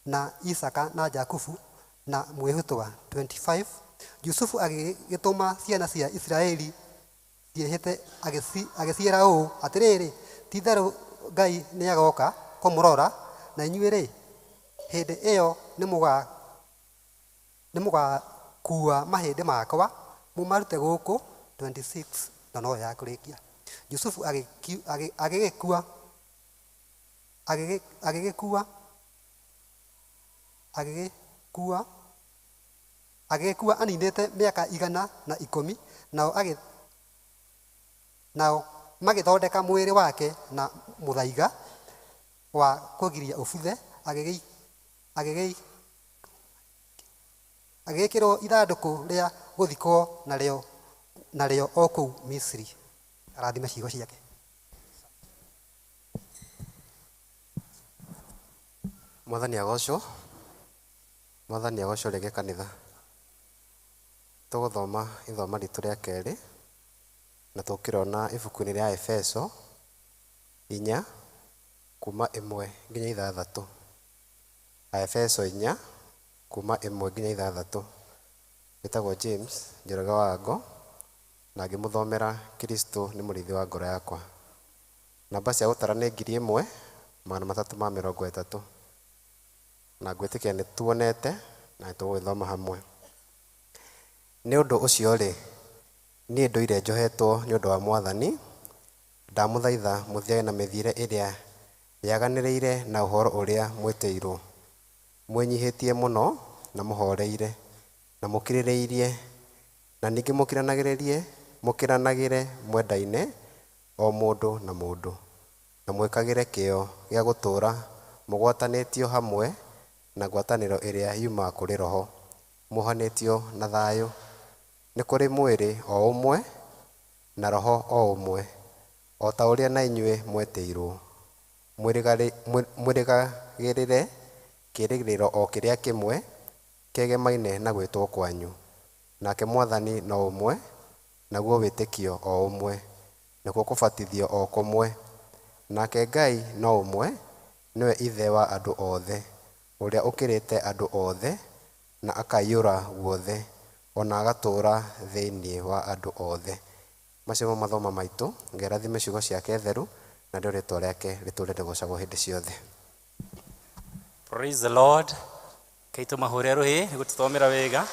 na Isaaka na Jakubu na mwĩhĩtwa. 25 Jusufu agĩgĩtũma ciana cia Isiraeli ciĩhĩte agĩciĩra ũũ, atĩrĩrĩ, ti-itherũ Ngai nĩagooka kũmũrora, na inyuĩ-rĩ, hĩndĩ ĩyo nĩmũgakuua mahĩndĩ makwa mũmarute gũkũ. 26 na no ya kũrĩkia. Jusufu agĩgĩkua aninĩte mĩaka 110, nao magĩthondeka mwĩrĩ wake na mũthaiga wa kũgiria ũbuthe, agĩgĩkĩrwo ithandũkũ rĩa gũthikwo narĩo o kũu Misiri. Arathime ciugo ciake. Mwathani agocwo. Mwathani agocwo rĩngĩ kanitha. Tũgũthoma ithoma ritũ rĩa kerĩ na tũkĩrona ibuku-inĩ rĩa Efeso 4 kuma 1 nginya 6. Aefeso 4 kuma 1 nginya 6. Wĩtagwo James Njoroge wa Ngo na ngĩmũthomera Kristo nĩ mũrĩithi wa ngoro yakwa. Namba cia gũtara nĩ 1330 na ngwĩtĩkia nĩ tuonete na nĩtũgũgĩthoma hamwe. Nĩ ũndũ ũcio rĩ, niĩ ndũire njohetwo nĩ ũndũ wa Mwathani, ndamũthaitha mũthiage na mĩthiĩre ĩrĩa yaganĩrĩire na ũhoro ũrĩa mwĩtĩirwo, mwĩnyihĩtie mũno na mũhoreire na mũkirĩrĩirie, na ningĩ mũkiranagĩre mwendaine o mũndũ na mũndũ, na mwĩkagĩre kĩyo gĩa gũtũũra mũgwatanĩtio hamwe na ngwatanĩro ĩrĩa yumaga kũrĩ Roho, muohanĩtio na thayũ. Nĩ kũrĩ mwĩrĩ o ũmwe na Roho o ũmwe, o ta ũrĩa na inyuĩ mwetĩirwo, mwĩrĩgagĩrĩre kĩĩrĩgĩrĩro o kĩrĩa kĩmwe kĩegemaine na gwĩtwo kwanyu. Nake Mwathani no ũmwe, naguo wĩtĩkio o ũmwe, nakuo kũbatithio o kũmwe. Nake Ngai no ũmwe, nĩwe Ithe wa andũ othe, ũrĩa ũkĩrĩte andũ othe na akaiyũra guothe, ona agatũũra thĩinĩ wa andũ othe. Macio nĩmo mathoma maitũ. Ngai arathime ciugo ciake theru, na rĩo rĩtwa rĩake rĩtũũre rĩgoocagwo hĩndĩ ciothe. Praise the Lord. Kaitũ mahũre rũhĩ nĩ gũtũthomera wega.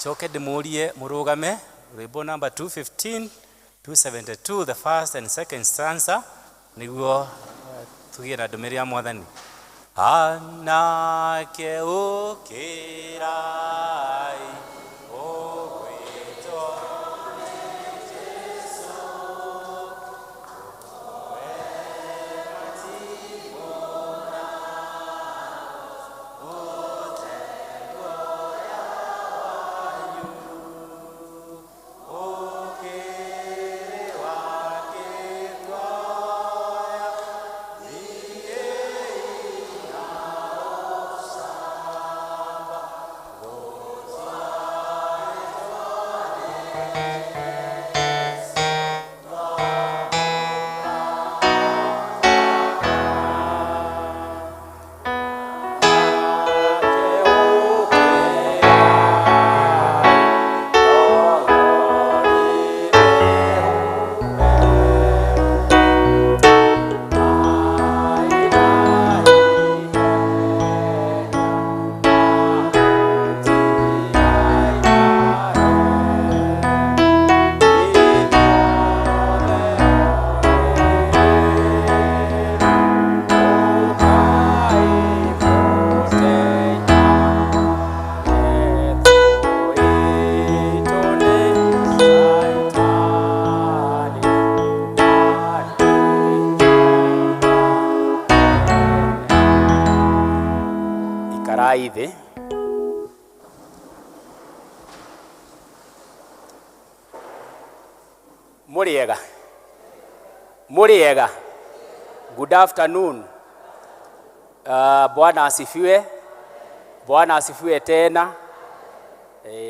Ncoke ndĩmũrie mũrũgame rwĩmbo namba 215 272, the first and second stanza, nĩguo tũgĩe na ndũmĩrĩri ya Mwathani. Anake ũkĩrai ũgwĩtwo nĩ Jesũ, Ikarai thĩ. Mũrĩega, mũrĩega. Good afternoon. Bwana asifiwe. Bwana asifiwe tena.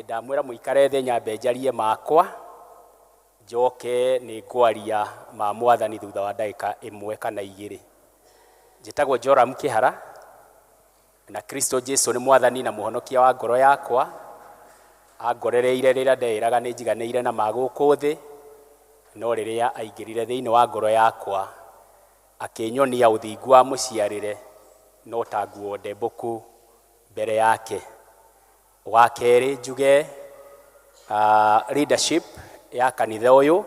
Ndamwĩra mũikare thĩ nyambe njarie makwa, njoke nĩ ngwaria ma Mwathani thutha wa ndagĩka 1 kana 2. Njĩtagwo Joram Kĩhara, na Kristo Jesu nĩ Mwathani na Mũhonokia wa ngoro yakwa. Angorereire rĩrĩa ndeĩraga nĩ njiganĩire na ma gũkũ thĩ, no rĩrĩa aingĩrire thĩinĩ wa ngoro yakwa akĩnyonia ũthingu wa mũciarĩre no ta nguo ndembũku mbere yake. Wa kerĩ njuge leadership ya kanitha ũyũ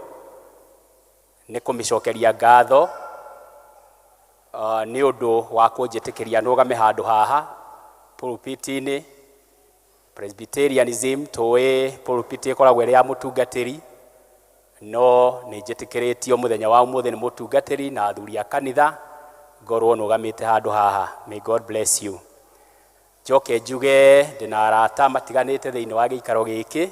nĩ kũmĩcokeria ngatho nĩ ũndũ wa kũnjĩtĩkĩria nũgame handũ haha pulpit-inĩ. Presbyterianism tũĩ pulpit ĩkoragwo ĩrĩ ya mũtungatĩri, no nĩ njĩtĩkĩrĩtio mũthenya wa ũmũthĩ nĩ mũtungatĩri na athuri a kanitha ngorwo nũgamĩte handũ haha. May God bless you. Njoke njuge ndĩna arata matiganĩte thĩinĩ wa gĩikaro gĩkĩ,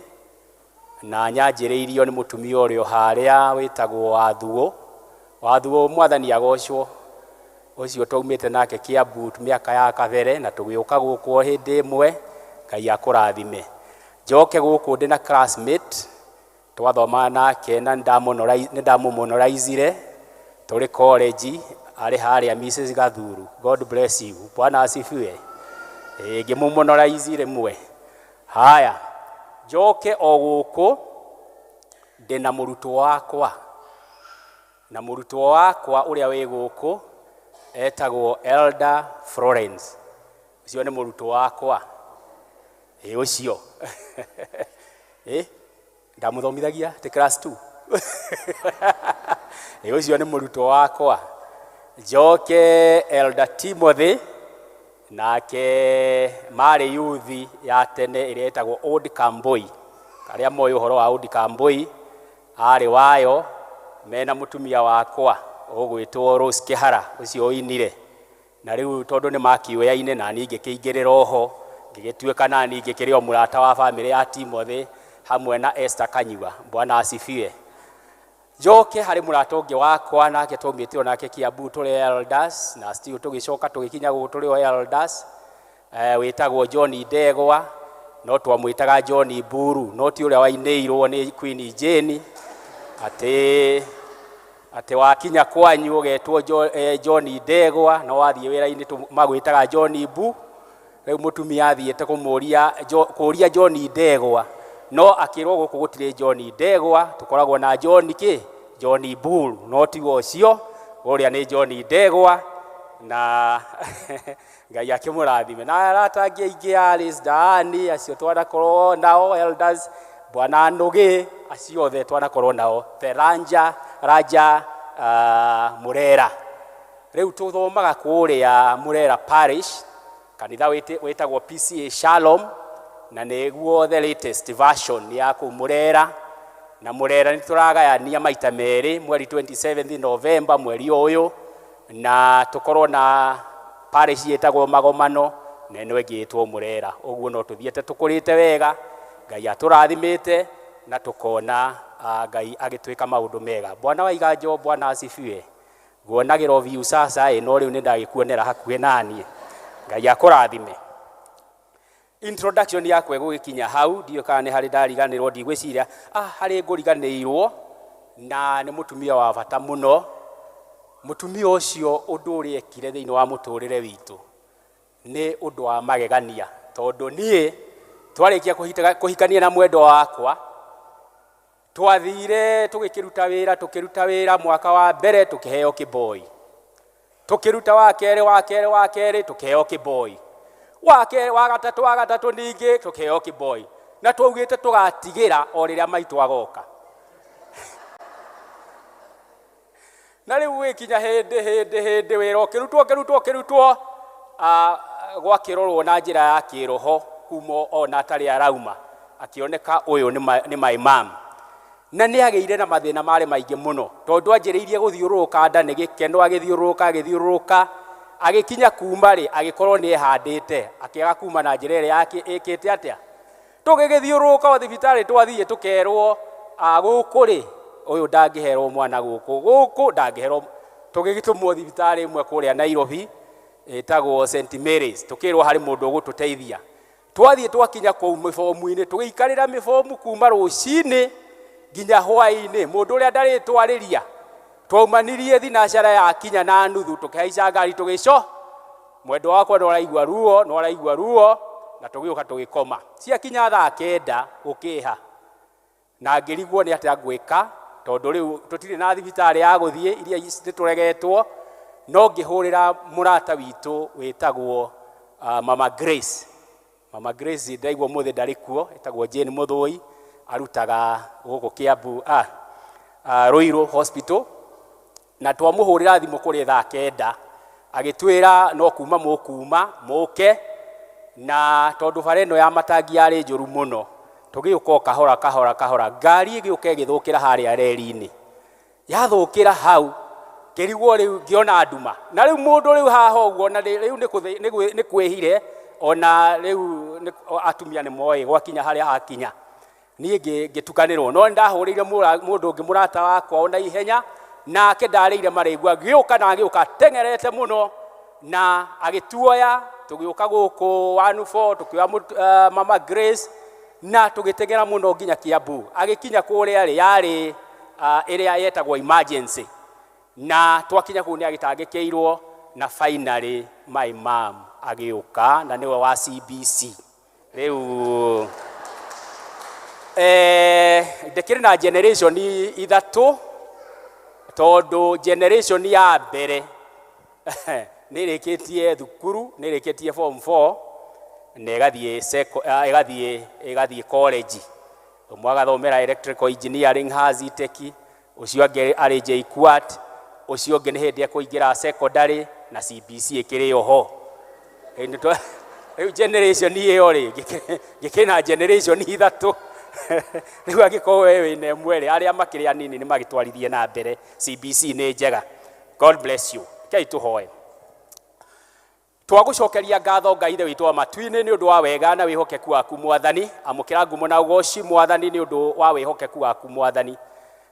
na nyanjĩrĩirio nĩ mũtumia ũrĩa harĩa wĩtagwo Wathuũ. Wathuũ, Mwathani agocwo, ũcio twaumĩte nake Kiambu mĩaka ya kabere na tũgĩũka gũkũ o hĩndĩ ĩmwe. Ngai akũrathime. Njoke gũkũ ndĩna classmate twathomaga nake na nĩ ndamũmonoraizire tũrĩ college, arĩ harĩa Mrs Gathuru. God bless you. Bwana asifiwe. Ngĩmũmonoraizi rĩmwe. Haya, njoke o gũkũ ndĩna mũrutwo wakwa, na mũrutwo wakwa ũrĩa wĩ gũkũ etagwo Elder Florence. Ũcio nĩ mũrutwo wakwa. Ũcio ndamũthomithagia ti class 2. Ũcio nĩ mũrutwo wakwa. Njoke Elder Timothy, nake marĩ yuthi ya tene ĩrĩa ĩtagwo Old Kamboi. Arĩa moĩ ũhoro wa Old Kamboi, arĩ wayo mena mũtumia wakwa ũgwĩtwo Rose Kĩhara, ũcio ũinire. Na rĩu tondũ nĩ makiũyaine na niĩ ngĩkĩingĩrĩra oho, ngĩgĩtuĩka na niĩ ngĩkĩrĩ o mũrata wa bamĩrĩ ya Timothy hamwe na Esther Kanyua. Bwana asifiwe. Njoke harĩ mũrata ũngĩ wakwa nake twaumĩte onake Kiambu tũrĩ elders, na still tũgĩcoka tũgĩkinya gũkũ tũrĩ o elders, wĩtagwo John Ndegwa, no twamwĩtaga John Mburu, no ti ũrĩa wainĩirwo nĩ Queen Jane atĩ wakinya kwanyu ũgetwo John Ndegwa, no wathiĩ wĩra-inĩ magwĩtaga John Mbu. Rĩu mũtumia athiĩte kũmũria kũria John Ndegwa, no akĩrwo gũkũ gũtirĩ John Ndegwa, tũkoragwo na John kĩ? John Mburu, no tigo ũcio, ũrĩa nĩ John Ndegwa. Na Ngai akĩmũrathime na arata angĩ aingĩ Alice Daani acio twanakorwo nao, elders Bwana Nũgĩ, acio othe twanakorwo nao, Theranja Raja, Murera. Rĩu tũthomaga kũrĩa Murera Parish, kanitha wĩtagwo PCA Shalom, na nĩguo the latest version ya kũu Murera. Na Murera nĩ tũragayania maita merĩ, mweri 27 November mweri ũyũ, na tũkorwo na parish ĩtagwo Magomano na ĩno ĩngĩ ĩtwo Murera. Ũguo no tũthiĩte tũkũrĩte wega, Ngai atũrathimĩte na tũkona Ngai agĩtwĩka maũndũ mega. Bwana wa Iganjo, Bwana asifiwe. Nguonagĩra o biũ sasa ĩ, no rĩu nĩ ndagĩkuonera hakuhĩ naniĩ. Ngai akũrathime. Introduction yakwa ĩgũgĩkinya hau, ndiũĩ kana nĩ harĩ ndariganĩrwo, ndigwĩciria harĩ ngũriganĩirwo, na nĩ mũtumia wa bata mũno. Mũtumia ũcio ũndũ ũrĩa ekire thĩinĩ wa mũtũrĩre witũ nĩ ũndũ wa magegania, tondũ niĩ twarĩkia kũhikania na mwendwa wakwa, twathire tũgĩkĩruta wĩra, tũkĩruta wĩra mwaka wa mbere tũkĩheo kĩboi, tũkĩruta wa kerĩ, wa kerĩ, wa kerĩ tũkĩheo kĩboi, wa kerĩ, wa gatatũ, wa gatatũ ningĩ tũkĩheo kĩboi, na twaugĩte tũgatigĩra o rĩrĩa maitũ agoka. Na rĩu gũgĩkinya hĩndĩ, hĩndĩ, hĩndĩ wĩra ũkĩrutwo, ũkĩrutwo, ũkĩrutwo, gwakĩrorwo na njĩra ya kĩroho kuma ona atarĩ arauma, akĩoneka ũyũ nĩ my mom. Na nĩ agĩire na mathĩna marĩ maingĩ mũno, tondũ anjĩrĩirie gũthiũrũrũka nda nĩ gĩkeno, agĩthiũrũrũka, agĩthiũrũrũka, agĩkinya kuma rĩ, agĩkorwo nĩ ehandĩte, akĩaga kuma na njĩra ĩrĩa yake ĩkĩte atĩa. Tũgĩgĩthiũrũrũka o thibitarĩ twathiĩ tũkerwo, gũkũ rĩ, ũyũ ndangĩherwo mwana gũkũ, gũkũ ndangĩherwo. Tũgĩgĩtũmwo thibitarĩ ĩmwe kũrĩa Nairobi, ĩtagwo St Mary's, tũkĩrwo harĩ mũndũ ũgũtũteithia. Twathiĩ twakinya kũu mĩbomu-inĩ, tũgĩikarĩra mĩbomu kuma rũcinĩ nginya hwaĩ-inĩ, mũndũ ũrĩa ndarĩtwarĩria. Twaumanirie thinacara ya kinya na nuthu, tũkĩhaica ngari tũgĩco. Mwendwa wakwa no araigua ruo, no araigua ruo, na tũgĩũka tũgĩkoma. Ciakinya thaa kenda gũkĩha, na ngĩrigwo nĩ atĩa ngwĩka, tondũ rĩu tũtirĩ na thibitarĩ ya gũthiĩ, iria nĩtũregetwo. No ngĩhũrĩra mũrata witũ wĩtagwo Mama Grace. Mama Grace ndaigua ũmũthĩ ndarĩ kuo, ĩtagwo Jane Mũthũi, arutaga gũkũ Kiambu, Ruiru Hospital. Na twamũhũrĩra thimũ kũrĩ thaa kenda, agĩtwĩra no kuma mũkuma mũke, na tondũ bara ĩno ya matangi yarĩ njũru mũno, tũgĩũka o kahora kahora kahora, ngari ĩgĩũka ĩgĩthũkĩra harĩa reri-inĩ. Yathũkĩra hau, ngĩrigwo rĩu ngĩona nduma. Na rĩu mũndũ rĩu haha ũguo, na rĩu nĩ kwĩhire, ona rĩu atumia nĩ moĩ gwakinya harĩa hakinya. Niĩ ngĩtukanĩrwo, no nĩndahũrĩire mũndũ ũngĩ mũrata wakwa ona ihenya, nake ndarĩire marĩngu, agĩũka na agĩũka ateng'erete mũno, na agĩtuoya, tũgĩũka gũkũ 14, tũkĩoya Mama Grace, na tũgĩteng'era mũno nginya Kiambu. Agĩkinya kũrĩa rĩ, yarĩ ĩrĩa yetagwo emergency, na twakinya kũu nĩ agĩtangĩkĩirwo, na finally my mom agĩũka, na nĩwe wa CBC. Rĩu ndĩkĩrĩ na generation ithatũ, tondũ generation ya mbere nĩ ĩrĩkĩtie thukuru, nĩ ĩrĩkĩtie form 4, na ĩgathiĩ college. Ũmwe agathomera electrical engineering Hazitech, ũcio ũngĩ arĩ JKUAT, ũcio ũngĩ nĩ hĩndĩ ekũingĩra secondary, na CBC ĩkĩrĩ oho. Rĩu generation ĩyo rĩ, ngĩkĩrĩ na generation ithatũ. Rĩu angĩkorwo we wĩna ĩmwe rĩ, arĩa makĩrĩ anini nĩ magĩtwarithie na mbere. CBC nĩ njega. God bless you. Rekei tũhoe. Twagũcokeria ngatho Ngai Ithe witũ wa matu-inĩ nĩ ũndũ wa wega na wĩhokeku waku Mwathani. Amũkĩra ngumo na ũgoci Mwathani nĩ ũndũ wa wĩhokeku waku Mwathani.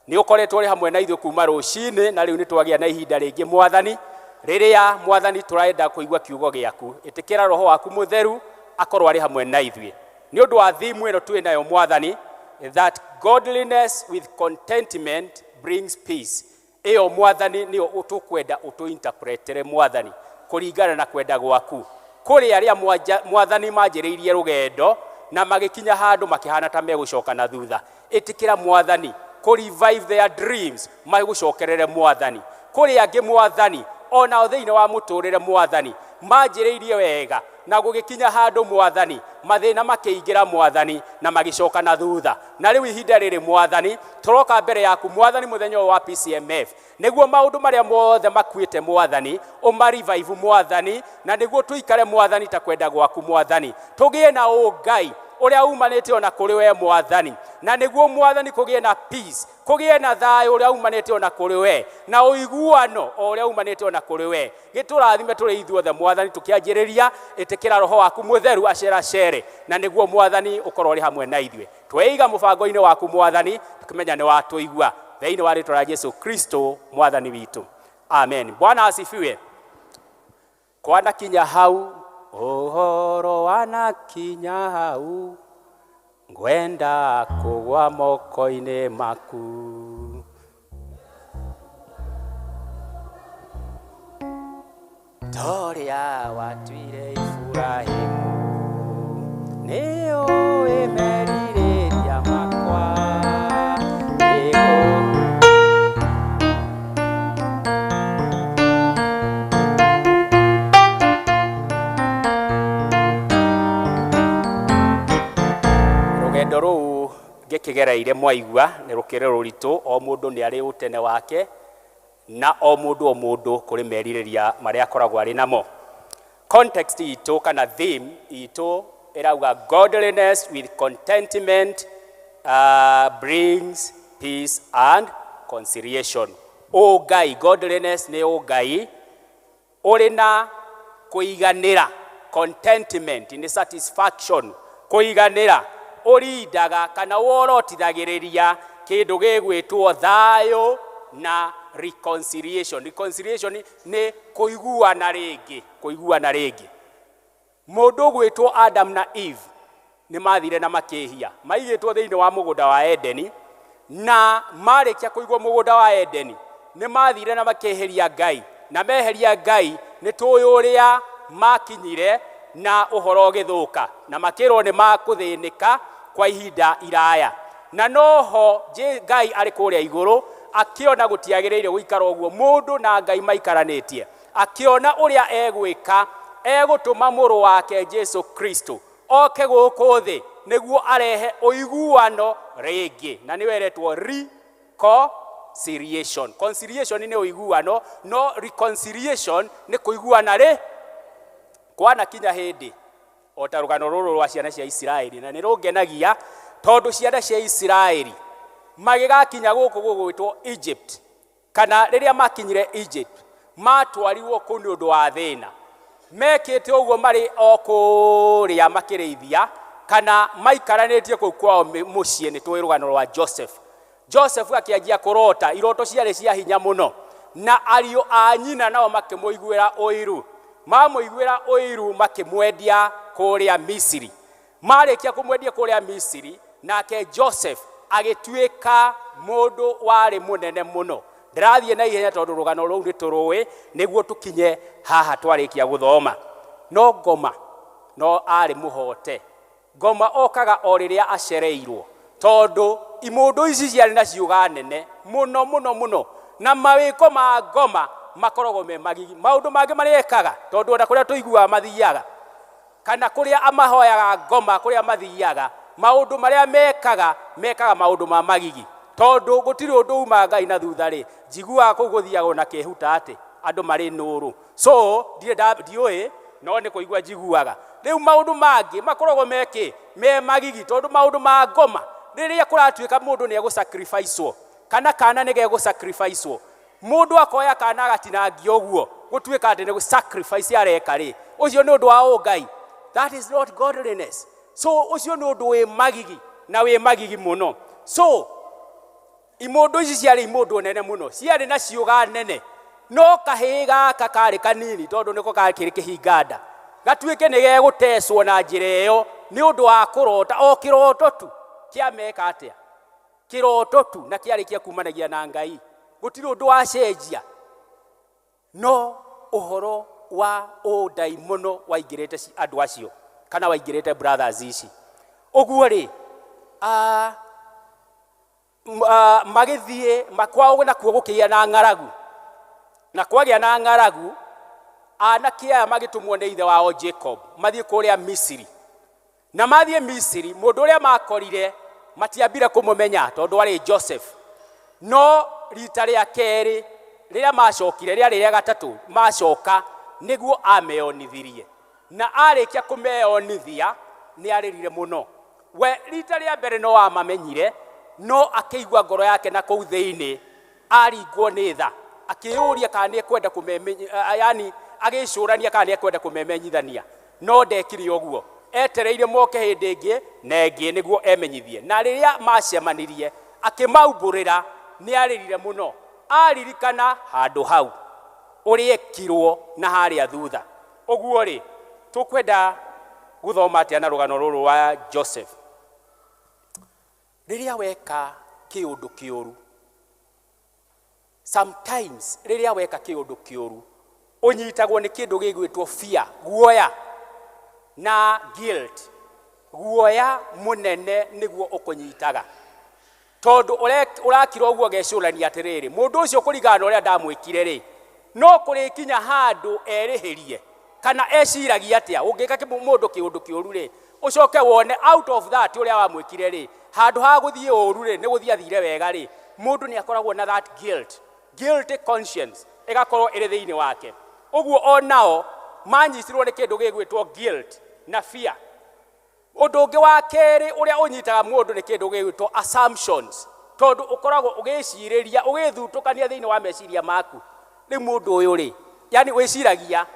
Nĩ ũkoretwo ũrĩ hamwe na ithuĩ kuma rũcinĩ, na rĩu nĩ twagĩa na ihinda rĩngĩ Mwathani, rĩrĩa Mwathani tũrenda kũigua kiugo gĩaku. Ĩtĩkĩra Roho waku Mũtheru akorwo arĩ hamwe na ithuĩ. Nĩ ũndũ wa thimu ĩno twĩ nayo Mwathani, that godliness with contentment brings peace. Ĩyo Mwathani nĩyo tũkwenda ũtũinterpretere Mwathani kũringana na kwenda gwaku. Kũrĩ arĩa Mwathani manjĩrĩirie rũgendo na magĩkinya handũ makĩhana ta megũcoka na thutha. Ĩtĩkĩra Mwathani kũ revive their dreams, magũcokerere Mwathani. Kũrĩ angĩ Mwathani Onao thĩinĩ wa mũtũrĩre Mwathani manjĩrĩirie wega na gũgĩkinya handũ Mwathani mathĩna makĩingĩra Mwathani na magĩcoka na thutha. Na rĩu ihinda rĩrĩ Mwathani tũroka mbere yaku Mwathani mũthenya ũyũ wa PCMF nĩguo maũndũ marĩa mothe makuĩte Mwathani ũmarivive Mwathani, na nĩguo tũikare Mwathani ta kwenda gwaku Mwathani, tũgĩe na ũngai ũrĩa umanĩte ona kũrĩ we Mwathani, na nĩguo Mwathani kũgĩe na peace, kũgĩe na thayũ ũrĩa umanĩte ona kũrĩ we, na ũiguano o ũrĩa umanĩte ona kũrĩ we. Gĩtũrathime tũrĩ ithuothe Mwathani, tũkĩanjĩrĩria ĩtĩkĩra Roho waku Mũtheru aceracere, na nĩguo Mwathani ũkorwo ũrĩ hamwe na ithuĩ. Tweiga mũbango-inĩ waku Mwathani, tũkĩmenya nĩ watũigua, thĩinĩ wa rĩtwa rĩa Jesu Kristo Mwathani witũ, amen. Bwana asifiwe. Kwanakinya hau ũhoro wanakinya hau, ngwenda kũgwa moko-inĩ maku. Toria watuire Ibrahimu, nĩũĩ merirĩria makwa. Rũgendo rũu ngĩkĩgereire mwaigua nĩ rũkĩrĩ rũritũ, o mũndũ nĩ arĩ ũtene wake na o mũndũ kũrĩ merirĩria marĩa akoragwo arĩ namo. Context itũ kana theme itũ ĩrauga godliness with contentment brings peace and conciliation. Ũngai, godliness nĩ ũngai ũrĩ na kũiganĩra, contentment nĩ satisfaction, kũiganĩra ũrindaga kana worotithagĩrĩria kĩndũ gĩgwĩtwo thayũ na reconciliation. Reconciliation nĩ kũiguana rĩngĩ, kũiguana rĩngĩ. Mũndũ ũgwĩtwo Adam na Eve nĩ mathire na makĩhia, maigĩtwo thĩinĩ wa mũgũnda wa Edeni, na marĩkia kũigwo mũgũnda wa Edeni nĩ mathire na makĩhĩria Ngai, na meheria Ngai nĩ tũĩ ũrĩa makinyire na ũhoro ũgĩthũka, na makĩrwo nĩ makũthĩnĩka kwa ihinda iraya. Na noho Ngai arĩ kũrĩa igũrũ akĩona gũtiagĩrĩire gũikara ũguo mũndũ na Ngai maikaranĩtie, akĩona ũrĩa egwĩka, egũtũma mũrũ wake Jesu Kristo oke gũkũ thĩ nĩguo arehe ũiguano rĩngĩ, na nĩwe eretwo reconciliation. Conciliation nĩ ũiguano, no reconciliation nĩ kũiguana rĩ kwanakinya hĩndĩ o ta rũgano rũrũ rwa ciana cia Isiraeli, na nĩ rũngenagia tondũ ciana cia Isiraeli magĩgakinya gũkũ gũgwĩtwo Egypt, kana rĩrĩa makinyire Egypt matwarirwo kũu nĩ ũndũ wa thĩna. Mekĩte ũguo marĩ o kũrĩa makĩrĩithia kana maikaranĩtie kũu kwao mũciĩ. Nĩ tũĩ rũgano rwa Joseph. Joseph akĩanjia kũrota iroto ciarĩ cia hinya mũno, na ariũ a nyina nao makĩmũiguĩra ũiru. Mamũiguĩra ũiru makĩmwendia kũrĩa Misiri. Marĩkia kũmwendia kũrĩa Misiri, nake Joseph agĩtuĩka mũndũ warĩ mũnene mũno. Ndĩrathiĩ na ihenya tondũ rũgano rũu nĩ tũrũĩ nĩguo tũkinye haha twarĩkia gũthoma. No ngoma no arĩ mũhote. Ngoma okaga o rĩrĩa acereirwo, tondũ imũndũ ici ciarĩ na ciũga nene mũno mũno mũno, na mawĩko ma ngoma makoragwo me magigi. Maũndũ mangĩ marĩa ekaga, tondũ ona kũrĩa tũiguaga mathiaga kana kũrĩa amahoyaga ngoma, kũrĩa mathiaga, maũndũ marĩa mekaga, mekaga maũndũ ma magigi, tondũ gũtirĩ ũndũ uma Ngai na thutha rĩ, njiguaga kũu gũthiagwo na kĩhuta atĩ andũ marĩ nũrũ. So ndiũĩ, no nĩ kũigua njiguaga. Rĩu maũndũ mangĩ makoragwo mekĩ me magigi, tondũ maũndũ ma ngoma rĩrĩa kũratuĩka mũndũ nĩ egũsacrificewo kana kana nĩ gegũsacrificewo, mũndũ akoya kana agatinangia ũguo gũtuĩka atĩ nĩ sacrifice areka rĩ, ũcio nĩ ũndũ wa ũngai. That is not godliness. So ũcio nĩ ũndũ wĩ magigi na wĩ magigi mũno. So imũndũ ici ciarĩ imũndũ nene mũno, ciarĩ na ciũga nene, no kahĩĩ gaka karĩ kanini tondũ nĩko kakĩrĩ kĩhinganda, gatuĩke nĩ gegũtecwo na njĩra ĩyo nĩ ũndũ wa kũrota o kĩroto tu kĩameka atĩa, kĩroto tu na kĩarĩkia kumanagia na Ngai, gũtirĩ ũndũ wacenjia. No ũhoro wa ũndaimono waingĩrĩte andũ acio kana waingĩrĩte brothers ici. Ũguo rĩ, magĩthiĩ kwao nakuo gũkĩgĩa na ng'aragu. Na kwagĩa na ng'aragu, anake aya magĩtũmwo nĩ ithe wao Jacob mathiĩ kũrĩa Misiri. Na mathiĩ Misiri, mũndũ ũrĩa makorire matiambire kũmũmenya tondũ arĩ Joseph. No rita rĩa kerĩ rĩrĩa macokire, rĩarĩ rĩa gatatũ macoka, nĩguo ameyonithirie. Na arĩkia kũmeyonithia nĩ arĩrire mũno. We rita rĩa mbere no amamenyire, no akĩigua ngoro yake na kũu thĩinĩ aringwo nĩ tha, akĩyũria kana nĩ ekwenda kũmemenya, yani agĩcũrania kana nĩ ekwenda kũmemenyithania, no ndekire ũguo. Etereire moke hĩndĩ ĩngĩ na ĩngĩ nĩguo emenyithie. Na rĩrĩa macemanirie akĩmaumbũrĩra, nĩ arĩrire mũno aririkana handũ hau ũrĩa ekirwo na harĩa thutha. Ũguo rĩ, tũkwenda gũthoma atĩa na rũgano rũrũ rwa Joseph? Rĩrĩa weka kĩũndũ kĩũru, sometimes rĩrĩa weka kĩũndũ kĩũru ũnyitagwo nĩ kĩndũ gĩgwĩtwo fear, guoya na guilt. Guoya mũnene nĩguo ũkũnyitaga, tondũ ũrakira ũguo ũgecũrania atĩrĩrĩ, mũndũ ũcio kũringana na ũrĩa ndamwĩkire rĩ, no kũrĩkinya handũ erĩhĩrie kana eciragia atĩa. Ũngĩka mũndũ kĩũndũ kĩũru rĩ, ũcoke wone out of that ũrĩa wamwĩkire rĩ, handũ ha gũthiĩ ũru rĩ, nĩ gũthiĩ athire wega rĩ, mũndũ nĩ akoragwo na that guilt, guilty conscience ĩgakorwo ĩrĩ thĩinĩ wake. Ũguo onao manyitirwo nĩ kĩndũ gĩgwĩtwo guilt na fear. Ũndũ ũngĩ wa kerĩ ũrĩa ũnyitaga mũndũ nĩ kĩndũ gĩgwĩtwo assumptions, tondũ ũkoragwo ũgĩcirĩria, ũgĩthutũkania thĩinĩ wa meciria maku. Rĩu mũndũ ũyũ rĩ, yani wĩciragia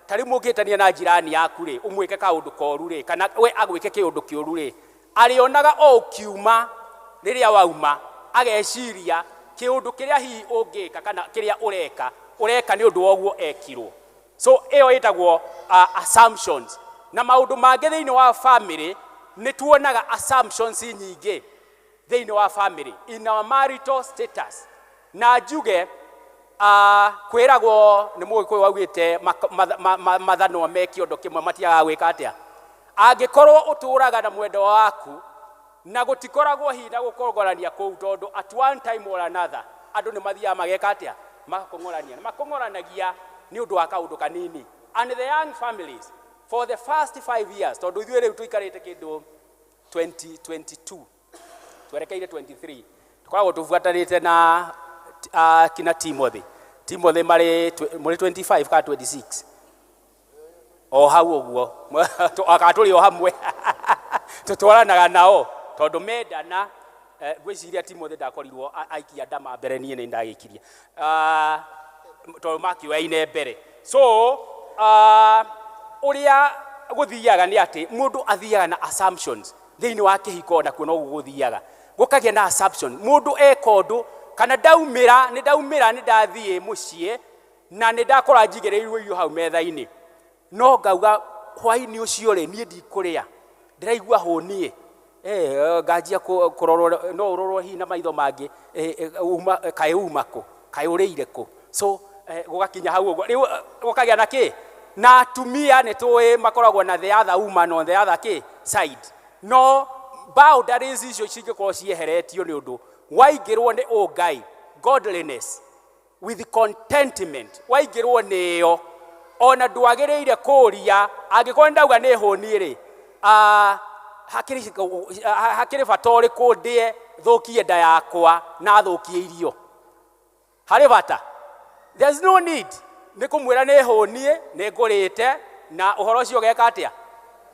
ta rĩu mũngĩtania na njirani yaku rĩ, ũmwĩke kaũndũ koru rĩ, kana we agwĩke kĩũndũ kĩũru rĩ, arĩonaga o ũkiuma rĩrĩa wauma, ageciria kĩũndũ kĩrĩa hihi ũngĩka kana kĩrĩa ũreka, ũreka nĩ ũndũ wa ũguo ekirwo. So ĩyo ĩtagwo assumptions. Na maũndũ mangĩ thĩinĩ wa family nĩ tuonaga assumptions nyingĩ thĩinĩ wa family in our marital status. Na njuge kwĩragwo nĩ Mũgĩkũyũ waugĩte mathanwa me kĩondo kĩmwe matiagaga gwĩka atĩa. Angĩkorwo ũtũraga na mwendwa waku na gũtikoragwo hihi na gũkongorania kũu, tondũ at one time or another andũ nĩ mathiaga mageka atĩa, makakong'orania. Na makong'oranagia nĩ ũndũ wa kaũndũ kanini. And the young families for the first 5 years, tondũ ithuĩ rĩu tũikarĩte kĩndũ 2022 twerekeire 23, tũkoragwo tũbuatanĩte na kina Timothy. Timothy marĩ mũrĩ 25 kana 26 o hau ũguo, kana tũrĩ o hamwe tũtwaranaga nao tondũ mendana. Ngwĩciria Timothy ndakorirwo aikia ndama mbere, niĩ nĩ ndagĩkirie tondũ makĩoyaine mbere. So ũrĩa gũthiaga nĩ atĩ mũndũ athiaga na assumptions thĩinĩ wa kĩhiko, nakuo noguo gũthiaga gũkagĩa na assumption. Mũndũ eka ũndũ kana ndaumĩra, nĩ ndaumĩra, nĩ ndathiĩ mũciĩ na nĩ ndakora njigĩrĩirwo irio hau metha-inĩ, no ngauga hwaĩ-inĩ ũcio rĩ, niĩ ndikũrĩa, ndĩraigua hũniĩ. Nganjia kũrorwo, no ũrorwo hihi na maitho mangĩ, uma kaĩ uma kũ, kaĩ ũrĩire kũ. So gũgakinya hau ũguo rĩu gũkagĩa na kĩ na atumia nĩ tũĩ makoragwo na the other woman on the other kĩ side. No boundaries icio cingĩkorwo cieheretio nĩ ũndũ waingĩrwo nĩ ũngai, godliness with contentment, waingĩrwo nĩyo ona ndwagĩrĩire kũria. Angĩkorwo ndauga nĩ hũniĩ rĩ, hakĩrĩ bata ũrĩkũ ndĩe thũkie nda yakwa na thũkie irio? Harĩ bata? There's no need. Nĩ kũmwĩra nĩ hũniĩ, nĩ ngũrĩte, na ũhoro ũcio ũgeka atĩa,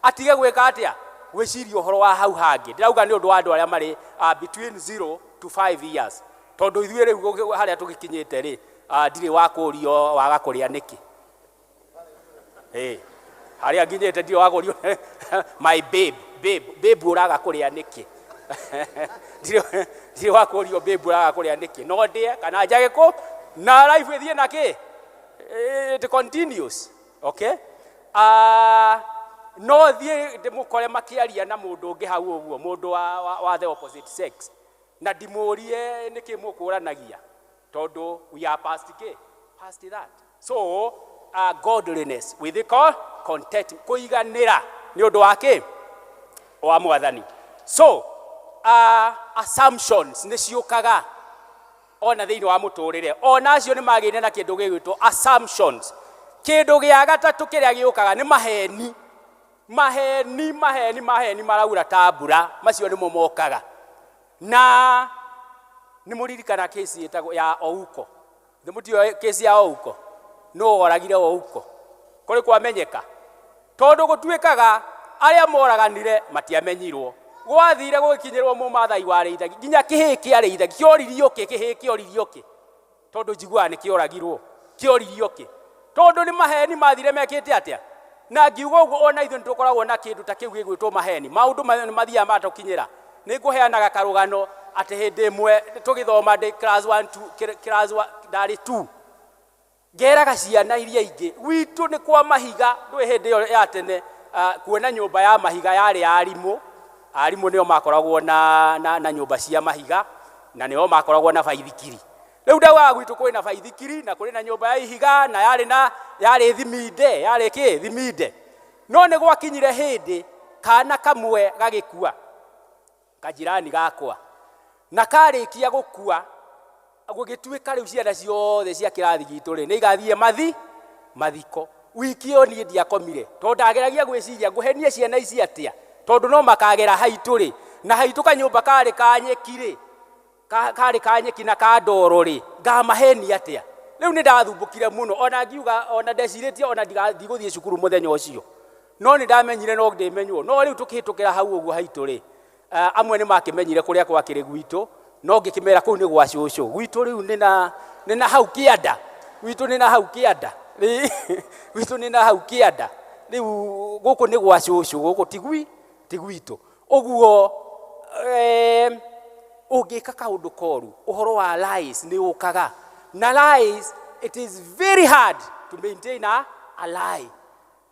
atige gwĩka atĩa, gwĩciria ũhoro wa hau hangĩ. Ndĩrauga nĩ ũndũ wa andũ arĩa marĩ between 0 to 5 years, tondũ ithuĩ rĩu harĩa tũgĩkinyĩte rĩ, ndirĩ wa kũrio waga kũrĩa nĩkĩ. Harĩa nginyĩte ndirĩ wa kũrio my babe, babe, babe, ũraga kũrĩa nĩkĩ? Ndirĩ wa kũrio babe, ũraga kũrĩa nĩkĩ? No ndĩe kana njage kũ na life ĩthiĩ na kĩ, it continues. Okay, no thiĩ ndĩmũkore makĩaria na mũndũ ũngĩ hau ũguo, mũndũ wa the opposite sex, na ndimũrie nĩkĩ mũkũranagia, tondũ we are past kĩ, past that. So godliness with the content, kũiganĩra nĩ ũndũ wa kĩ, wa Mwathani. So assumptions nĩ ciũkaga. Ona thĩinĩ wa mũtũrĩre ona acio nĩ magĩire na kĩndũ gĩgwĩtwo assumptions. Kĩndũ gĩa gatatũ kĩrĩa gĩũkaga nĩ maheni. Maheni, maheni, maheni maraura ta mbura, macio nĩmo mokaga. Na nĩ mũririkana kesi ĩtagwo ya Ouko. Nĩ mũtiũĩ kesi ya Ouko? Nũ woragire Ouko? Kũrĩ kwamenyeka? Tondũ gũtuĩkaga arĩa moraganire matiamenyirwo. Gwathire gũgĩkinyĩrwo mũmathai wa rĩithagi nginya kĩhĩĩ kĩa rĩithagi kĩoririo kĩ, kĩhĩĩ kĩoririo kĩ, tondũ njiguaga nĩ kĩoragirwo, kĩoririo kĩ, tondũ nĩ maheni mathire mekĩte atĩa. Na ngiuga ũguo ona ithuĩ nĩ tũkoragwo na kĩndũ ta kĩu gĩgwĩtwo maheni. Maũndũ nĩ mathiaga matũkinyĩra. Nĩ ngũheanaga karũgano atĩ hĩndĩ ĩmwe tũgĩthoma ndĩ class 1 2, class 1, ndarĩ 2, ngeraga ciana iria ingĩ gwitũ nĩ kwa mahiga. Ndũĩ hĩndĩ ĩyo ya tene, kuona nyũmba ya mahiga yarĩ ya arimũ. Arimũ nĩo makoragwo na nyũmba cia mahiga, na nĩo makoragwo na baithikiri. Rĩu ndaugaga gwitũ kwĩna baithikiri na kũrĩ na nyũmba ya ihiga, na yarĩ thiminde, yarĩ kĩ thiminde. No nĩ gwakinyire hĩndĩ kana kamwe gagĩkua, kajirani gakwa, na karĩkia gũkua gũgĩtuĩka rĩu ciana ciothe cia kĩrathi gitũ rĩ nĩ igathiĩ mathiko. Wiki ĩyo niĩ ndiakomire, tondũ ndageragia gwĩciria ngũhenie ciana ici atĩa, tondũ no makagera haitũ rĩ, na haitũ kanyũmba karĩ ka nyeki rĩ, karĩ ka nyeki na ka ndoro rĩ, ngamahenia atĩa. Rĩu nĩ ndathumbũkire mũno, ona ngiuga, ona ndecirĩtie ona ndigũthiĩ cukuru mũthenya ũcio, no nĩ ndamenyire no ndĩmenywo. No rĩu tũkĩhĩtũkĩra hau ũguo haitũ rĩ, amwe nĩ makĩmenyire kũrĩa gwakĩrĩ gwitũ, no ngĩkĩmera kũu nĩ gwa cũcũ. Gwitũ rĩu nĩ na hau kĩanda, gwitũ nĩ na hau kĩanda, gwitũ nĩ na hau kĩanda. Rĩu gũkũ nĩ gwa cũcũ, gũkũ ti gwitũ. Ũguo ũngĩka kaũndũ koru, ũhoro wa lies nĩ ũkaga. Na lies, it is very hard to maintain a lie.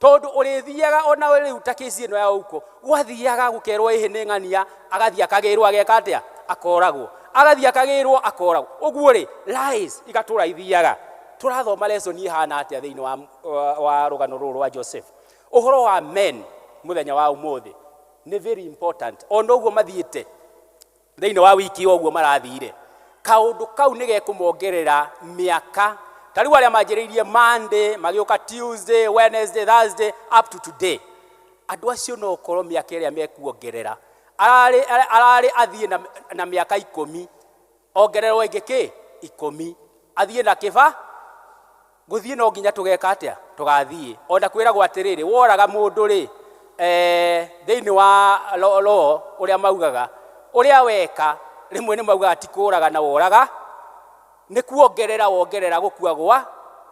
Tondũ ũrĩthiaga ona rĩu ta kesi ĩno ya Ouko, gwathiaga gũkerwo ĩhĩ nĩ ng'ania, agathiĩ akagĩrwo ageka atĩa, akoragwo, agathiĩ akagĩrwo akoragwo. Ũguo rĩ, lies igatũra ithiaga. Tũrathoma lesson ĩhana atĩa thĩinĩ wa rũgano rũrũ rwa Joseph. Ũhoro wa men mũthenya wa ũmũthĩ nĩ very important. Ona ũguo mathiĩte thĩinĩ wa wiki ũguo marathire, kaũndũ kau nĩ gekũmongerera mĩaka. Ta rĩu arĩa manjĩrĩirie Monday, magĩũka Tuesday, Wednesday, Thursday up to today, andũ acio no ũkorwo mĩaka ĩrĩa mekuongerera ararĩ athiĩ na mĩaka 10, ongererwo ĩngĩ kĩ 10, athiĩ na kĩba gũthiĩ no nginya tũgeka atĩa, tũgathiĩ. Ona kwĩragwo atĩrĩrĩ, woraga mũndũ rĩ, thĩinĩ wa law ũrĩa maugaga, ũrĩa weka rĩmwe nĩ maugaga ti kũraga na woraga, nĩ kuongerera wongerera gũkua gwa,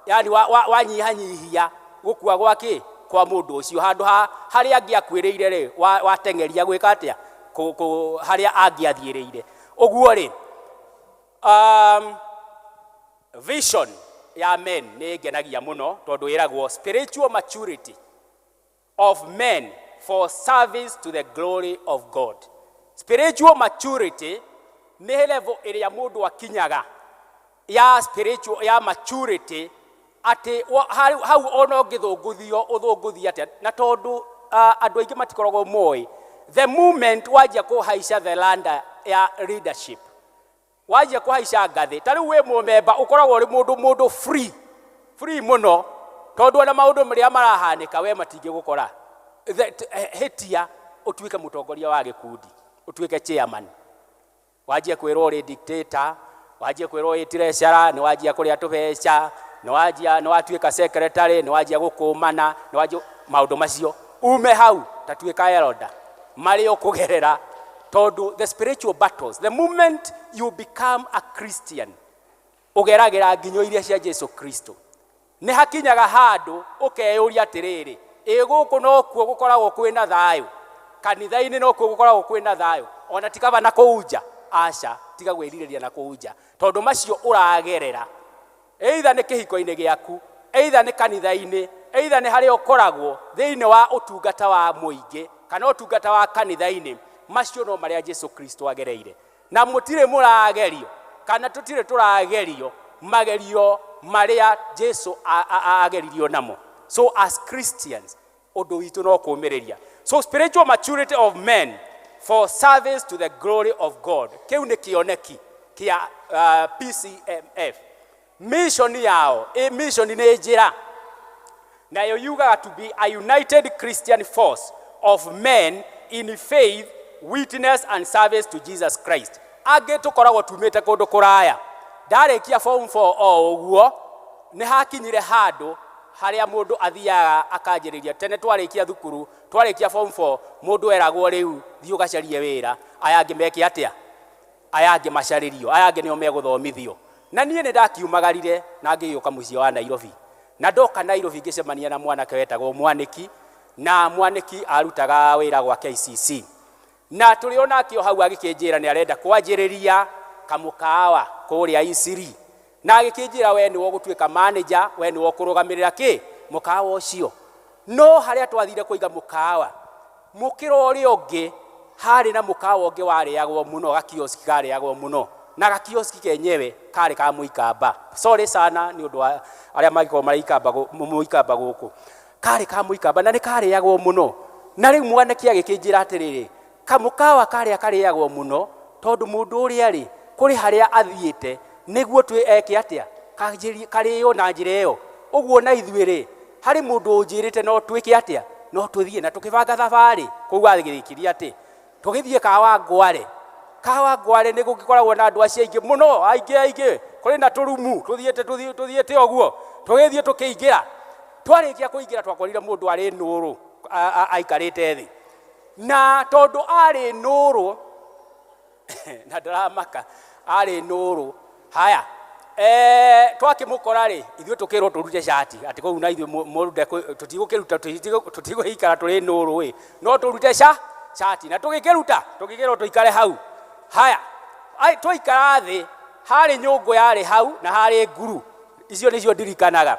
yani wanyihanyihia gũkua gwa kĩ kwa mũndũ ũcio, handũ ha harĩa angĩakuĩrĩire rĩ, wateng'eria gwĩka atĩa, harĩa angĩathiĩrĩire. Ũguo rĩ, vision ya men nĩ ngenagia mũno, tondũ ĩragwo spiritual maturity of men for service to the glory of God. Spiritual maturity nĩ level ĩrĩa mũndũ akinyaga ya spiritual, ya maturity, atĩ hau ona ũngĩthũngũthio ũthũngũthie atĩa. Na tondũ andũ aingĩ matikoragwo moĩ, the moment wanjia kũhaica the ladder ya leadership, wanjia kũhaica ngathĩ, ta rĩu wĩ mũmemba ũkoragwo ũrĩ mũndũ free mũno, tondũ ona maũndũ marĩa marahanĩka we matingĩgũkora. Hĩtia ũtuĩke mũtongoria wa gĩkundi, ũtuĩke chairman, wanjie kwĩrwo ũrĩ dictator, wanjie kwĩrwo wĩ treasurer, nĩ wanjia kũrĩa tũbeca, nĩ watuĩka secretary, nĩ wanjia gũkũmana, nĩ wanjia maũndũ macio. Ume hau ta tuĩka elder, marĩa ũkũgerera, tondũ the spiritual battles, the moment you become a Christian, ũgeragĩra nginyo iria cia Jesu Kristo. Nĩ hakinyaga handũ ũkeyũria atĩrĩrĩ, ĩ gũkũ nokuo gũkoragwo kwĩna thayũ, kanitha-inĩ nokuo gũkoragwo kwĩna thayũ, ona ti kaba na kũu nja. Aca, tiga gwĩrirĩria na kũu nja, tondũ macio ũragerera, either nĩ kĩhiko-inĩ gĩaku, either nĩ kanitha-inĩ, either nĩ harĩa ũkoragwo thĩinĩ wa ũtungata wa mũingĩ kana ũtungata wa kanitha-inĩ, macio no marĩa Jesu Kristo agereire. Na mũtirĩ mũragerio kana tũtirĩ tũragerio magerio marĩa Jesu ageririo namo. So as Christians, ũndũ witũ no kũũmĩrĩria. So spiritual maturity of men for service to the glory of God. Kĩu nĩ kĩoneki Kĩa PCMF mission yao, mission nĩ njĩra nayo yugaga to be a united Christian force of men in faith, witness and service to Jesus Christ. Angĩ tũkoragwo tumĩte kũndũ kũraya. Ndarĩkia form 4 o ũguo nĩ hakinyire handũ harĩa mũndũ athiaga akanjĩrĩria. Tene twarĩkia thukuru, twarĩkia form 4, mũndũ eragwo rĩu thiĩ ũgacarie wĩra, aya angĩ meke atĩa, aya angĩ macarĩrio, aya angĩ nĩo megũthomithio. Na niĩ nĩ ndakiumagarire na ngĩgĩũka mũciĩ wa Nairobi, na ndoka Nairobi ngĩcemania na mwanake wetagwo Mwanĩki, na Mwanĩki arutaga wĩra gwa KCC, na tũrĩ o nake o hau agĩkĩnjĩra nĩ arenda kwanjĩrĩria kamũkawa kũrĩa Isiri, na agĩkĩnjĩra we nĩwe ũgũtuĩka manager, we nĩwe ũkũrũgamĩrĩra kĩ mũkawa ũcio. No harĩa twathire kũiga mũkawa, mũkĩra ũrĩa ũngĩ harĩ na mũkawa ũngĩ warĩagwo mũno, gakioski karĩagwo mũno, na gakioski kenyewe karĩ ka mũikamba. Sorry sana nĩ ũndũ wa arĩa mangĩkorwo marĩ ikamba mũikamba gũkũ, karĩ ka mũikamba na nĩ karĩagwo mũno. Na rĩu mwanake agĩkĩnjĩra atĩrĩrĩ, kamũkawa karĩa karĩagwo mũno tondũ mũndũ ũrĩa rĩ kũrĩ harĩa athiĩte nĩguo twĩ eke atĩa karĩo na njĩra ĩyo. Ũguo na ithuĩ rĩ harĩ mũndũ ũnjĩrĩte no twĩke atĩa, no tũthiĩ, na tũkĩbanga thabarĩ kũu agĩgĩkiria atĩ tũgĩthiĩ Kawangware. Kawangware nĩ gũgĩkoragwo na andũ acio aingĩ mũno, aingĩ aingĩ, kũrĩ na tũrumu tũthiĩte tũthiĩte ũguo, tũgĩthiĩ tũkĩingĩra. Twarĩkia kũingĩra twakorire mũndũ arĩ nũrũ aikarĩte thĩ, na tondũ arĩ nũrũ na ndaramaka arĩ nũrũ haya, twakĩmũkora rĩ ithuĩ tũkĩrwo tũrute cati atĩ kũu na ithuĩ mũrute tũtigũkĩruta, tũtigũikara tũrĩ nũrũ ĩ, no tũrute cati, na tũgĩkĩruta tũgĩkĩrwo tũikare hau. Haya, twaikara thĩ harĩ nyũngũ yarĩ hau na harĩ nguru, icio nĩcio ndirikanaga.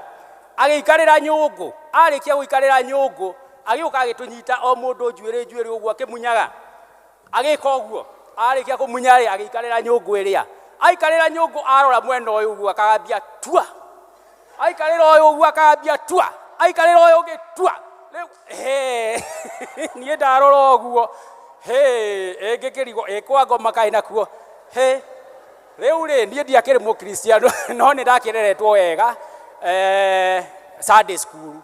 Agĩikarĩra nyũngũ, arĩkia gũikarĩra nyũngũ agĩũka agĩtũnyita o mũndũ njuĩrĩ njuĩrĩ ũguo akĩmunyaga, agĩka ũguo. Arĩkia kũmunya rĩ agĩikarĩra nyũngũ ĩrĩa, aikarĩra nyũngũ arora mwena ũyũ ũguo akagambia tua, aikarĩra ũyũ ũguo akagambia tua, aikarĩra ũyũ ũngĩ tua. Rĩu niĩ ndarora ũguo ĩngĩkĩrigwo ĩkwa ngoma kaĩ nakuo. Rĩu rĩ niĩ ndiakĩrĩ mũkristiano no nĩ ndakĩreretwo wega Sunday school,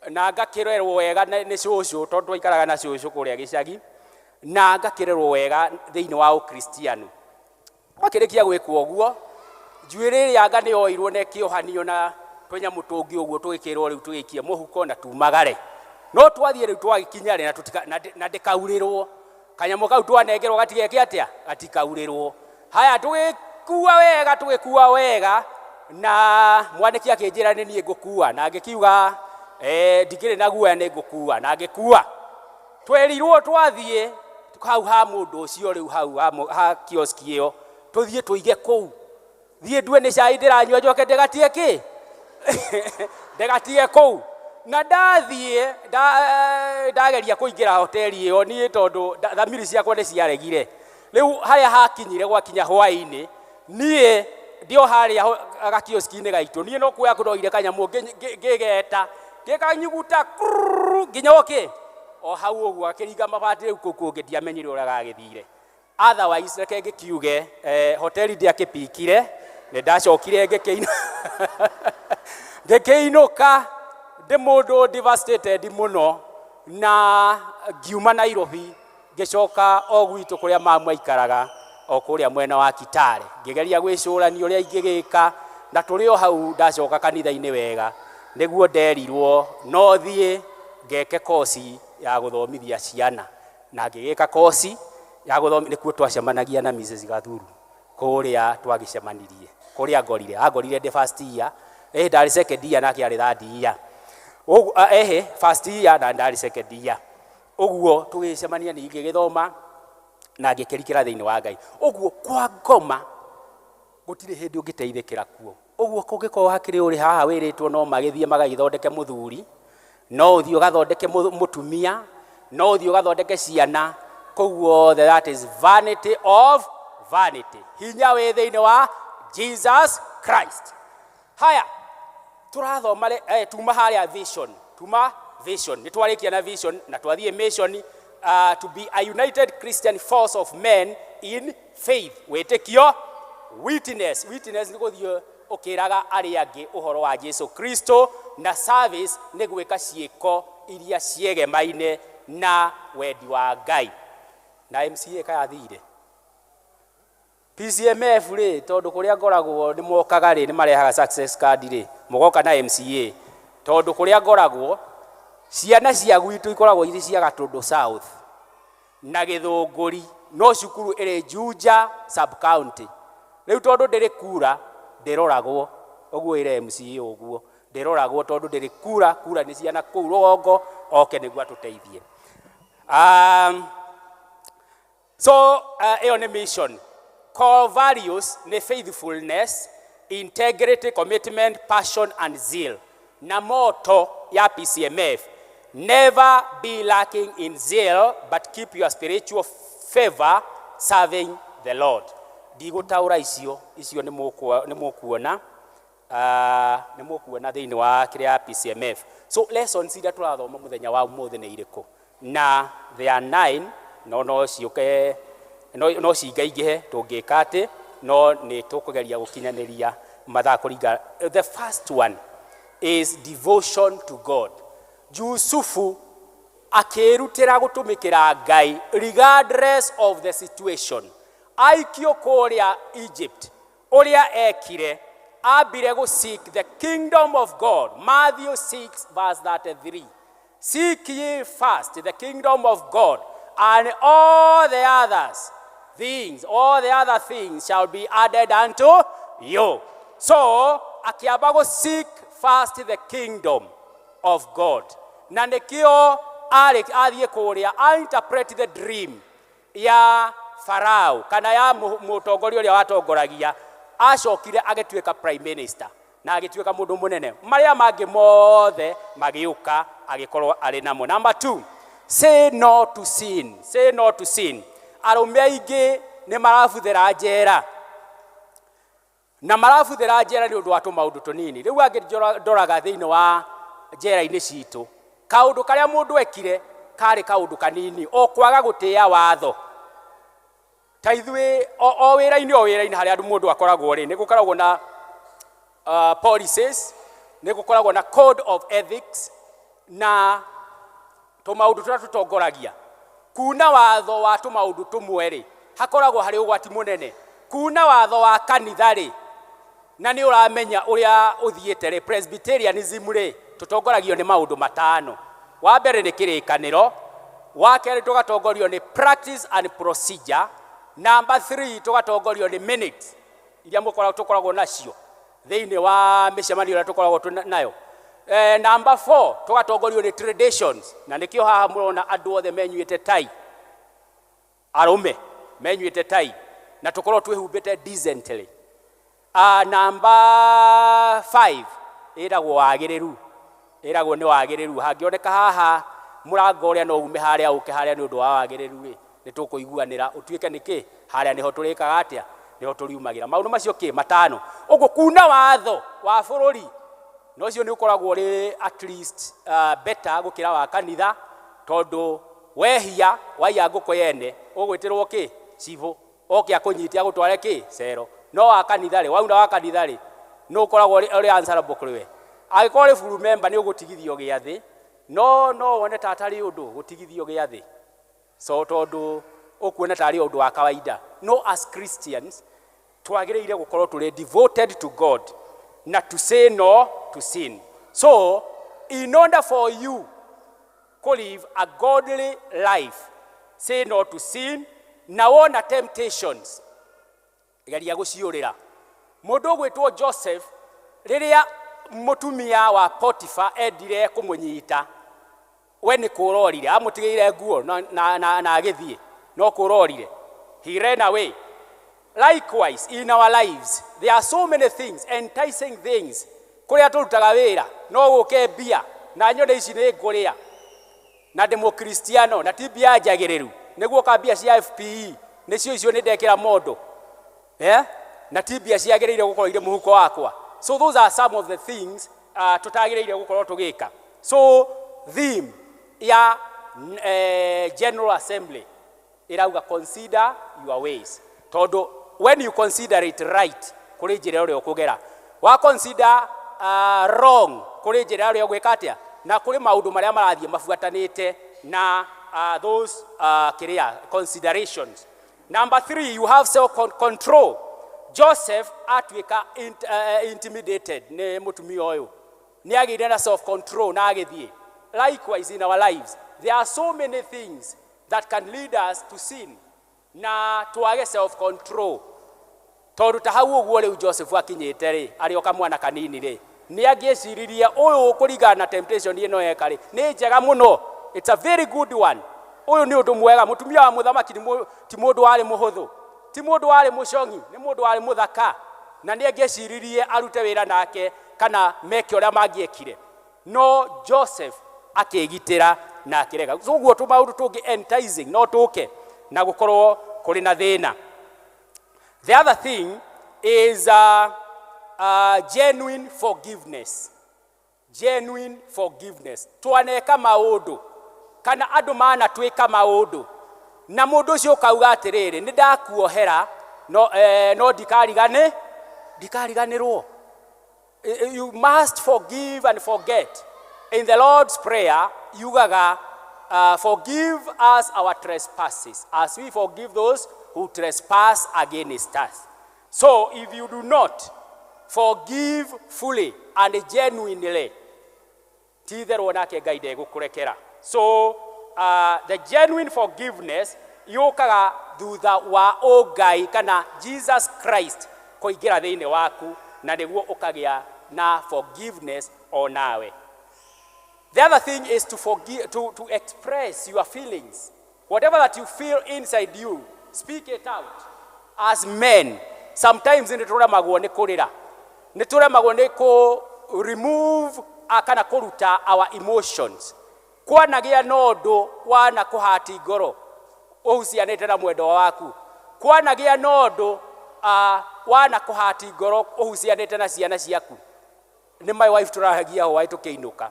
na ngakĩrerwo wega nĩ cũcũ tondũ twaikaraga na cũcũ kũrĩa gĩcagi, na ngakĩrerwo wega thĩinĩ wa ũkristiano. Twakĩrĩkia gwĩkwo ũguo njuĩrĩ ĩrĩa anga nĩ yoirwo na ĩkĩohanio na tũnyamũ tũngĩ ũguo tũgĩkĩrwo rĩu tũgĩikie mũhuko na tumagare. No twathiĩ rĩu twagĩkinya rĩ na ndĩkaurĩrwo, kanyamũ kau twanengerwo gatigeke atĩa, gatikaurĩrwo. Haya tũgĩkua wega, tũgĩkua wega, na mwanĩki akĩnjĩra nĩ niĩ ngũkua, na ngĩkiuga ndikĩrĩ na guoya nĩ ngũkua, na ngĩkua. Twerirwo twathiĩ hau ha mũndũ ũcio rĩu hau ha kioski ĩyo tũthiĩ tũige kũu, thiĩ ndue nĩ cai ndĩranyua njoke ndĩgatige kĩ ndĩgatige kũu. Na ndathiĩ ndageria kũingĩra hoteli ĩyo niĩ tondũ thamiri ciakwa nĩ ciaregire. Rĩu harĩa hakinyire gwakinya hwaĩ-inĩ niĩ ndio harĩa gakioski-inĩ gaitũ, niĩ no kuoya kũroire kanyamũ ngĩgeta ngĩkanyuguta nginya ũkĩ o hau ũguo akĩringa mabati rĩu kũu kũngĩ ndiamenyire ũrĩa gagĩthire. Otherwise reke ngĩkiuge hoteli ndiakĩpikire, nĩ ndacokire ngĩkĩinũka ndĩ mũndũ devastated mũno, na ngiuma Nairobi ngĩcoka o gwitũ kũrĩa mamu aikaraga o kũrĩa mwena wa Kitale, ngĩgeria gwĩcũrania ũrĩa ingĩgĩka, na tũrĩ o hau ndacoka kanitha-inĩ wega nĩguo nderirwo no thiĩ ngeke kosi ya gũthomithia ciana, na ngĩgĩka kosi ya gũthomithia. Nĩkuo twacemanagia na Mrs. Gathuru kũrĩa twagĩcemanirie, kũrĩa ngorire, angorire ndĩ first year, ndarĩ second year nake arĩ third year, ũguo first year na ndarĩ second year, ũguo tũgĩcemania ningĩ ngĩgĩthoma na ngĩkĩrikĩra thĩinĩ wa Ngai. Ũguo kwa ngoma gũtirĩ hĩndĩ ũngĩteithĩkĩra kuo. Ũguo kũngĩkorwo hakĩrĩ ũrĩ haha wĩrĩtwo no magĩthiĩ magagĩthondeke mũthuri, no ũthiĩ ũgathondeke mũtumia, no ũthiĩ ũgathondeke ciana, kũu wothe that is vanity of vanity. Hinya wĩ thĩinĩ wa Jesus Christ. Haya tũrathoma tuma harĩa vision, tuma vision, nĩ twarĩkia na vision na twathiĩ mission, to be a united Christian force of men In faith, wĩtĩkio. Witness, witness nĩ gũthiĩ ũkĩraga arĩa angĩ ũhoro wa Jesu Kristo, na service nĩ gwĩka ciĩko iria ciegemaine na wendi wa Ngai. Na MCA kayathire PCMF rĩ, tondũ kũrĩa ngoragwo nĩ mokaga rĩ, nĩ marehaga success card rĩ, mũgoka na MCA, tondũ kũrĩa ngoragwo ciana cia gwitũ ikoragwo irĩ cia Gatũndũ South na Gĩthũngũri, no cukuru ĩrĩ Juja sub county. Rĩu tondũ ndĩrĩ kura ndĩroragwo ũguo, ĩre MCA ũguo ndĩroragwo tondũ ndĩrĩ kura, kura nĩ ciana kũu rũgongo, oke nĩguo atũteithie. So ĩyo nĩ mission. Core values nĩ faithfulness, integrity, commitment, passion and zeal. Na motto ya PCMF, "Never be lacking in zeal, but keep your spiritual fervor serving the Lord." Ndigũtaũra icio, icio nĩ mũkuona, nĩ mũkuona thĩinĩ wa kĩrĩa ya PCMF. So lessons iria tũrathoma mũthenya wa ũmũthĩ nĩ irĩkũ? Na there are nine, no ciũke, no cingaingĩhe tũngĩka atĩ, no nĩ tũkũgeria gũkinyanĩria mathaa kũringa. The first one is devotion to God. Jusufu akĩĩrutĩra gũtũmĩkĩra Ngai regardless of the situation. Aikio kũrĩa Egypt, ũrĩa ekire, ambire gũ seek the kingdom of God. Matthew 6 verse 33, "Seek ye first the kingdom of God, and all the other things shall be added unto you." So akĩamba gũ seek first the kingdom of God, na nĩkĩo arĩ athiĩ kũrĩa a interpret the dream ya Farao kana ya mũtongoria ũrĩa watongoragia, acokire agĩtuĩka prime minister na agĩtuĩka mũndũ mũnene, marĩa mangĩ mothe magĩũka agĩkorwo arĩ namo. Number two, say no to sin. Say no to sin. Arũme aingĩ nĩ marabuthĩra njera, na marabuthĩra njera nĩ ũndũ wa tũmaũndũ tũnini. Rĩu angĩ ndoraga thĩinĩ wa njera-inĩ citũ, kaũndũ karĩa mũndũ ekire karĩ kaũndũ kanini, o kwaga gũtĩa watho. Ta ithuĩ o wĩra-inĩ harĩa andũ mũndũ akoragwo rĩ, nĩ gũkoragwo na policies, nĩ gũkoragwo na code of ethics na tũmaũndũ tũrĩa tũtongoragia. Kuna watho wa tũmaũndũ tũmwe rĩ, hakoragwo harĩ ũgwati mũnene. Kuna watho wa kanitha rĩ, na nĩ ũramenya ũrĩa ũthiĩte rĩ, Presbyterianism rĩ, tũtongoragio nĩ maũndũ matano. Wa mbere nĩ kĩrĩkanĩro, wa kerĩ tũgatongorio nĩ practice and procedure, number 3 tũgatongorio nĩ minutes iria tũkoragwo nacio thĩinĩ wa mĩcemanio ĩrĩa tũkoragwo nayo. Number 4 tũgatongorio nĩ traditions, na nĩkĩo haha mũrona andũ othe menyuĩte tai, arũme menyuĩte tai, na tũkorwo twĩhumbĩte decently. Number 5 ĩragwo wagĩrĩru, ĩragwo nĩ wagĩrĩru. Hangĩoneka haha mũrango ũrĩa no ume harĩa ũke harĩa nĩ ũndũ wa wagĩrĩru rĩ, nĩ tũkũiguanĩra ũtuĩke nĩkĩ harĩa nĩho tũrĩkaga atĩa, nĩho tũriumagĩra. Maũndũ macio kĩ matano ũguo, kuna watho wa bũrũri na ũcio nĩ ũkoragwo ũrĩ at least better gũkĩra wa kanitha, tondũ wehia waiya ngũkũ yene ũgwĩtĩrwo kĩ cibũ oke akũnyite agũtware kĩ cero. No wa kanitha rĩ, wauna wa kanitha rĩ, nĩ ũkoragwo ũrĩ answerable kũrĩ we. Angĩkorwo ũrĩ full member nĩ ũgũtigithio gĩathĩ, no wone ta atarĩ ũndũ gũtigithio gĩathĩ, so tondũ ũkuona tarĩ ũndũ wa kawaida. No as Christians twagĩrĩire gũkorwo tũrĩ devoted to God na to say no to sin. So in order for you to live a godly life, say no to sin. Na wona temptations, geria gũciũrĩra. Mũndũ ũgwĩtwo Joseph, rĩrĩa mũtumia wa Potiphar endire kũmũnyita, we nĩ kũrorire, amũtigĩire nguo na agĩthiĩ, no kũrorire, he ran away. Likewise, in our lives there are so many things, enticing things. Kũrĩa tũrutaga wĩra no gũke mbia na nyone ici nĩ ngũrĩa, na ndĩ mũkristiano na ti mbia njagĩrĩru, nĩguo ka mbia cia FPE nĩcio icio nĩ ndekĩra mondo, yeah? Na ti mbia ciagĩrĩire gũkorwo irĩ mũhuko wakwa. So those are some of the things tũtagĩrĩire gũkorwo tũgĩka. So theme ya general assembly Ĩrauga consider your ways, tondũ when you consider it right, kũrĩ njĩra ĩrĩa ũkũgera. Wa consider wrong, kũrĩ njĩra ĩrĩa ũgwĩka atĩa, na kũrĩ maũndũ marĩa marathiĩ mabuatanĩte na those kĩrĩa considerations. Number three, you have self control. Joseph atuĩka intimidated nĩ mũtumia ũyũ, nĩ agĩire na self control na agĩthiĩ. Likewise, in our lives there are so many things that can lead us to sin na twage self control, tondũ ta hau ũguo rĩu Joseph akinyĩte rĩ, arĩ o kamwana kanini rĩ, nĩ angĩeciririe ũyũ kũringana na temptation ĩno eka rĩ, nĩ njega mũno, it's a very good one, ũyũ nĩ ũndũ mwega. Mũtumia wa mũthamaki ti mũndũ warĩ mũhũthũ, ti mũndũ warĩ mũcong'i, nĩ mũndũ warĩ mũthaka, na nĩ angĩeciririe arute wĩra nake kana meke ũrĩa mangĩekire, no Joseph akĩgitĩra na akĩrega. So ũguo tũmaũndũ tũngĩ enticing no tũke na gũkorwo kũrĩ na thĩna. The other thing is genuine forgiveness. Genuine forgiveness. Twaneka maũndũ kana andũ manatwĩka maũndũ, na mũndũ ũcio ũkauga atĩrĩrĩ, nĩ ndakuohera, no ndikariganĩrwo. You must forgive and forget. In the Lord's Prayer yugaga, "Forgive us our trespasses as we forgive those who trespass against us." So if you do not forgive fully and genuinely, ti itherũ nake Ngai ndegũkũrekera. So the genuine forgiveness yũkaga thutha wa ũngai kana Jesus Christ kũingĩra thĩinĩ waku, na nĩguo ũkagĩa na forgiveness o nawe. The other thing is to forgive, to express your feelings. Whatever that you feel inside you, speak it out. As men, sometimes nĩ tũremagwo nĩ kũrĩra, nĩ tũremagwo nĩ kũ remove kana kũruta our emotions. Kwanagĩa na ũndũ wana kũhati ngoro ũhucianĩte na mwendwa waku, kwanagĩa na ũndũ wana kũhati ngoro ũhucianĩte na ciana ciaku. Nĩ my wife tũrahagia hwaĩ tũkĩinũka,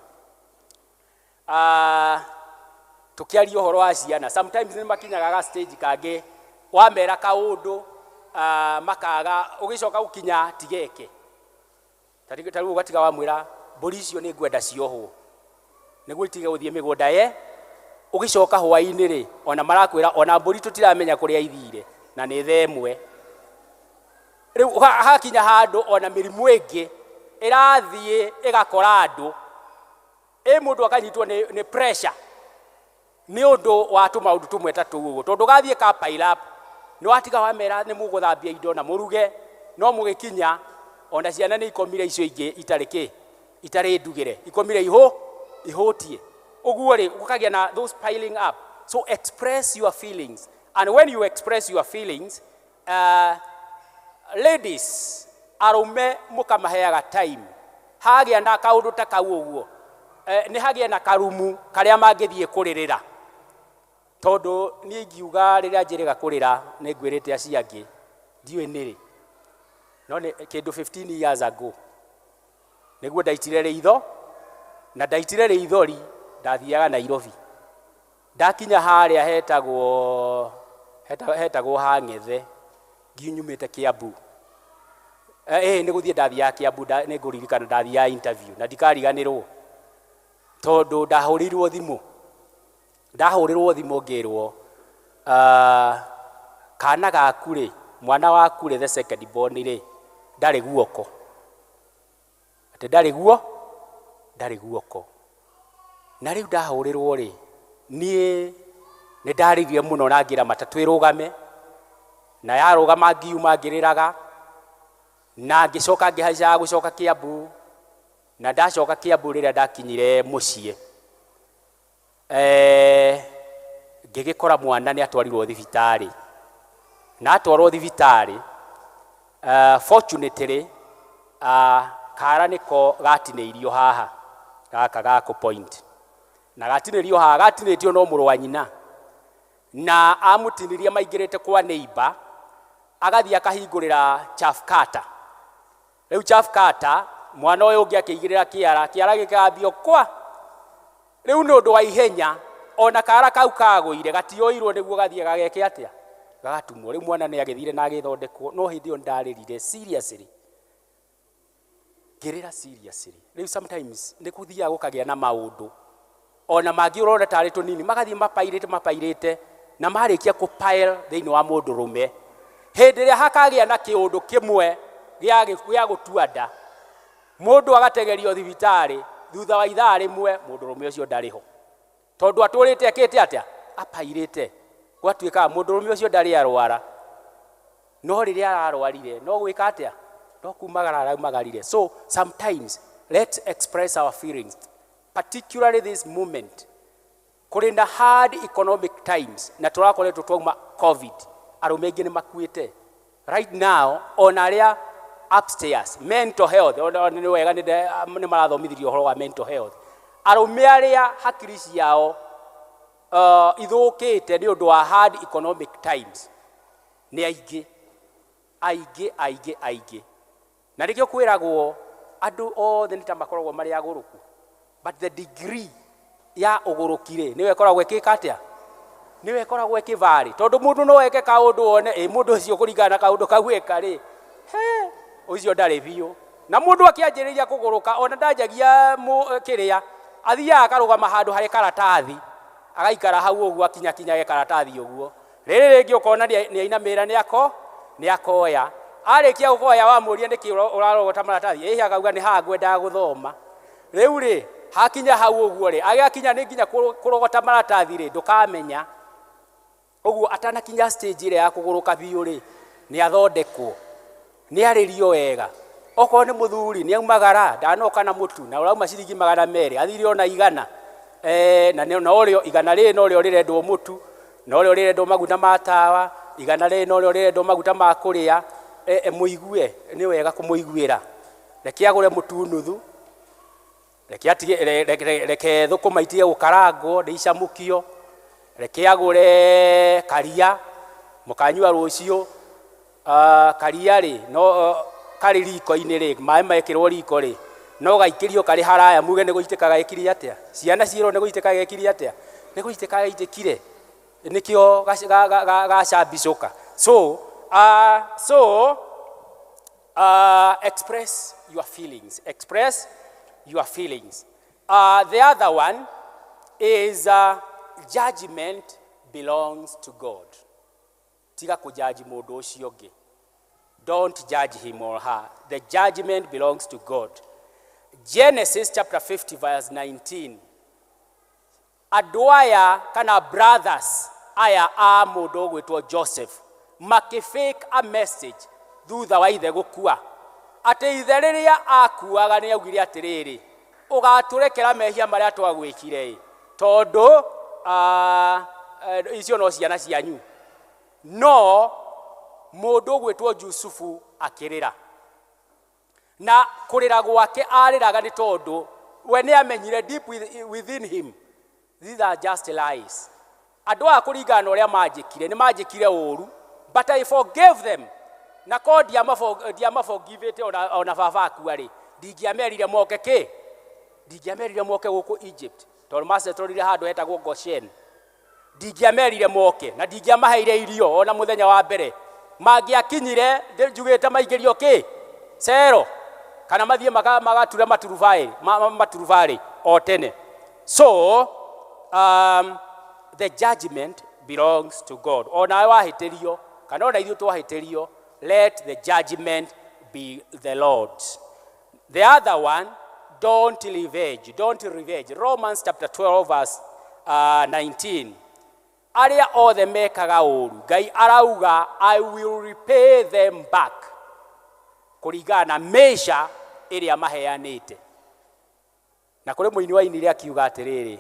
tukiaria ũhoro wa ciana. Sometimes nĩ makinyaga ga stage kangĩ wamera kaũndũ, makaga ũgĩcoka gũkinya tigeke. Ta rĩu ũgatiga wamwĩra mbũri icio nĩ ngwenda ciohwo nĩguo itige gũthiĩ mĩgũnda ye, ũgĩcoka hwaĩ-inĩ rĩ, ona marakwĩra ona mbũri tũtiramenya kũrĩa ithire, na nĩ thaa 1. Rĩu hakinya handũ ona mĩrimũ ĩngĩ ĩrathiĩ ĩgakora andũ, ĩ mũndũ akanyitwo nĩ pressure nĩ ũndũ wa tũmaũndũ tũmwe ta tũu ũguo, tondũ gathiĩ ka pile up. Nĩ watiga wamera nĩ mũgũthambia indo na mũruge, no mũgĩkinya ona ciana nĩ ikomire, icio ingĩ itarĩ kĩ, itarĩ ndugĩre, ikomire ihũtie ũguo rĩ, gũkagĩa na those piling up. So express your feelings, and when you express your feelings, ladies, arũme mũkamaheaga time. Hagĩa na kaũndũ ta kau ũguo, nĩ hagĩe na karumu karĩa mangĩthiĩ kũrĩrĩra, tondũ niĩ ingiuga rĩrĩa njĩrĩga kũrĩra nĩ ngwĩrĩte acio angĩ ndiũĩ nĩrĩ, no nĩ kĩndũ 15 years ago nĩguo ndaitire rĩitho, na ndaitire rĩithori ndathiaga Nairobi. Ndakinya harĩa hetagwo Hang'ethe, nginyumĩte Kiambu, nĩ gũthiĩ ndathiaga Kiambu. Nĩ ngũririkana ndathiaga interview na ndikariganĩrwo, tondũ ndahũrĩrwo thimũ ngĩrwo, kana gaku rĩ, mwana waku rĩ, the second born rĩ, ndarĩ guoko, atĩ ndarĩ guoko. Na rĩu ndahũrĩrwo rĩ, niĩ nĩ ndarĩrire mũno na ngĩra matatũ ĩrũgame, na yarũgama ngiuma ngĩrĩraga, na ngĩcoka ngĩhaicaga gũcoka Kiambu. Na ndacoka Kiambu, rĩrĩa ndakinyire mũciĩ, ngĩgĩkora mwana nĩ atwarirwo thibitarĩ, na atwarwo thibitarĩ, fortunately, kara nĩko gatinĩirio haha gaka gakũ point, na gatinĩrio haha, gatinĩtio no mũrũ wa nyina, na amũtinirie maingĩrĩte kwa neighbor, agathiĩ akahingũrĩra chaff cutter. Rĩu chaff cutter, mwana ũyũ ũngĩ akĩigĩrĩra kĩara, kĩara gĩkambio kwa rĩu nĩ ũndũ wa ihenya. Ona kara kau kagũire gatioirwo nĩguo gathiĩ gageke atĩa, gagatumwo. Rĩu mwana nĩ agĩthire na agĩthondekwo, no hĩndĩ ĩyo ndarĩrire seriously, ngĩrĩra seriously. Rĩu sometimes nĩ kũthiaga gũkagĩa na maũndũ ona mangĩ ũrona tarĩ tũnini, magathiĩ mapairĩte mapairĩte, na marĩkia kũpile thĩinĩ wa mũndũrũme. Hĩndĩ ĩrĩa hakagĩa na kĩũndũ kĩmwe gĩa gũtua nda, mũndũ agategerio thibitarĩ, thutha wa ithaa rĩmwe mũndũrũme ũcio ndarĩ ho, tondũ atũrĩte ekĩte atĩa, apairĩte. Gwatuĩkaga mũndũrũme ũcio ndarĩ arwara, no rĩrĩa ararwarire no gwĩka atĩa, no kumagara araumagarire. So sometimes let's express our feelings, particularly this moment kũrĩ na hard economic times, na tũrakoretwo twauma COVID, arũme aingĩ nĩ makuĩte right now, ona arĩa upstairs mental health, ona nĩ wega nĩ marathomithirio ũhoro wa mental health. Arũme arĩa hakiri ciao ithũkĩte nĩ ũndũ wa hard economic times nĩ aingĩ aingĩ aingĩ aingĩ, na nĩkĩo kwĩragwo andũ othe nĩ ta makoragwo marĩ agũrũku, but the degree ya ũgũrũki rĩ, nĩyo ĩkoragwo ĩkĩka atĩa, nĩyo ĩkoragwo ĩkĩvarĩ, tondũ mũndũ no eke kaũndũ wone ĩ mũndũ ũcio kũringana na kaũndũ kau eka rĩ, he ũcio ndarĩ biũ. Na mũndũ akĩanjĩrĩria kũgũrũka ona ndanjagia kĩrĩa, athiaga akarũgama handũ harĩ karatathi, agaikara hau ũguo akinyakinyage karatathi ũguo. Rĩrĩ rĩngĩ ũkona nĩ ainamĩrĩra, nĩ akoya. Arĩkia gũkoya wamũria nĩkĩ ũrarogota maratathi, ĩhĩ akauga nĩ haha ngwendaga gũthoma. Rĩu rĩ hakinya hau ũguo rĩ, agĩakinya nĩ nginya kũrogota maratathi rĩ, ndũkamenya. Ũguo atanakinya stage ĩrĩa ya kũgũrũka biũ rĩ, nĩ athondekwo, nĩ arĩrio wega. Okorwo nĩ mũthuri nĩ aumagara, ndanoka na mũtu na ũrauma ciringi 200, athire ona 100. Na norĩo 100 rĩrĩ norĩo rĩrendwo mũtu, norĩo rĩrendwo maguta ma tawa, 100 rĩrĩ norĩo rĩrendwo maguta ma kũrĩa. Mũigue, nĩ wega kũmũiguĩra. Reke agũre mũtu nuthu, reke atige, reke thũkũma itige gũkarangwo, nĩ icamũkio, reke agũre karia, mũkanyua rũciũ. Karia rĩ, no karĩ riko-inĩ rĩ, maĩ mekĩrwo riko rĩ, no gaikĩrio karĩ haraya, muge nĩ gũitĩka gekire atĩa, ciana ciĩrwo nĩ gũitĩka gekire atĩa, nĩ gũitĩka gaitĩkire, nĩkĩo gacambicũka. So express your feelings, express your feelings. The other one is judgment belongs to God. Tiga kũjudge mũndũ ũcio ũngĩ. Don't judge him or her. The judgment belongs to God. Genesis chapter 50 verse 19. Andũ aya kana brothers aya a mũndũ ũgwĩtwo Joseph makĩfake a message thutha wa ithe gũkua, atĩ ithe rĩrĩa akuaga nĩ augire atĩrĩrĩ, ũgatũrekera mehia marĩa twagwĩkire ĩ, tondũ icio no ciana cianyu. No mũndũ ũgwĩtwo Jusufu akĩrĩra, na kũrĩra gwake arĩraga nĩ tondũ we nĩ amenyire deep within him these are just lies. Andũ aya kũringana na ũrĩa manjĩkire, nĩ manjĩkire ũru, but I forgave them. Na ko ndiamafogivĩte ona baba akua rĩ, ndingĩamerire moke kĩ, ndingĩamerire moke gũkũ Egypt, tondũ macetũrire handũ hetagwo Goshen. Ndingĩamerire moke na ndingĩamaheire irio ona mũthenya wa mbere. Mangĩakinyire njugĩte maingĩrio kĩ cero, kana mathiĩ magature maturubarĩ o tene. So the judgment belongs to God. Onawe wahĩtĩrio kana ona ithuĩ twahĩtĩrio, let the judgment be the Lord's. The other one, don't revenge. Don't revenge. Romans chapter 12 verse 19. Arĩa othe mekaga ũru, Ngai arauga, I will repay them back kũringana na measure ĩrĩa maheanĩte. Na kũrĩ mũini wa inire akiuga atĩrĩrĩ,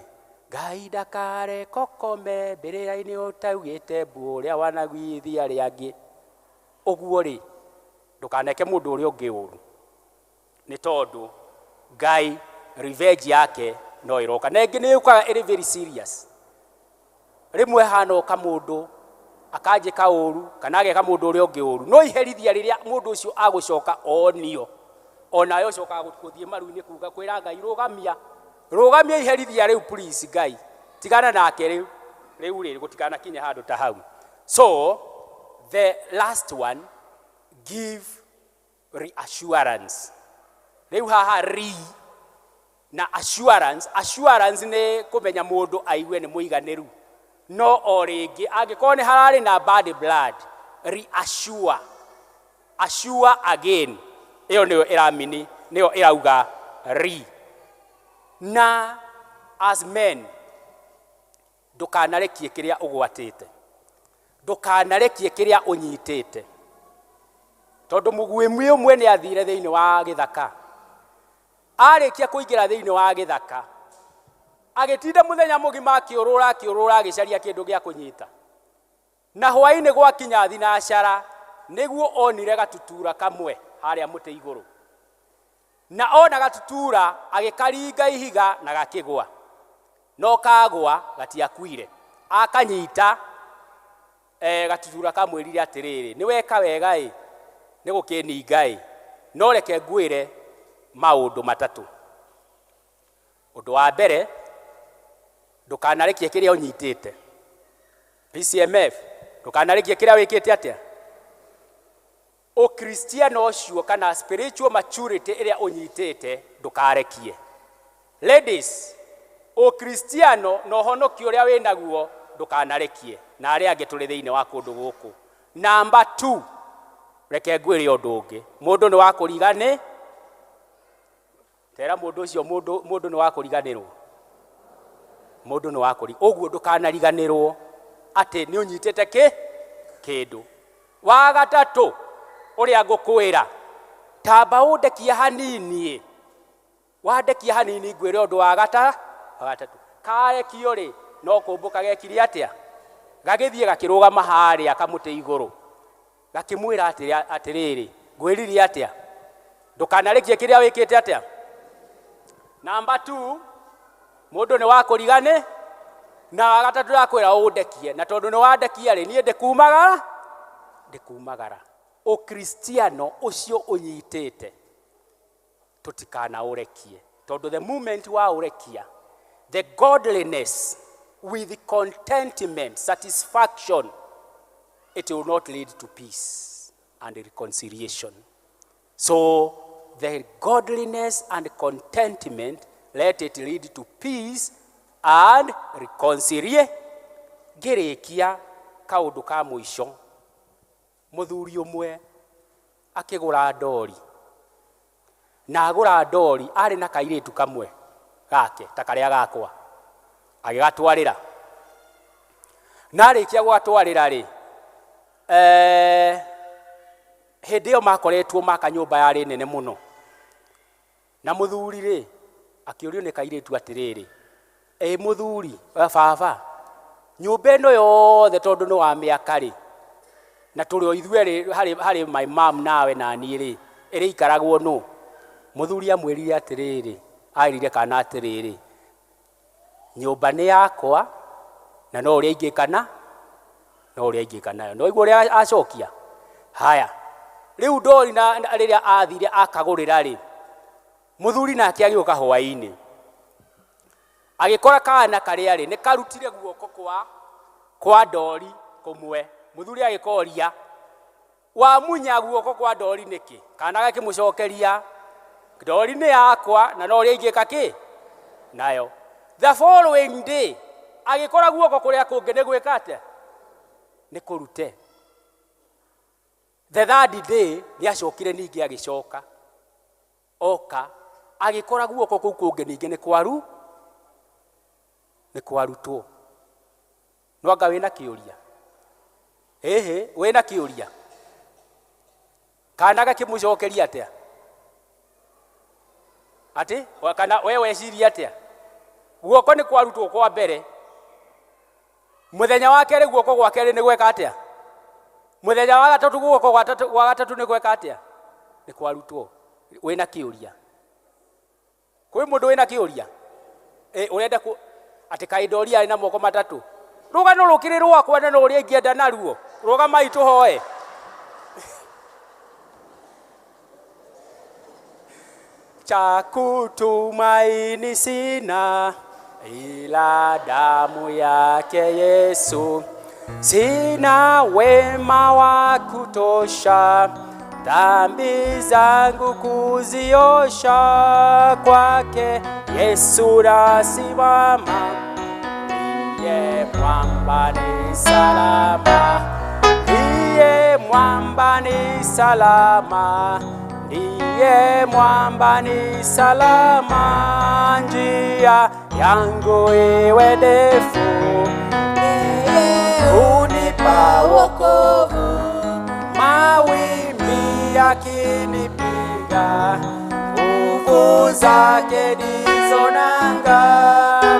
Ngai ndakareke ũkome mbĩrĩra-inĩ ũtaugĩte mbu ũrĩa wanagwithia arĩa angĩ. Ũguo rĩ, ndũkaneke mũndũ ũrĩa ũngĩ ũru, nĩ tondũ Ngai revenge yake no ĩroka. Na ĩngĩ nĩ yũkaga ĩrĩ very serious. Rĩmwe hanoka mũndũ akanjĩka ũru kana ageka mũndũ ũrĩa ũngĩ ũru, no iherithia rĩrĩa mũndũ ũcio agũcoka onio, onawe ũcokaga gũthiĩ maru-inĩ kuga kwĩra Ngai, rũgamia, rũgamia iherithia rĩu please Ngai. Tigana nake rĩu. Rĩu rĩ gũtikanakinye handũ ta hau. So the last one, give reassurance. Rĩu haha re na assurance, assurance nĩ kũmenya mũndũ aigue nĩ mũiganĩru. No o rĩngĩ angĩkorwo nĩ hararĩ na bad blood, reassure, assure again. Ĩyo nĩyo ĩramini, nĩyo ĩrauga re. Na as men, ndũkanarekie kĩrĩa ũgwatĩte, ndũkanarekie kĩrĩa ũnyitĩte, tondũ mũguĩmi ũmwe nĩ athire thĩinĩ wa gĩthaka. Arĩkia kũingĩra thĩinĩ wa gĩthaka, agĩtinda mũthenya mũgima akĩũrũra akĩũrũra agĩcaria kĩndũ gĩa kũnyita. Na hwaĩ-inĩ gwakinya thinacara, nĩguo onire gatutura kamwe harĩa mũtĩ igũrũ. Na ona gatutura agĩkaringa ihiga na gakĩgwa. No kagwa gatiakuire. Akanyita gatutura kamwĩrire atĩrĩrĩ, nĩ weka wega ĩ, nĩ gũkĩninga ĩ, no reke ngwĩre maũndũ matatũ. Ũndũ wa mbere, ndũkanarekie kĩrĩa ũnyitĩte. PCMF, ndũkanarekie kĩrĩa wĩkĩte atĩa? Ũkristiano ũcio kana spiritual maturity ĩrĩa ũnyitĩte ndũkarekie. Ladies, ũkristiano na ũhonokio ũrĩa wĩnaguo ndũkanarekie, na arĩa angĩ tũrĩ thĩinĩ wa kũndũ gũkũ. Number 2, reke ngwĩre ũndũ ũngĩ. Mũndũ nĩ wa kũrigani, tera mũndũ ũcio, mũndũ nĩ wa kũriganĩrwo. Mũndũ nĩ wa kũri-, ũguo ndũkanariganĩrwo atĩ nĩ ũnyitĩte kĩndũ. Wa gatatũ, ũrĩa ngũkwĩra, tamba ũndekie hanini, wandekie hanini ngwĩre ũndũ wa gatatũ. Karekio rĩ, no kũmbũka gekire atĩa? Gagĩthiĩ gakĩrũgama harĩa kamũtĩ igũrũ. Gakĩmwĩra atĩrĩrĩ, ngwĩrire atĩa? Ndũkanarekie kĩrĩa wĩkĩte atĩa? Number 2, mũndũ nĩ wa kũrigani, na wa gatatũ ndakwĩra ũndekie, na tondũ nĩ wandekia rĩ, niĩ ndĩkumagara, ndĩkumagara. Ũkristiano ũcio ũnyitĩte tũtikanaũrekie, tondũ the moment waũrekia, the godliness with contentment, satisfaction, it will not lead to peace and reconciliation. So the godliness and contentment, let it lead to peace and reconciliation. Ngĩrĩkia kaũndũ ka mũico, mũthuri ũmwe akĩgũra ndori, na agũra ndori arĩ na kairĩtu kamwe gake ta karĩa gakwa, agĩgatwarĩra. Na arĩkia gũgatwarĩra rĩ, hĩndĩ ĩyo makoretwo maka nyũmba yarĩ nene mũno. Na mũthuri rĩ, akĩũrio nĩ kairĩtu atĩrĩrĩ, ĩ mũthuri, baba, nyũmba ĩno yothe tondũ nĩ wa mĩaka rĩ, na tũrĩ o ithuerĩ harĩ my mom nawe na niĩ rĩ, ĩrĩikaragwo nũ? Mũthuri amwĩrire atĩrĩrĩ, aerire kana atĩrĩrĩ, nyũmba nĩ yakwa na no ũrĩa ingĩka na, no ũrĩa ingĩka nayo. No igua ũrĩa acokia? Haya, rĩu ndori na rĩrĩa athire akagũrĩra rĩ, mũthuri nake agĩũka hwaĩ-inĩ, agĩkora kana karĩa rĩ, nĩ karutire guoko kwa ndori kũmwe. Mũthuri agĩkoria, wamunya guoko kwa ndori nĩkĩ? Kana gakĩmũcokeria, ndori nĩ yakwa na no ũrĩa ingĩka kĩ nayo. The following day agĩkora guoko kũrĩa kũngĩ nĩ gwĩka atĩa? Nĩ kũrute. The third day nĩ acokire ningĩ agĩcoka, oka agĩkora guoko kũu kũngĩ ningĩ nĩ kwaru, nĩ kwarutwo. No anga wĩna kĩũria? Ĩhĩ, wĩna kĩũria? Kana gakĩmũcokeria atĩa? Atĩ, kana we weciria atĩa? Guoko nĩ kwarutwo kwa mbere. Mũthenya wa kerĩ guoko gwa kerĩ nĩ gweka atĩa? Mũthenya wa gatatũ guoko gwa gatatũ nĩ gweka atĩa? Nĩ kwarutwo. Wĩna kĩũria? Kwĩ mũndũ wĩna kĩũria? Ũrenda ku atĩ kaĩ ndori arĩ na moko matatũ? Rũgano rũkĩrĩ rwakwa na no ũrĩa ingĩenda naruo. Rũgamai tũhoe. Cha kutumaini sina ila damu yake Yesu. Sina wema wa kutosha, dhambi zangu kuziosha, kwake Yesu nasimama, ndiye mwamba ni salama, ndiye mwamba ni salama, ndiye mwamba ni salama, njia yangu iwe ndefu, hunipa wokovu, mawimbi yakinipiga, nguvu zake ndizo nanga,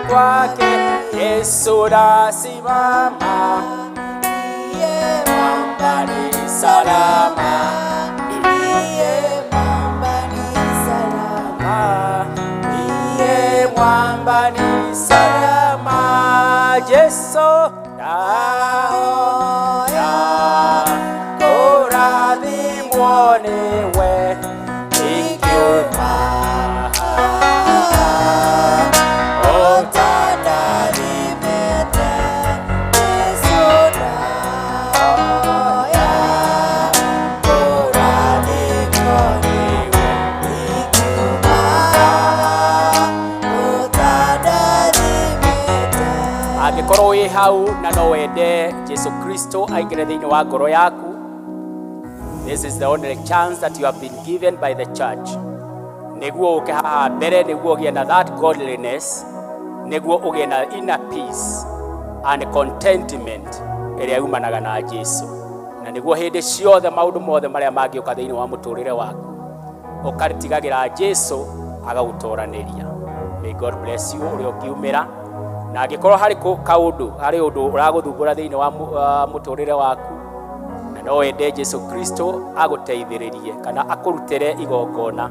kwake Yesu nasimama, ndiye mwamba ni salama, ndiye mwamba ni salama, ndiye mwamba ni salama, Yesu ndahoya kũrathimwo nĩwe ingiuma ũtandathimĩte Jesũ ndahoya kũrathimwo nĩwe ingiuma ũtandathimĩte. Angĩkorwo wĩ hau na no wende Jesu Kristo aingĩre thĩinĩ wa ngoro yaku, this is the only chance that you have been given by the church nĩguo ũke haha mbere, nĩguo ũgĩe na that godliness, nĩguo ũgĩe na inner peace and contentment ĩrĩa yumanaga na Jesu, na nĩguo hĩndĩ ciothe maũndũ mothe marĩa mangĩũka thĩinĩ wa mũtũrĩre waku ũkatigagĩra Jesu agagũtoranĩria. May God bless you ũrĩa ũngiumĩra, na angĩkorwo harĩ kaũndũ, harĩ ũndũ ũragũthumbũra thĩinĩ wa mũtũrĩre waku na no wende Jesu Kristo agũteithĩrĩrie kana akũrutĩre igongona,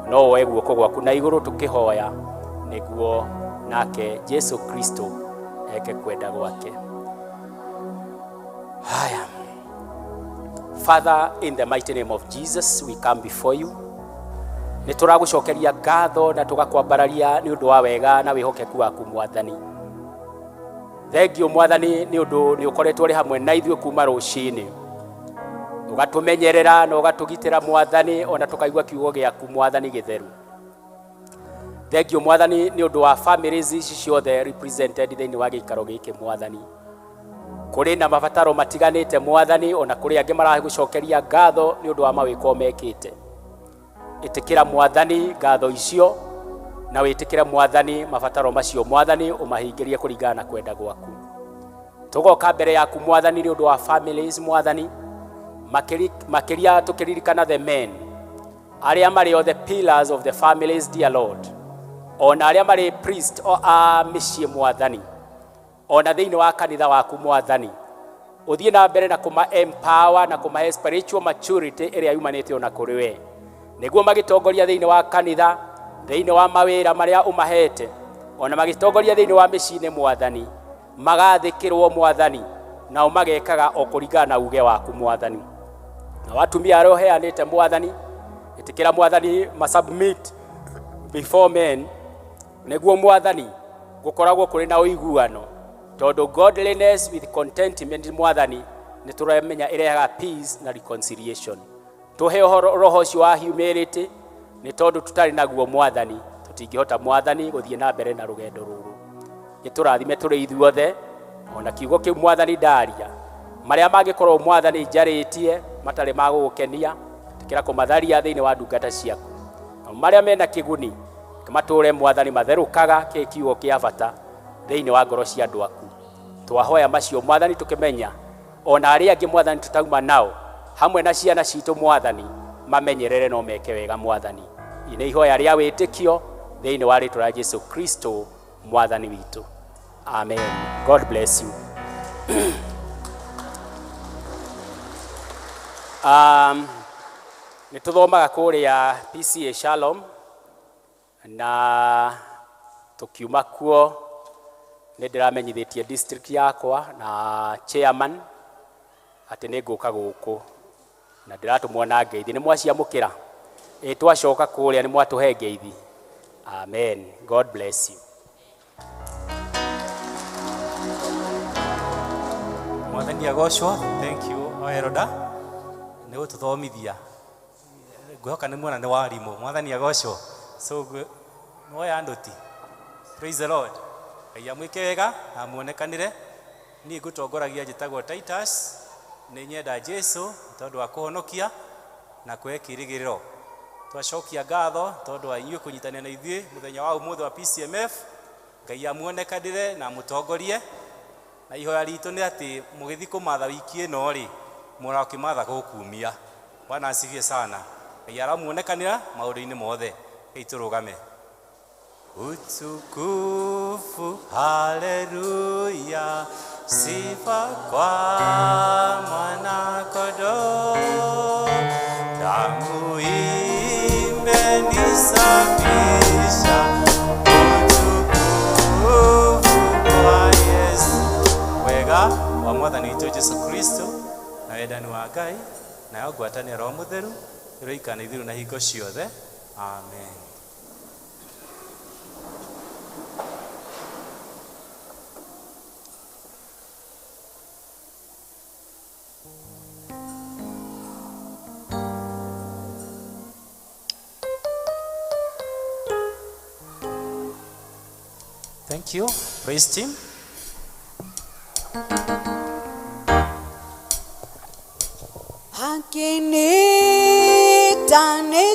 no woe guoko gwaku na igũrũ tũkĩhoya nĩguo nake Jesu Kristo eke kwenda gwake. Haya. Father, in the mighty name of Jesus, we come before you. Nĩ tũragũcokeria ngatho na tũgakwambararia nĩ ũndũ wa wega na wĩhokeku waku, Mwathani. Thengiũ, Mwathani, nĩ ũndũ nĩ ũkoretwo ũrĩ hamwe na ithuĩ kuma rũcinĩ, ũgatũmenyerera na ũgatũgitĩra, Mwathani, ona tũkaigua kiugo gĩaku, Mwathani, gĩtheru. Thengiũ, Mwathani, nĩ ũndũ wa families ici ciothe represented thĩinĩ wa gĩikaro gĩkĩ, Mwathani. Kũrĩ na mabataro matiganĩte, Mwathani, ona kũrĩ angĩ maragũcokeria ngatho nĩ ũndũ wa mawĩko mekĩte. Ĩtĩkĩra, Mwathani, ngatho icio, na wĩtĩkĩre, Mwathani, mabataro macio, Mwathani, ũmahingĩrie kũringana na kwenda gwaku. Tũgoka mbere yaku, Mwathani, nĩ ũndũ wa families, Mwathani, makĩria tũkĩririkana the men arĩa marĩ o the pillars of the families, dear Lord, ona arĩa marĩ priest o a mĩciĩ, Mwathani, ona thĩinĩ wa kanitha waku. Mwathani, ũthiĩ na mbere na kũma empower na kũmahe spiritual maturity ĩrĩa yumanĩte ona kũrĩ we, nĩguo magĩtongoria thĩinĩ wa kanitha, thĩinĩ wa mawĩra marĩa ũmahete, ona magĩtongoria thĩinĩ wa mĩciĩ-inĩ, Mwathani, magathĩkĩrwo, Mwathani, nao magekaga o kũringana na uge waku, Mwathani. Na watumia arĩa ũheanĩte, Mwathani, ĩtĩkĩra, Mwathani, masubmit before men, nĩguo, Mwathani, gũkoragwo kũrĩ na ũiguano, tondũ godliness with contentment, Mwathani, nĩ tũramenya ĩrehaga peace na reconciliation. Tũhe ũhoro roho ũcio wa humility, nĩ tondũ tũtarĩ naguo, Mwathani, tũtingĩhota, Mwathani, gũthiĩ na mbere na rũgendo rũrũ. Gĩtũrathime tũrĩ ithuothe, ona kiugo kĩu, Mwathani, ndaria, marĩa mangĩkorwo, Mwathani, njarĩtie matarĩ ma gũgũkenia, tĩkĩra kũmatharia thĩinĩ wa ndungata ciaku. Nao marĩa mena kĩguni matũre, Mwathani, matherũkaga kĩ kiugo kĩa bata thĩinĩ wa ngoro cia andũ aku. Twahoya macio, Mwathani, tũkĩmenya ona arĩa angĩ, Mwathani, tũtauma nao hamwe na ciana citũ, Mwathani, mamenyerere no meke wega. Mwathani, nĩ ihoya rĩa wĩtĩkio thĩinĩ wa rĩtwa rĩa Jesu Kristo Mwathani witũ, amen. God bless you. Nĩ tũthomaga kũrĩa PCA Shalom, na tũkiuma kuo nĩ ndĩramenyithĩtie district yakwa na chairman atĩ nĩ ngũka gũkũ na ndĩratũmwo na ngeithi. Nĩ mwaciamũkĩra? Ĩ twacoka kũrĩa nĩ mwatũhe ngeithi. Amen. God bless you. Mwathani agocwo. Thank you o Eroda nĩ gũtũthomithia. Ngwĩhoka nĩ muona nĩ warimũ. Mwathani agocwo. So nĩwoya ndũti. Praise the Lord. Ngai amwĩke wega na amuonekanĩre. Niĩ ngũtongoragia njĩtagwo Titus. Nĩ nyenda Jesu tondũ wa kũhonokia na kũhe kĩĩrĩgĩrĩro. Twacokia ngatho tondũ wa inyuĩ kũnyitanĩra na ithuĩ mũthenya wa ũmũthĩ wa PCMF. Ngai amuonekanĩre na amũtongorie. Na ihoya ritũ nĩ atĩ mũgĩthiĩ kũmatha wiki ĩno rĩ, mũrokĩmatha gũkumia. Bwana asifiwe sana. Ngai aramuonekanĩra maũndũ-inĩ mothe. Rĩu tũrũgame. Utukufu, haleluya, sifa kwa Mwana-Kondoo. Damu imenisafisha, utukufu kwa Yesu. Wega wa Mwathani witũ Jesu Kristo na wendani wa Ngai nayo ngwatanĩro Roho Mũtheru ĩroikara na ithuĩ na hingo ciothe. Amen. Thank you. Praise team. Akinita nĩ